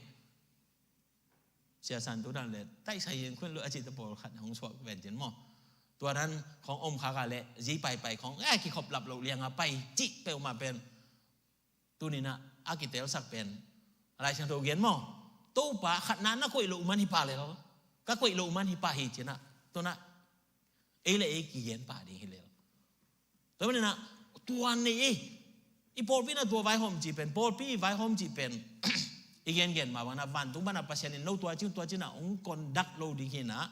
Sia San tu dan le, taisai yen khun lu a cih te pawlkhat hong suak ven cin maw. Tua dan khong om khak a le, zi paipai khong, eh, kikhop lap loh liang a pai cih peuhmah pen. Tuni in ah, a kitelsak pen, a Lai Siangtho gen maw. Topa khatna na koih loh man hi pah lel. Ka koih loh man hi pah hi ci in ah. Tun ah, ei le ei kigen pah ding hi lel. Tua manin ah, tua nei ei. I pawlpi in ah tua vaihawm cih pen, pawlpi i vaihawm cih pen. I gengen mah bang in ah, vantung pan a Pasian in no tua ci un, tua ci un a hong conduct lo ding hi in ah.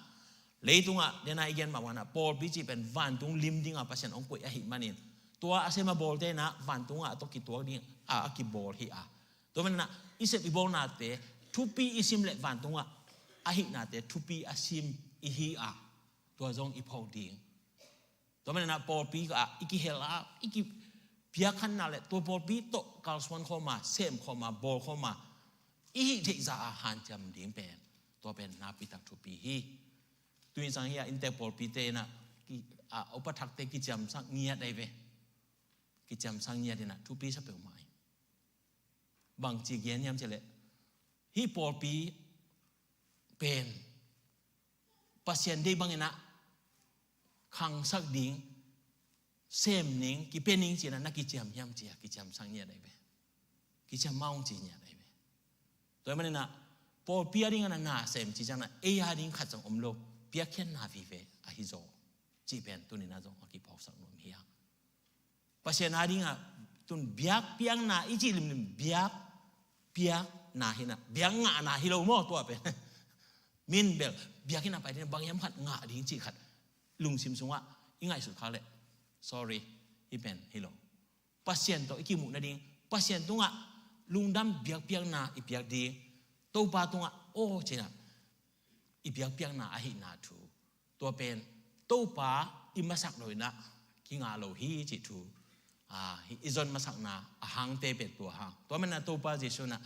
Leitungah, den a i gen mah bang in ah, pawlpi cih pen vantung lim ding a Pasian hong koih ahih manin, tua a sem a bawlte in ah, vantungah a tawh kituak ding a, a kibawl hi a. Tua manin ah, i sep i bawlnate, thupi i sim leh vantungah a hihnate, thupi a sim i hi a. Tua zong i pho ding. Tua manin ah pawlpi ah i kihel a, i kipiakkhanna le tua pawlpi tawh kalsuan khawm a, sem khawm a, bawl khawm a, i hih theih zah a hanciam ding pen, tua pen nakpi tak thupi hi. Tuni sang hi a inntek pawlpite in ah, ki, a, upa thakte kiciamsak ngiat ahi ve. Kiciamsak ngiat in ah thupi sa peuhmah hi. Bangci gen hiam cih leh, hih pawlpi pen Pasian deih bang in ah khangsak ding, sem ning, kipia ning ci in ah na kiciam hiam ci a, kiciamsak ngiat ahi ve. Kiciam mah ung ci ngiat ahi ve. Tua ahih manin ah, pawlpi a ding a na nasem ci ciang in ah, ei a ding khat zong om lo, piakkhiatna vive ahi zaw cih pen tuni in ah zong a kiphawksak nuam hi a. Pasian a ding a, tun biakpiakna i cih limlim, biakpiakna hi in ah, biak ngahna hi lo maw tua pen. Min bel biakinn ah pai ding, bang hiam khat ngah ding cih khat lungsim sungah i ngaihsut khak leh, sorry, hih pen hi lo. Pasian tawh i kimuh nading, Pasian tungah lungdam biakpiakna i piak ding, Topa tungah aw ci in ah i biakpiakna ahihna thu. Tua pen Topa i masak lo in ah kingah lo hi cih thu. Ah, i zon masakna a hangte pen tua hang. Tua manin ah Topa Jesu in ah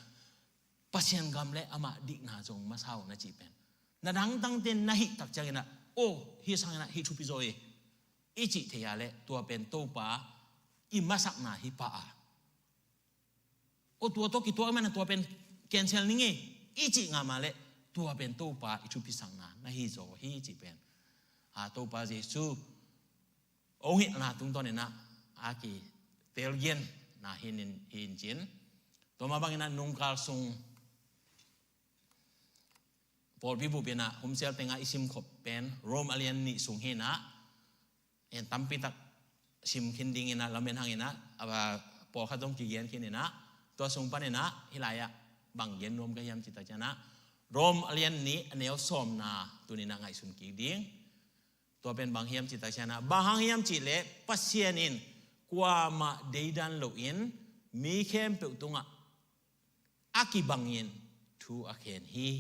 Pasian gam le amah dikna zong masa uh na cih pen, na dangdangte na hih tak ciang in ah, aw, hih sang in ah hih thupi zaw hi, i cih thei a leh tua pen Topa i masakna hi pah a. Aw, tua tawh kituak man a tua pen cancel ning ei, i cih ngah mah leh tua pen Topa i thupisakna na hi zaw hi cih pen, a, Topa Jesu hong hilhna tungtawn in ah a kitelgenna hi in, hi in cin. Tua mah bang in ah nungkal sung pawlpi bup in ah Hun Sial teng ah i simkhop pen Rom a lian nih sung hi in ah, en tampi tak sim khin ding in ah lamen hang in ah, a, pawlkhat zong kigen khin in ah, tua sung pan in ah hih lai ah bang gen nuam ka hiam cih tak ciang ah, Rom a lian nih a neu sawmna tuni in ah ngaihsun kik ding. Tua pen bang hiam cih tak ciang ah, bang hang hiam cih leh Pasian in kuamah deidan loin mi khempeuh tungah a kibangin thu a khen hi.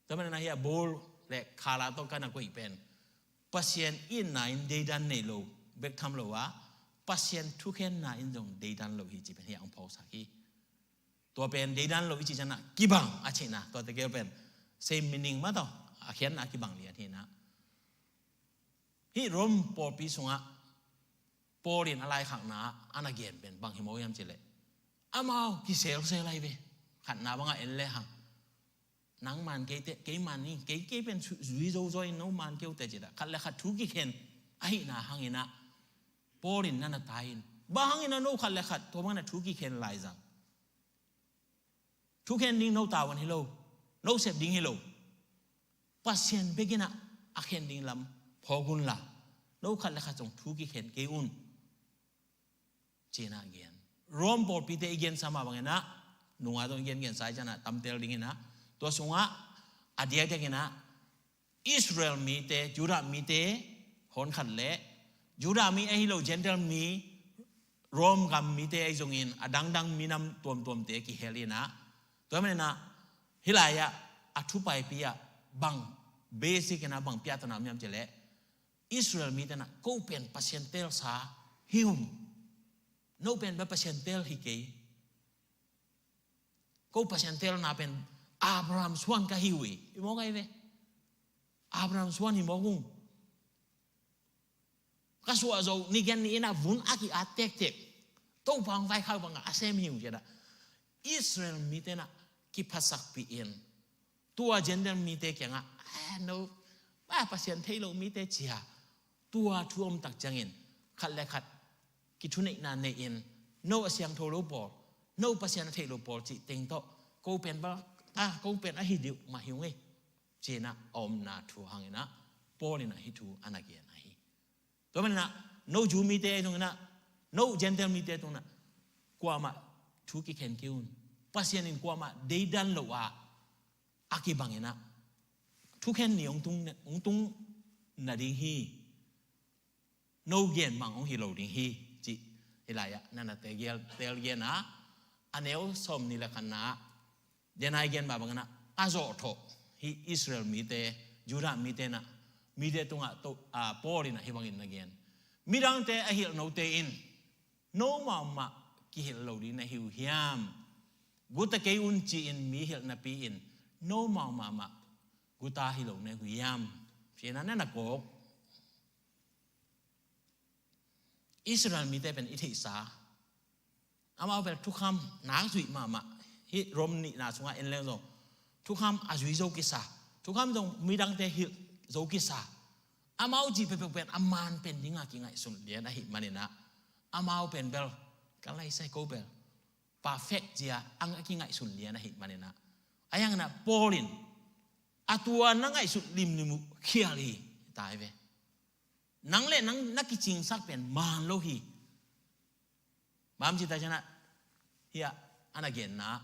Tua manin ah hih a bul le khala tawh ka na koih pen, Pasian itna in deidan nei lo bek tham lo a, Pasian thukhenna in zong deidan lo hi cih pen hih a hong phawksak hi. Tua pen deidan lo i cih ciangin ah kibang a cihna, tua tegel pen same meaning mah tawh, a khiatna kibang lian hi in ah. Hih Rome pawlpi sungah Paul in a laikhakna ah a na gen pen bang hi mawk hiam cih leh, amau kiselsel ahi ve. Khatna bangah en lehang, nang man kei teh, kei man ing, kei, kei pen zui zozo ing, no man kei uh teh ci-in ah khat le khat thu kikhen ahihna hangin ah Paul in na na tai in, bang hangin ah no khat le khat tua bangin ah thu kikhen lai zang? Thu khen ding no tavuan hi lo, no sep ding hi lo. Pasian bek in ah a khen ding lam phawk un la, no khat le khat zong thu kikhen kei un, ci-in ah gen. Rome pawlpite i gensa mah bangin ah, nunga zong i gengensa i ciangin ah tamtel ding in ah, tua sungah a diakdiakin ah Israel mite, Judah mite hawnkhat le Judah mi ahi lo Gentile mi, Rome gam mite ahi zongin a dangdang minam tuamtuamte kihel in ah, tua manin ah hih lai-ah a thupaipi ah bang basic in ah bang piahtawna om hiam cih leh, Israel mite in ah ko pen Pasian teelsa hi ung, no pen bel Pasian teel hi kei. Ko Pasian teelna pen Abraham suan ka hi uh hi. Hi mawk ahi ve. Abraham suan hi mawk ung. Ka suah zo ni gen ni in ah vun a ki-at tektek, Topa hong vaikhak bangah a sem hi ung ci-in ah Israel mite in ah kiphatsakpih in, tua Gentile mite kiangah, "Ah, no, ah, Pasian thei lo mite," ci-a tua thu om tak ciangin khat le khat kithuneihna nei in, "No a siangtho lo pawl, no Pasian a theih lo pawl," cih teng tawh, "Ko pen bel, ah, ko pen ahi ding uh mah hi ung ei," ci-in ah a omna thu hangin ah Paul in ah hih thu a na gen ahi. Tua manin ah no Jew mite tung in ah, no Gentile mite tung in ah, kuamah thu kikhen kei un. Pasian in kuamah deidan lo a, a kibangin ah thukhen ni hong tung, hong tung nading hi. No gen bang hong hi lo ding hi, cih hih lai-ah na na teel, teel gen a, a neu sawmnih le khatna ah, den a i gen mah bangin ah, a zawhthawh hih Israel mite, Judah mite in ah, mite tungah to, a, Paul in ah hih bangin na gen. "Midangte a hilh note in no mahmah kihilh lo ding na hi uh hiam? Guta kei un ci-in mi hilh napi-in no mahmah guta hi lo na hi uh hiam?" ci-in ah na na kawk. Israel mite pen i theihsa, amau bel thukham nak zuih mahmah. Hih Rome nihna sungah en leng zong thukham a zui zo kisa, thukham zong midangte hilh zo kisa. Amau cih peuhpeuh pen a man pen dinga kingaihsun lian ahih manin ah, amau pen bel, ka laisai ko bel perfect ci-a ang a kingaihsun lian ahih manin ah, a hiangin ah Paul in, "A tua na ngaihsut limlim uh khial hi," ta hi ve. "Nang le nang na kicingsak pen man lo hi." Bang hiam cih tak ciangin ah, hih a na genna ah,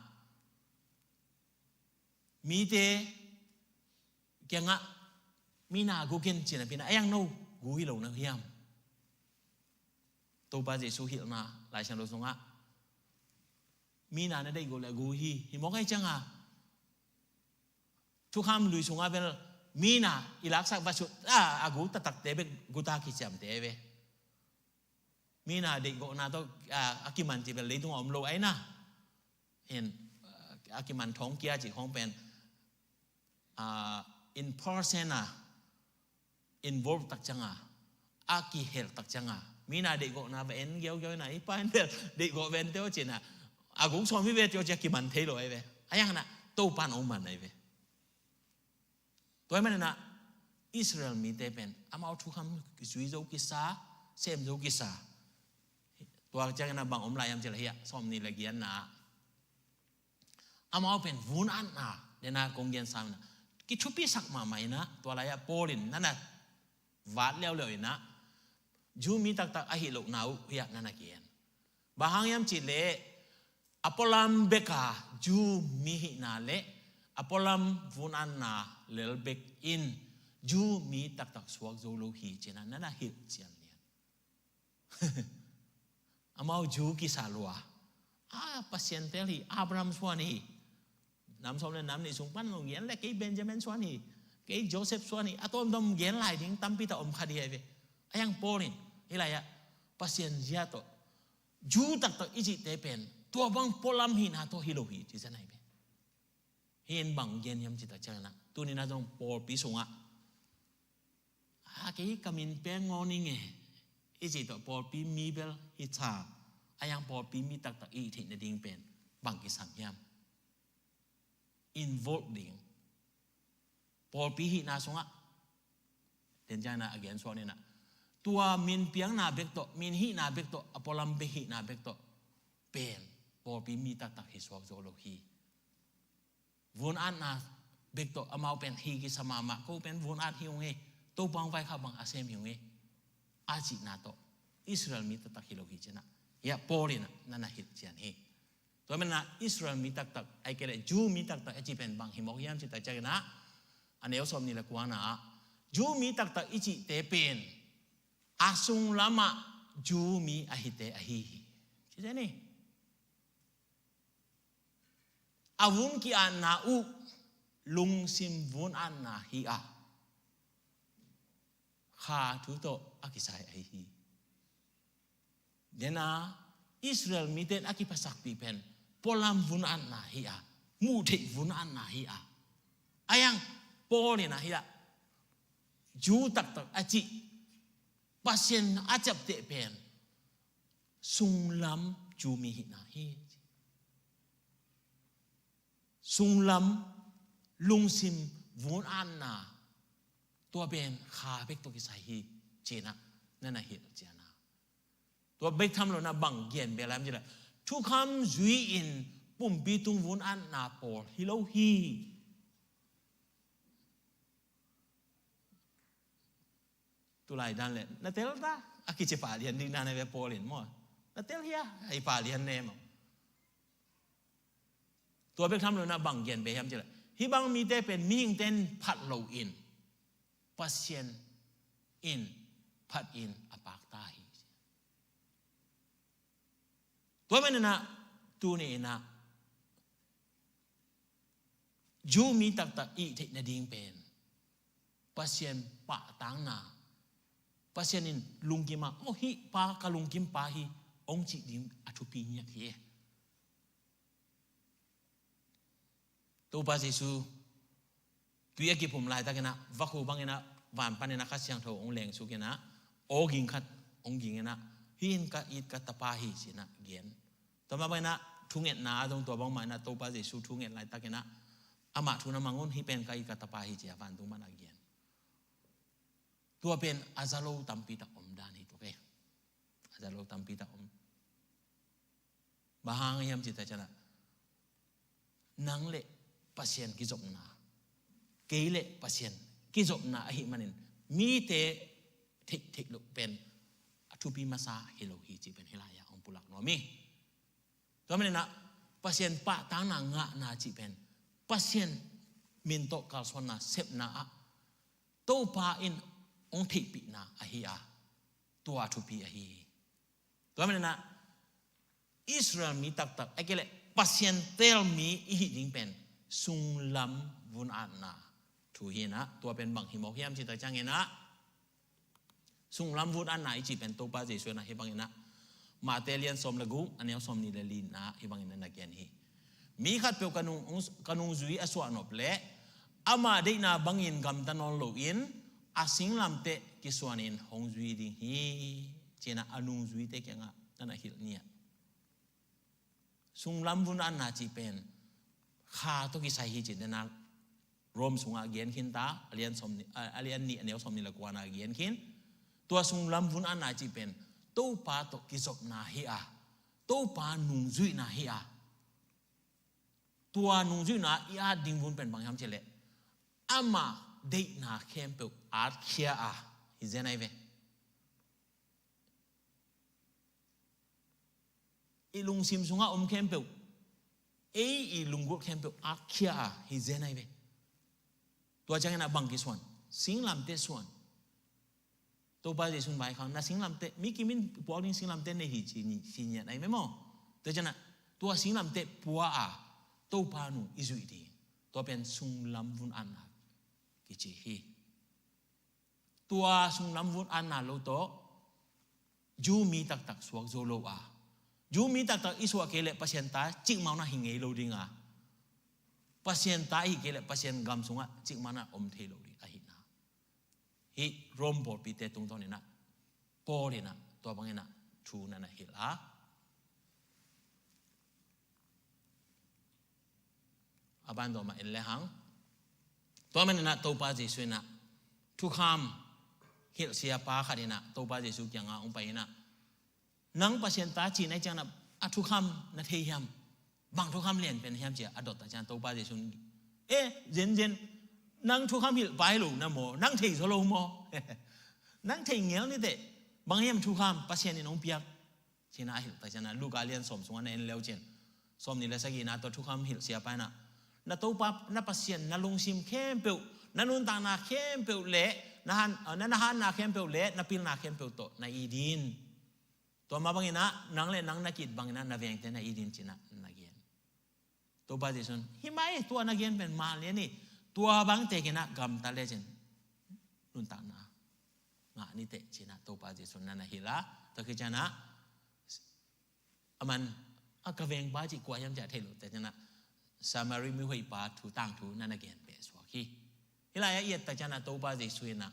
mite kiangah, "Mina gu ken," ci-in ah, "Mina, a hiang no gu hi lo na uh hiam?" Topa Jesuh hilhna Lai Siangtho sungah, "Mina na deih go le gu hi," hi mawk ahih ciangin ah, thukham lui sungah bel mina i laksak va sut a, a gu taktakte bek guta kiciamteh ve. Mina deihgawhna tawh, a, a kiman cih bel leitung a om lo ahi na. In, a, a kiman thawng kia cih khawng pen, a, in person a involve tak ciangin, a kihel tak ciangin, mina deihgawhna va en giaugiau in ah, "Hi pa in bel deihgawh vente aw," ci-in ah, "A guk sawm hi vete aw," ci-a kiman thei lo ahi ve. A hiangin ah Topa in hong man ahi ve. Tua ahih manin ah Israel mite pen amau thukham zui zo kisa, sem zo kisa. Tua ciangin ah bang om lai hiam cih leh, hih a sawmnih le giatna ah, amau pen vun-atna, den a kong gen sam in ah, kithupisak mahmah in ah, tua lai-ah Paul in na na vat leuleu in ah, Jew mi taktak ahih lohna uh hih ah na na gen. Bang hang hiam cih leh, a pualam bek a Jew mi hihna le a pualam vun-atna lel bek in Jew mi taktak suak zo lo hi, ci-in ah na na hilh cian lian. Amau Jew kisa lua. A, Pasian teel hi, Abraham suan hi. Nam sawm le nam nih sung pan hong gen leh, "Kei Benjamin suan hi, kei Joseph suan hi," a tuamtuam gen lai ding tampi tak om kha ding ahi ve. A hiang Paul in hih lai-ah Pasian zia tawh, Jew taktak i cihte pen Tua bang pualam hihna tawh hi lo hi, ci zen ahi ve. Hih in bang gen hiam cih tak ciangin ah, tuni-in ah zong pawlpi sungah, a, kei ka min peng ngawn ing e, i cih tawh pawlpi mi bel hi ca, a, yang pawlpi mi taktak i theih nading pen bang kisam hiam? Involve ding. Pawlpi hihna sungah, den ciangin ah a gen suak ni in ah, tua min piakna bek tawh, min hihna bek tawh, a pualam bek hihna bek tawh pen pawlpi mi taktak hi suak zo lo hi. Vun-atna bek tawh, amau pen hi kisa mahmah, ko pen vun-at hi ung e, Topa hong vaikhak bang a sem hi ung e, a cihna tawh Israel mi taktak hi lo hi, ci-in ah, hiah Paul in ah na na hilh cian hi. Tua manin ah Israel mi taktak, ahih kei leh Jew mi taktak a cih pen bang hi mawk hiam cih tak ciangin ah, a neu sawmnih le kuana ah, Jew mi taktak i cihte pen a sunglamah Jew mi a hite ahi hi, ci zen hi. A vun ki-atna uh lungsim vun-atna hi a, kha thu tawh a kisai ahi hi. Dena Israel mite in a kiphasakpih pen pualam vun-atna hi a, muhtheih vun-atna hi a, a, yang Paul in ah hiah Jew taktak a cih Pasian a ciapteh pen sunglam Jew mi hihna hi. Sunglam lungsim vun-atna, tua pen kha bek tawh kisai hi, ci-in ah na na hilh cian a. Tua bek tham lo-in ah bang gen bel hiam cih leh, thukham zui-in pumpi tung vun-atna pawl hi lo hi. Tulai dan leh na tel ta, a kici pah lian ding dan a ve Paul in maw. Na tel hia, a i pah lian ne maw. Tua bek tham lo-in ah bang gen bel hiam cih leh, hih bang mite pen mihingte in phat loin, Pasian in phatin a pakta hi. Tua manin ah tuni-in ah Jew mi taktak i theih nading pen Pasian pahtakna, Pasian in lungkim a, "Aw, hih pa ka lungkim pa hi," hong cih ding a thupi ngiat hi. Topa Jesu tui a kiphum laitakin ah, vakhu bangin ah, van panin ah Kha Siangtho hong lengsuk in ah, aw ging khat hong ging in ah, "Hih in ka it ka tapa hi," ci-in ah gen. Tua mah bangin ah thungetna ah zong tua bangmah in ah Topa Jesu thunget laitakin ah, "Amah thu na mang un, hih pen ka it ka tapa hi," ci-a vantung pan a gen. Tua pen a za lo tampi tak om dan hi tua ve. A za lo tampi tak om. Bang hang hiam cih tak ciangin ah, nang le Pasian kizopna, kei le Pasian kizopna ahih manin mite theih theih loh pen a thupi masa hi lo hi cih pen hih lai-ah hong pulak nuam hi. Tua manin ah Pasian pahtakna ngahna cih pen Pasian min tawh kalsuanna sepna ah Topa in hong theihpihna ahi a, tua thupi ahi hi. Tua manin ah Israel mi taktak, ahih kei leh Pasian teel mi i hih ding pen sunglam vun-atna thu hi in ah, tua pen bang hi mawk hiam cih tak ciangin ah, sunglam vun-atna i cih pen Topa Jesu in ah hih bangin ah, Mate lian sawm le guk, a neu sawmnih le li-na ah hih bangin ah na gen hi. "Mi khatpeuh ka nung, ka nungzui a suahnop leh ama deihna bangin gamta nawn loin a singlamteh kisuanin hong zui ding hi," ci-in ah a nungzuite kiangah na na hilh ni ah. Sunglam vun-atna cih pen kha tawh kisai hi cih dena Rom sungah a gen khin ta, a lian sawmnih, a, a lian nih, a neu sawmnih le kuana a gen khin. Tua sunglam vun-atna cih pen Topa tawh kizopna hi a, Topa nungzuihna hi a, tua nungzuihna i at ding vun pen bang hiam cih leh, ama deihna khempeuh atkhia a, hi zen ahi ve. I lungsim sungah om khempeuh, ei i lunggulh khempeuh atkhia a, hi zen ahi ve. Tua ciangin ah bang kisuan? Singlamteh suan. Topa Jesu in vaikhak, "Na singlamteh, mi kim in puak ding singlamteh nei hi," ci ni, ci ngiat ahi ve maw. Tua ciangin ah tua singlamteh pua a, Topa nung i zuih ding. Tua pen sunglam vun-atna kici hi. Tua sunglam vun-atna lo tawh Jew mi taktak suak zo lo a, Jew mi taktak i suah kei leh Pasian ta cikmah na hi ngei lo ding a, Pasian ta i hi kei leh Pasian gam sungah cikmah na om thei lo ding ahihna. Hih Rome pawlpite tungtawn inah Paul inah tua bang inah thu na na hilh a, a ban dawh mah en le hang. Tua man inah Topa Jesuh inah thukham hilh siapa khat inah Topa Jesuh kiangah hong pai inah, "Nang Pasian ta cihna i ciangin a thukham na thei hiam? Bang thukham lian pen hiam?" ci-a a dot ta ciang Topa Jesuh in, "Eh, zenzen, nang thukham hilh pai lo na maw? Nang thei zaw lo maw? Nang thei ngel ni teh. Bang hiam thukham Pasian in hong piak?" Ci-in a hilh ta ciang a, Luka lian sawm sungah na en leu cin, sawm nih le sagihna tua thukham hilh siapa inah, "Na Topa na Pasian na lungsim khempeuh, na nuntakna khempeuh le na han, na, na hanna khempeuh le na pilna khempeuh tawh na it in. Tua mah bang inah nang le nang na ki-it bang inah na vengte na it in," ci-in ah na gen. Topa Jesuh in, "Hi mai, tua na gen pen mal lian hi. Tua bang tek inah gamta lecin nuntakna ngah ni teh," ci-in ah Topa Jesuh in na na hilh a, tua khit ciang ah, "Aman a ka vengpa cih kua hiam?" ci-a thei lo ta ciang ah, Samari mihoihpa thu tangthu na na gen peh suak hi. Hih lai-ah i et ta ciang ah Topa Jesuh inah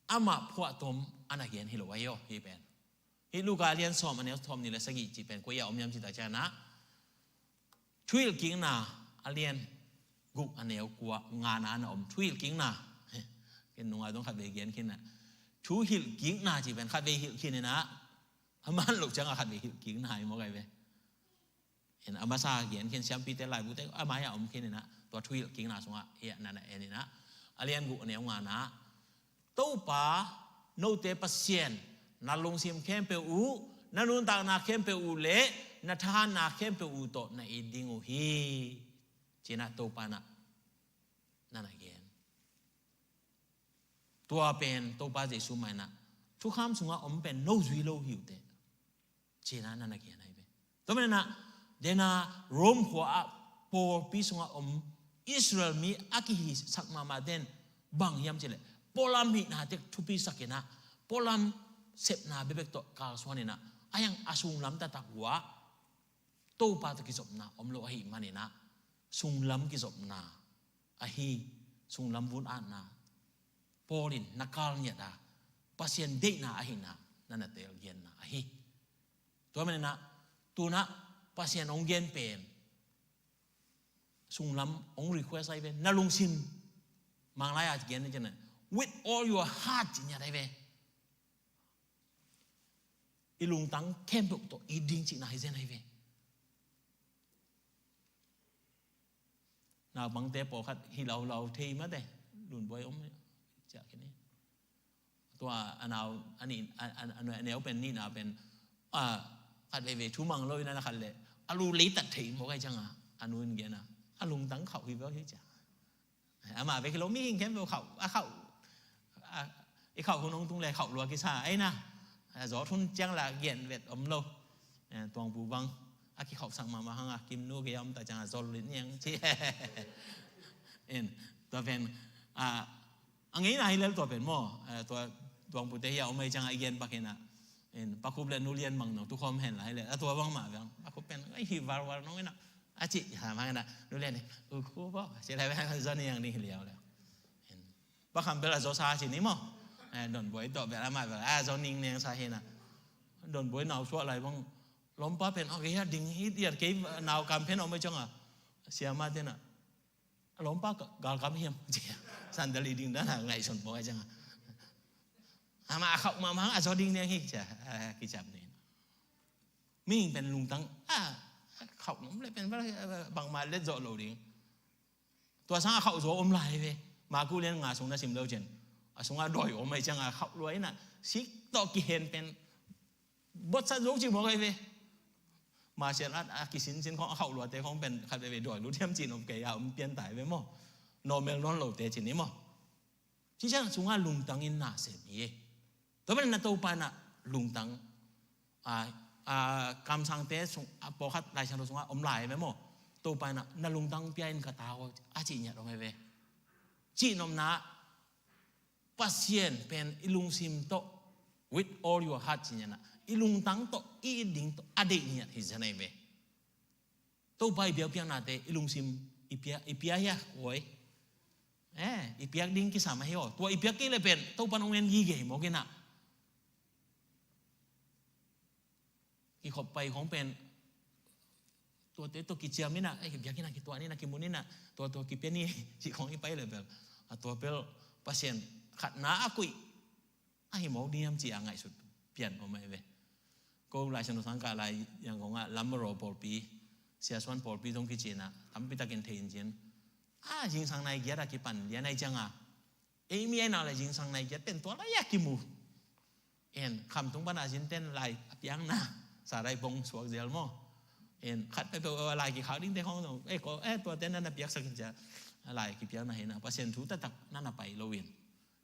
amah phuahtawm a na gen hi lo ahi aw, hih pen. Hih Luka a lian sawm, a neu sawm nih le sagih cih pen kua-ah om hiam cih ta ciang ah, Thuhilhkikna a lian guk, a neu kua, ngana na om. Thuhilhkikna, ken nunga dong khat vei gen khin ah, thuhilhkikna cih pen khat vei hilh khin inah, a man loh ciang a khat vei hilhkikna hi maw kai ve. In a masa gen khin, siampite, laibute a mai-ah om khin inah tua thuhilhkikna sungah hih ah na na en inah, a lian guk, a neu ngana, "Topa, note Pasian, na lungsim khempeuh uh, na nuntakna khempeuh uh le na thahatna khempeuh uh tawh na it ding uh hi," ci-in ah Topa inah na na gen. Tua pen Topa Jesuh mah inah thukham sungah om pen no zui lo hi uh teh, ci-in ah na na gen ahi ve. Tua man inah, dena Rome khua-ah pawlpi sungah om Israel mi a kihisak mahmah den bang hiam cih leh, pualam hihna tek thupisak inah, pualam sepna bekbek tawh kalsuan inah, a hiang a sunglam taktak uh ah Topa tawh kizopna om lo ahih man inah, sunglam kizopna ahi, sunglam vun-atna Paul in na kal ngiat a, Pasian deihna ahihna na na teel genna ahi. Tua man inah, tu-in ah Pasian hong gen pen, sunglam hong request ahi ve, na lungsim, Manglai-a gen ni ciang ah, "With all your heart," ci ngiat ahi ve. I lungtang khempeuh tawh it ding cihna hi zen ahi ve. Naupangte pawlkhat hi laulau thei mate, Lunbuai om ciah khin hi. Tua a nau, a nih, a, a, a neu pen, nihna pen, a, khat veivei thu mang lo inah, a khat leh a lu leitat thei maw kai ciang a, a nu in gen a, "A lungtang khauh hi veu hi," ci-a. Amah bek hi lo, mihing khempeuh khauh, a khauh, a, i khauh hun hong tung leh khauh lua kisa ei na. A zawt hun ciang lah gen vet om lo. Eh, Tuangpu bang a kikhauhsak mahmah hang a, Kimnu kei a om ta ciang a zol lin niang ci. In, tua pen, a, a ngeina hi lel tua pen maw. Eh, tua Tuangpute hi a om ei ciang a i gen pak hi na. In, Pa Khup le Nu Lian bang nong tukhawm hen la hi lel. A tua bang mah bang. Pa Khup pen, "Ai, hi valval nong hi na." A cih, ha, mang na, Nu Lian, "U Khup aw," ci lai bang, zon niang ding hi liau le. Pa Kham bel a zawsa ci ni maw. Eh, Don Buai tawh bel amah bel a zaw ningniang sa hi na. Don Buai nau suah lai bang, lawmpa pen, "Ok, hi a ding hi," tiat kei nau kam pen om ei ciang a, siamate na, "A lawmpa galkam hiam?" ci a, sandal i ding dan a ngaihsun pawh ei ciang a. Amah a khauh mahmah hang a zaw ding niang hi ci a, a, kiciam ni. Mihing pen lungtang, a, khauh nuam leh pen bangmah let zawh lo ding. Tua sang a khauh zaw om lai ve. Maku lian nga sung na sim lo cian, a sungah dawi om ei ciang a khauh lua in a, sik tawh kihen pen, bawtsat zo cih mawk ei ve. Martial art a kisinsin khawng, a khauh luate khawng pen khat veve dawi lut hiam cih nop kei a om pian tai ve maw. Normal nawn lote cih ni maw. Cih ciang sungah lungtang in na sem hi. Tua pen na Topa in a lungtang, a, a, kamsangte sung, a, pawlkhat Lai Siangtho sungah om lai ve maw. Topa in a, "Na lungtang pia in ka ta aw," a cih ngiat om ei ve. Cih nopna, Pasian pen i lungsim tawh With all your heart ci-in ah, i lungtang tawh, i it ding tawh a deih ngiat hi zen ahi ve. Topa i biakpiaknate i lungsim i pia, i pia hi a, oi. Eh, i piak ding kisam ahi aw. Tua i piak kei le pen Topa in hong en gige hi mawk in ah. Kikhop pai khong pen tuate tawh kiciam in ah, eh, biakinn ah kituak in ah, kimu in ah, tua, tua kipia ni, cih khong i pai le bel, a, tua bel Pasian khatna a kuih ahi mawk diam ci a ngaihsut pian om ahi ve. Ko Lai Siangtho sang kah lai Yangon ah Lamraw pawlpi, Siasuan pawlpi zong kici in ah, tampi takin thei in ci-in, a, zingsang nai giat a kipan lian ahi ciang a, ei mi ahi nak le zingsang nai giat pen tua lai a kimu. En, Khamtung pan a zin ten lai a piakna, Sarai Bong suak zel maw. En, khat peuhpeuh lai kikhak dingte khong zong, eh, ko, eh, tuate na na piaksak in ci a, lai kipiakna hi in ah, Pasian thu taktak na na pai lo in,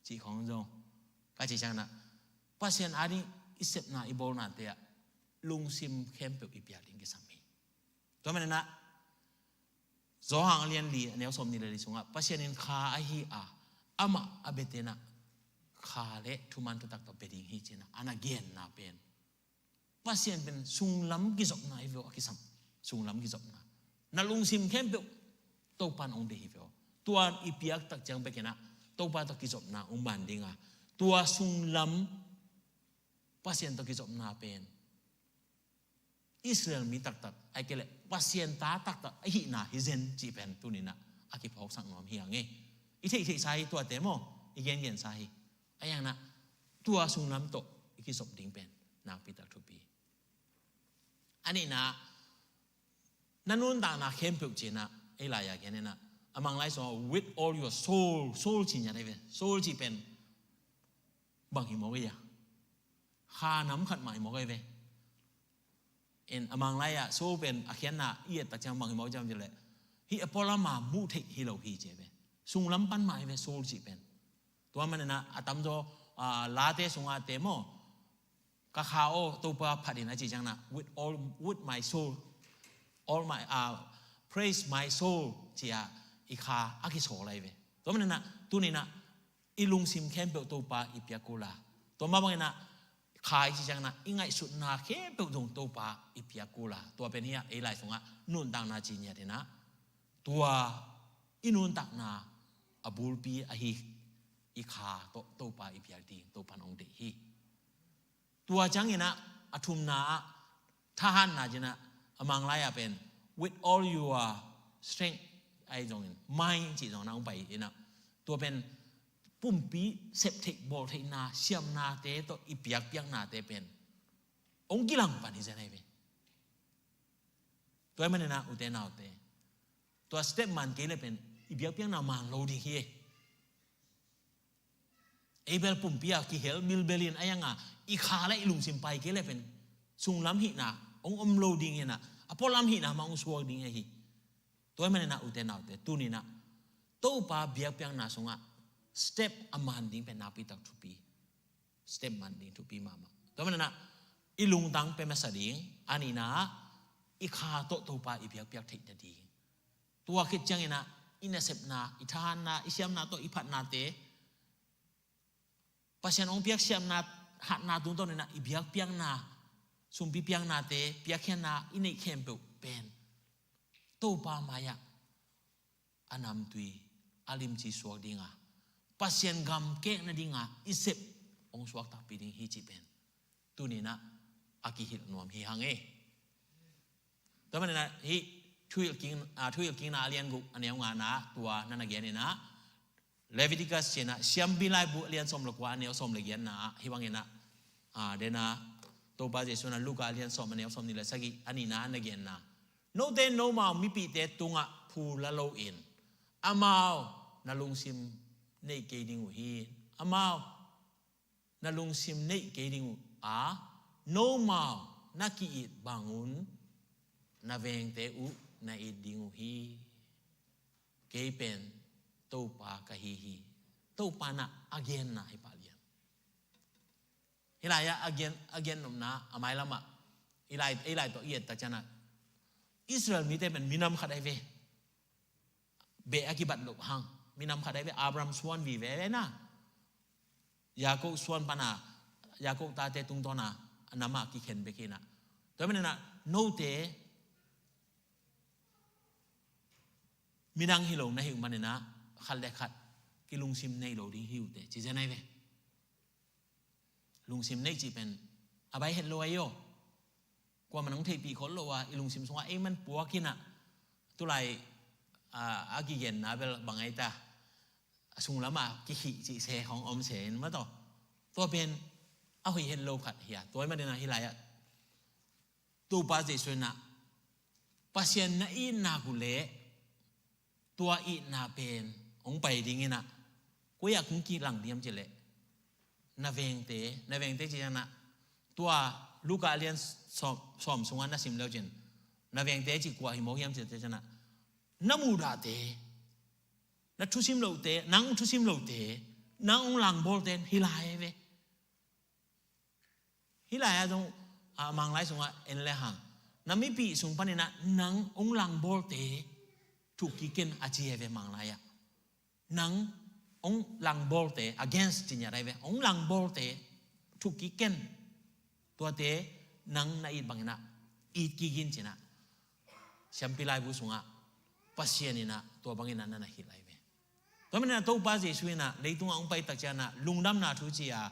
cih khong zong. Ka cih ciang in ah, Pasian ading i sepna i bawlnate ah lungsim khempeuh i piak ding kisam hi. Tua manin ah, Johan a lian li, a neu sawmnih le li sungah, Pasian in kha ahi a, amah a biate in ah kha le thuman thutak tawh bia ding hi ci-in ah, a na genna pen, Pasian pen sunglam kizopna hi ve aw, a kisam. Sunglam kizopna. Na lungsim khempeuh Topa in hong deih hi ve aw. Tua i piak tak ciang bek in ah Topa tawh kizopna hong man ding a, tua sunglam Pasian tawh kizopna pen Israel mi taktak, ahih kei leh Pasian ta taktak ahihna hi zen cih pen tuni in ah a kiphawksak nuam hi hang e. I theihtheihsa hi tuate maw, i gengensa hi. Ahi hang in ah tua sunglam tawh i kizop ding pen nakpi tak thupi. A nihna, na nuntakna khempeuh ci-in ah, ei lai-a gen in ah, a Manglai sungah with all your soul, soul ci ngiat ahi ve. Soul cih pen bang hi mawk ei a, kha nam khat mah hi mawk ei ve. En, a Manglai ah soul pen a khiatna i et tak ciang bang hi mawk ei ciang ci leh, hih a pualam a muh theih hi lo hi ci ei ve. Sunglam pan mah hi ve soul cih pen. Tua manin ah a tamzaw, a, late sungah te maw, ka kha aw Topa phat in a cih ciang in ah, with all, with my soul, all my, uh, praise my soul ci a, i kha a kisawl ahi ve. Tua manin ah tuni in ah i lungsim khempeuh Topa i piak kul a, tua mah bangin ah kha i cih ciang in ah i ngaihsutna khempeuh zong Topa i piak kul a, tua pen hi a, ei lai sungah nuntakna ci ngiat in ah, tua i nuntakna a bulpi ahi i kha tawh Topa i piak ding Topa in hong deih hi. Tua ciangin ah a thumna ah thahatna ci-in ah, a Manglai ah pen with all your strength ahi zongin, mind cih zongin ah hong pai in ah, tua pen pumpi septheih bawltheihna siamnate tawh i piakpiaknate pen hong kilang pan hi zen ahi ve. Tua ahih manin ah ute naute, tua step man kei le pen i biakpiakna man lo ding hi e. Ei bel pumpi a kihel bilbel in, ahi hang a i kha le i lungsim pai kei le pen sunglam hihna hong om lo ding hi in ah, a pualam hihna mah hong suak ding ahi. Tua ahih manin ah ute naute, tuni in ah Topa biakpiakna sungah step a man ding pen nakpi tak thupi. Step man ding thupi mahmah. Tua manin ah i lungtang pia masa ding, a nihna ah i kha tawh Topa i biakpiak theih nading. Tua khit ciangin ah i nasepna, i thahatna, i siamna tawh i phatnate, Pasian hong piak siamna, hatna tungtawnin ah i biakpiakna, sumpi piaknate, piakkhiatna i neih khempeuh pen Topa mai-ah a namtui, a limci suak ding a, Pasian gam kek nading a i sep hong suak takpi ding hi cih pen tuni in ah a kihilh nuam hi hang e. Tua manin ah hih Thuhilhkik, ah, Thuhilhkikna a lian guk a neu ngana, tua na na gen in ah, Leviticus ci-in ah, Siampi Laibu a lian sawm le kua a neu sawm le giatna ah hih bangin ah, ah, den ah, Topa Jesu in ah Luka a lian sawm a neu sawmnih le sagih, a nihna a na genna, note nomau mipihte tungah phu la loin, amau na lungsim neih kei ding uh hi. Amau na lungsim neih kei ding uh a, nomau na ki-it bangun na vengte uh na it ding uh hi. Kei pen Topa ka hi hi. Topa in ah a genna hi pah lian. Hih lai-ah a gen, a gen nopna a mailam ah, i lai, i lai tawh i et tak ciang ah, Israel mite pen minam khat ahi ve. Beh a kibat loh hang minam khat ahi ve. Abraham suan vive ve na, Jakob suan pan a Jakob tate tungtawna a nam ah kikhen bek hi inah. Tua maninah note midang hi lo na hih uh maninah khat le khat kilungsim nei lo ding hi uh teh ci zen ai ve. Lungsim neih cih pen a bai het lo ai aw. Kuamah nong theihpih khol lo a, i lungsim sungah ei man puak inah tulai a, a kigenna bel bang ai ta, a sunglamah kikhih cih se hong om se in mataw. Tua pen a hoih het lo khat hi a, tua i maninah hih lai-ah Topa Jesu inah Pasian na itna uh leh tua itna pen hong pai ding inah koi-ah kong kilang diam cileh na vengte, na vengte ci cianah tua Luka lian sawm, sawm sungah na sim leu cin na vengte ci kua hi mawk hiam ci cianah na muhdahte, na thusim lohte, nang thusim lohte, nang hong langbawlte hi lai ve. Hih lai-ah zong a, Manglai sungah en le hang na mipih sung paninah nang hong langbawlte thuk kiken a ci ai ve Manglai-ah. Nang hong langbawlte against ci ngiat ai ve, hong langbawlte thuk kiken. Tuate nang na it banginah it kik in cinah Siampi Laibu sungah Pasian inah tua banginah na na hilh ai ve. Tua maninah Topa Jesu inah leitungah hong pai tak cianah lungdamna thu ci a,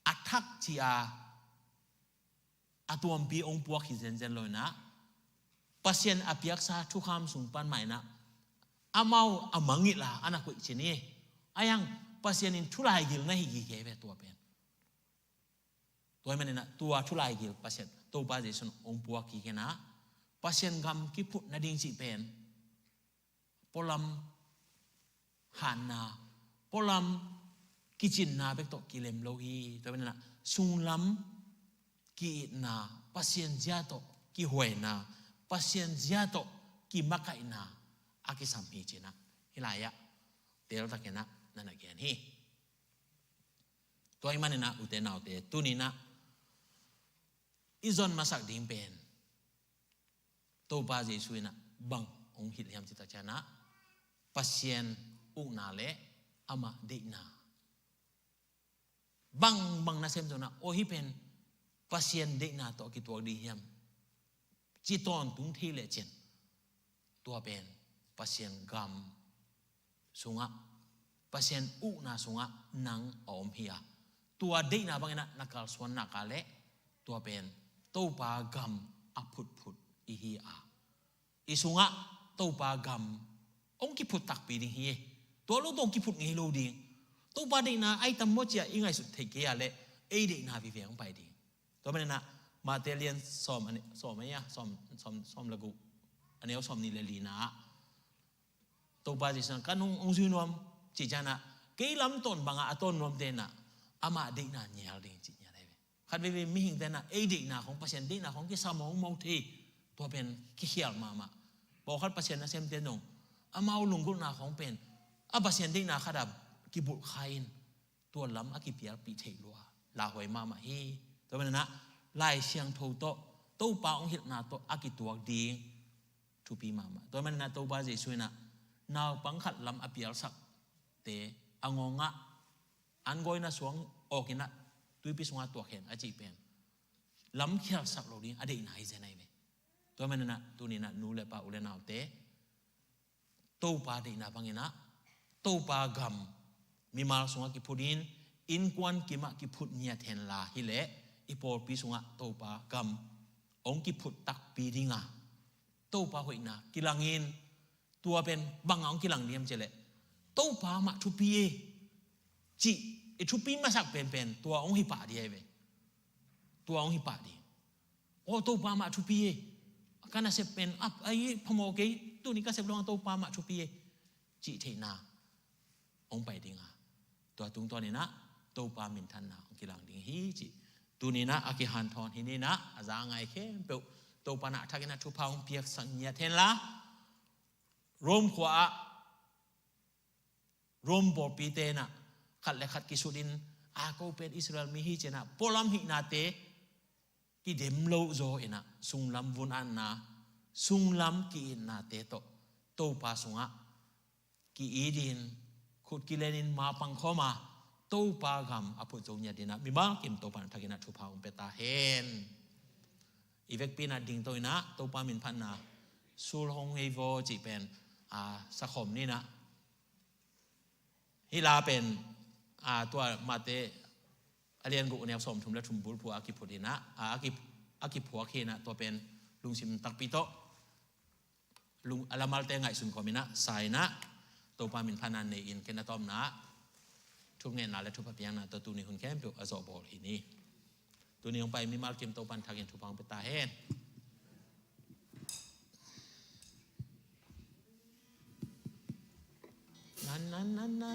a thak ci a, a tuampi hong puak hi zenzen lo inah Pasian a piaksa thukham sung pan mah inah amau a mangngilh a, a na koih cin hi. Aiang Pasian in thulaigil na hi gige ve tua pen. Tua hi maninah tua thulaigil Pasian Topa Jesu in hong puak hi kenah Pasian gam kiphut nading cih pen pualam hanna, pualam kicinna bek tawh kilem lo hi. Tua hi maninah sunglam ki-itna, Pasian zia tawh kihuaina, Pasian zia tawh kimakaihna a kisam hi cinah hih lai-ah teltakinah na na gen hi. Tua hi maninah ute naute tuninah i zon masak ding pen Topa Jesu inah bang hong hilh hiam cih tak cianah Pasian ukna le amah deihna. Bang bang nasem zongah aw hih pen Pasian deihna tawh a kituak ding hiam ci tawntung thei leh cin tua pen Pasian gam sungah, Pasian ukna sungah nang a om hi a, tua deihna banginah na kalsuan nak leh tua pen Topa gam a phutphut i hi a, i sungah Topa gam hong kiphut takpi ding hi. Tua lo tawh hong kiphut ngei lo ding. Topa deihna ai tam maw ci a i ngaihsut theih kei a leh ei deihna vive hong pai ding. Tua maninah Mate lian sawm a ne-, sawm a ia, sawm, sawm, sawm le guk, a neu sawm nih le lina ah Topa Jesu in ka nung hong zui nuam cih cianah kei lam tawn bangah a tawn nuamte inah amah deihna nial ding cih nial ai ve. Khat veivei mihingte inah ei deihna khong, Pasian deihna khong kisam hong mawk thei, tua pen kikhial mahmah. Pawlkhat Pasian nasemte nong amau lunggulhna khong pen a Pasian deihna khat a kibulhkhai in tua lam a kipialpih theih lua lauhuai mahmah hi. Tua maninah Lai Siangtho tawh Topa hong hilhna tawh a kituak ding thupi mahmah. Tua maninah Topa Jesu inah naupang khat lam a pialsakte a ngawngah an gawina suang awkinah tuipi sungah tuak hen a cih pen lam khialsak lo ding a deihna hi zen ai ve. Tua maninah tuninah nu le pa u le naute Topa deihna banginah Topa gam mimal sungah kiphut in innkuan kimah kiphut ngiat henla hileh i pawlpi sungah Topa gam hong kiphut takpi dinga Topa hoihna kilangin tua pen bangah hong kilang diam cileh Topa mah thupi e cih i thupi masak penpen tua hong hi pah ding ai ve. Tua hong hi pah ding. Aw Topa mah thupi e. Ka nasep pen ap ai phamawh kei, tuni ka sep lo hang Topa mah thupi e cih theihna hong pai dinga tua tungtawninah Topa minthanna hong kilang ding hi cih tuninah a kihanthawn hi ninah a za a ngai khempeuh Topa nah thakinah thupha hong piaksak ngiat henla Rome khua ah Rome pawlpite inah khat le khat kisutin a ko pen Israel mi hi cinah pualam hihnate kidem loh zaw inah sunglam vun-atna, sunglam ki-itnate tawh Topa sungah ki-itin khut kilenin mapang khawma Topa gam a phut zo ngiat in ah, mimal kim Topa in a thakin ah thupha hong pia ta hen. I vekpi in ah dingto in ah, Topa min phatna sul hong hei vaw cih pen, a, sakhawm ni in ah. Hih la pen, a, tua Mate a lian guk a neu sawmthum le thum bulphuh a kiphut in ah, a, a ki, a kiphuak hi in ah, tua pen lungsim takpi tawh lung, a lamalte ngaihsun kawm in ah, sa in ah, Topa min phatna nei in ken a tawpna ah thungetna le thupha piakna tawh tuni hun khempeuh a zawhbawl hi ni. Tuni hong pai mimal kim Topa in a thakin thupha hong pia ta hen. Na, na, na.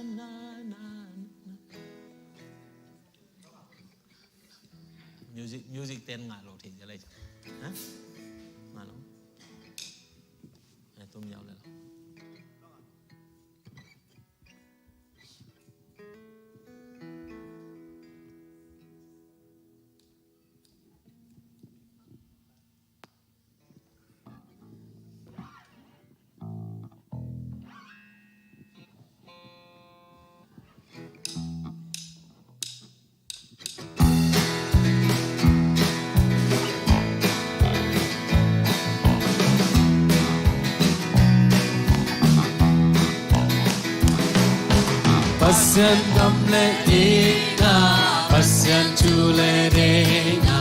Music, music ten ngah lo thei zel lai. Ha? Ngah lo. Ai, tum yau lai lo. Pasian gam le dikna, Pasian thu le deihna,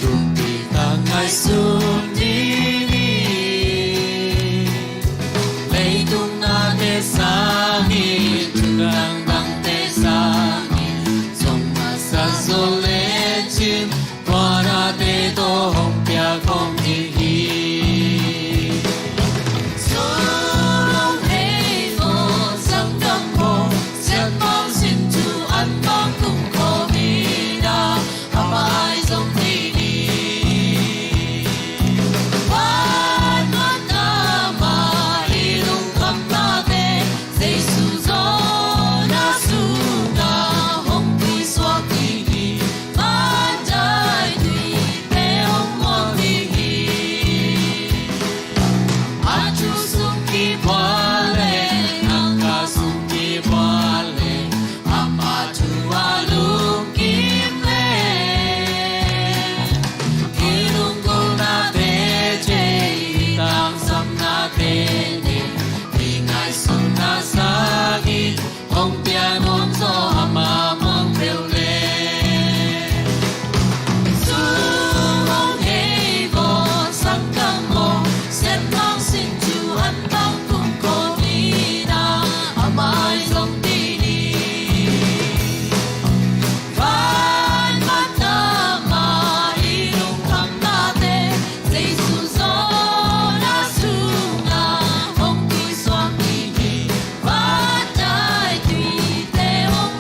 thupi tak ngaihsun ding hi. Leitung nate sangin, thu dangdangte sangin, zong masa zaw lecin, tua nate tawh hong piak hong hi hi. Sung hong hei maw, sang dang maw, siatmawng sin thu an bang tung khawm hi na, a mai zong hi ni. Van mata mah i lungkhamnate, Jesu zawhna sungah hong puisuak ding hi. Vantai tuite hong muak ding hi. A thu sung kibang leh, a kha sung kibang leh, ama thu a lungkim leh, i lungkhamnate, i tangsapnate, i ngaihsutna sangin hong pia nuam zaw, ama muang peuh leh. Sung hong hei maw, sang dang maw, siatmawng sin thu an bang tung khawm hi na, a mai zong hi ni. Van mata mah i lungkhamnate, Jesu zawhna sungah hong puisuak ding hi. Vantai tuite hong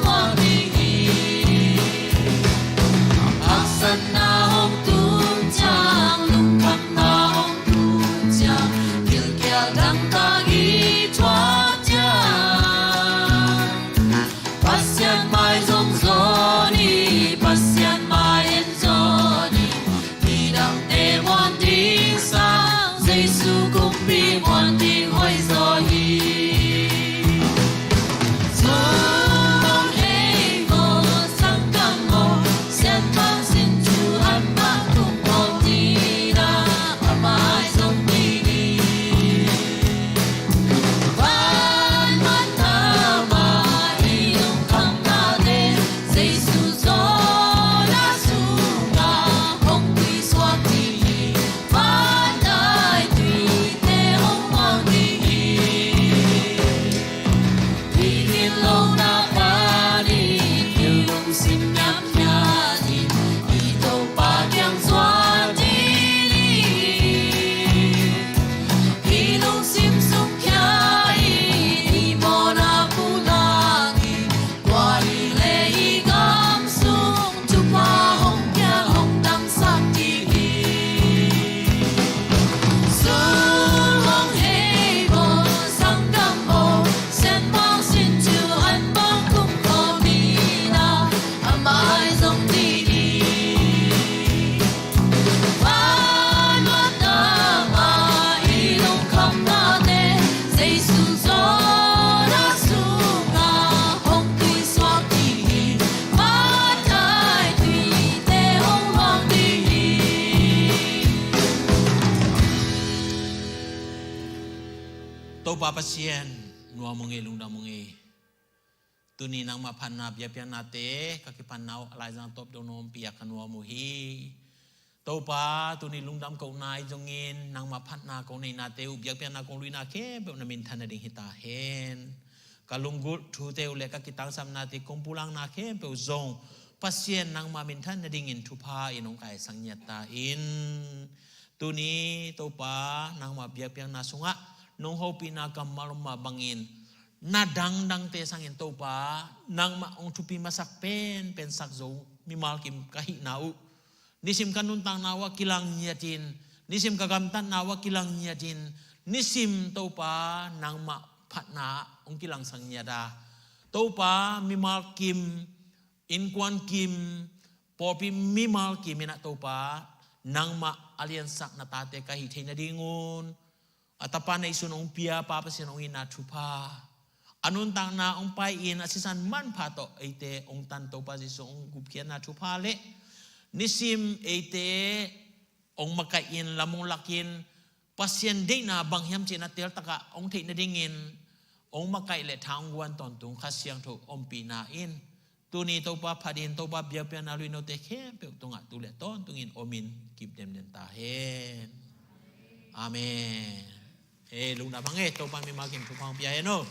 Pasian, nuam ung ei, lungdam ung ei. Tuni nangmah phatna biakpiaknate ka kipatna uh a laizang tawp dong nong pia ka nuam uh hi. Topa, tuni lungdam kohna ahi zongin nangmah phatna kong neihnate uh, biakpiakna kong luina khempeuh na minthan nading hi ta hen. Ka lunggulh thute uh le ka kitangsapnate kong pulakna khempeuh zong Pasian nangmah minthan nadingin thupha in hong kaisak ngiat ta in. Tuni Topa, nangmah biakpiakna sungah nong hopihna kammal om mah bangin na dangdangte sangin Topa, nangmah hong thupi masak penpen sak zo mimal kim ka hihna uh, nisim ka nuntakna uh ah kilang ngiatin, nisim ka gamtatna uh ah kilang ngiatin, nisim Topa nangmah phatna hong kilangsak ngiat a, Topa, mimal kim, innkuan kim, pawlpi mimal kim in ah Topa, nangmah a liansak na tate ka hih theih nadingun a Tapa neihsun hong pia Pa Pasian hong itna thupha, a nuntakna hong pai-in a sisan manpha tawh eite hong tan Topa Jesuh hong gupkhiatna thupha le nisim eite hong makaih in, lam hong lak in, Pasian deihna bang hiam cih na teltakah hong theih nadingin hong makaih le tha hong guan tawntung Kha Siangtho ompihna in tuni Topa phat in, Topa biakpiakna luinote khempeuh tungah tu le tawntungin omin kip demdem ta hen. Amen. Ei, lungdam hang ei, Topa mimal kim thupha hong pia hen aw.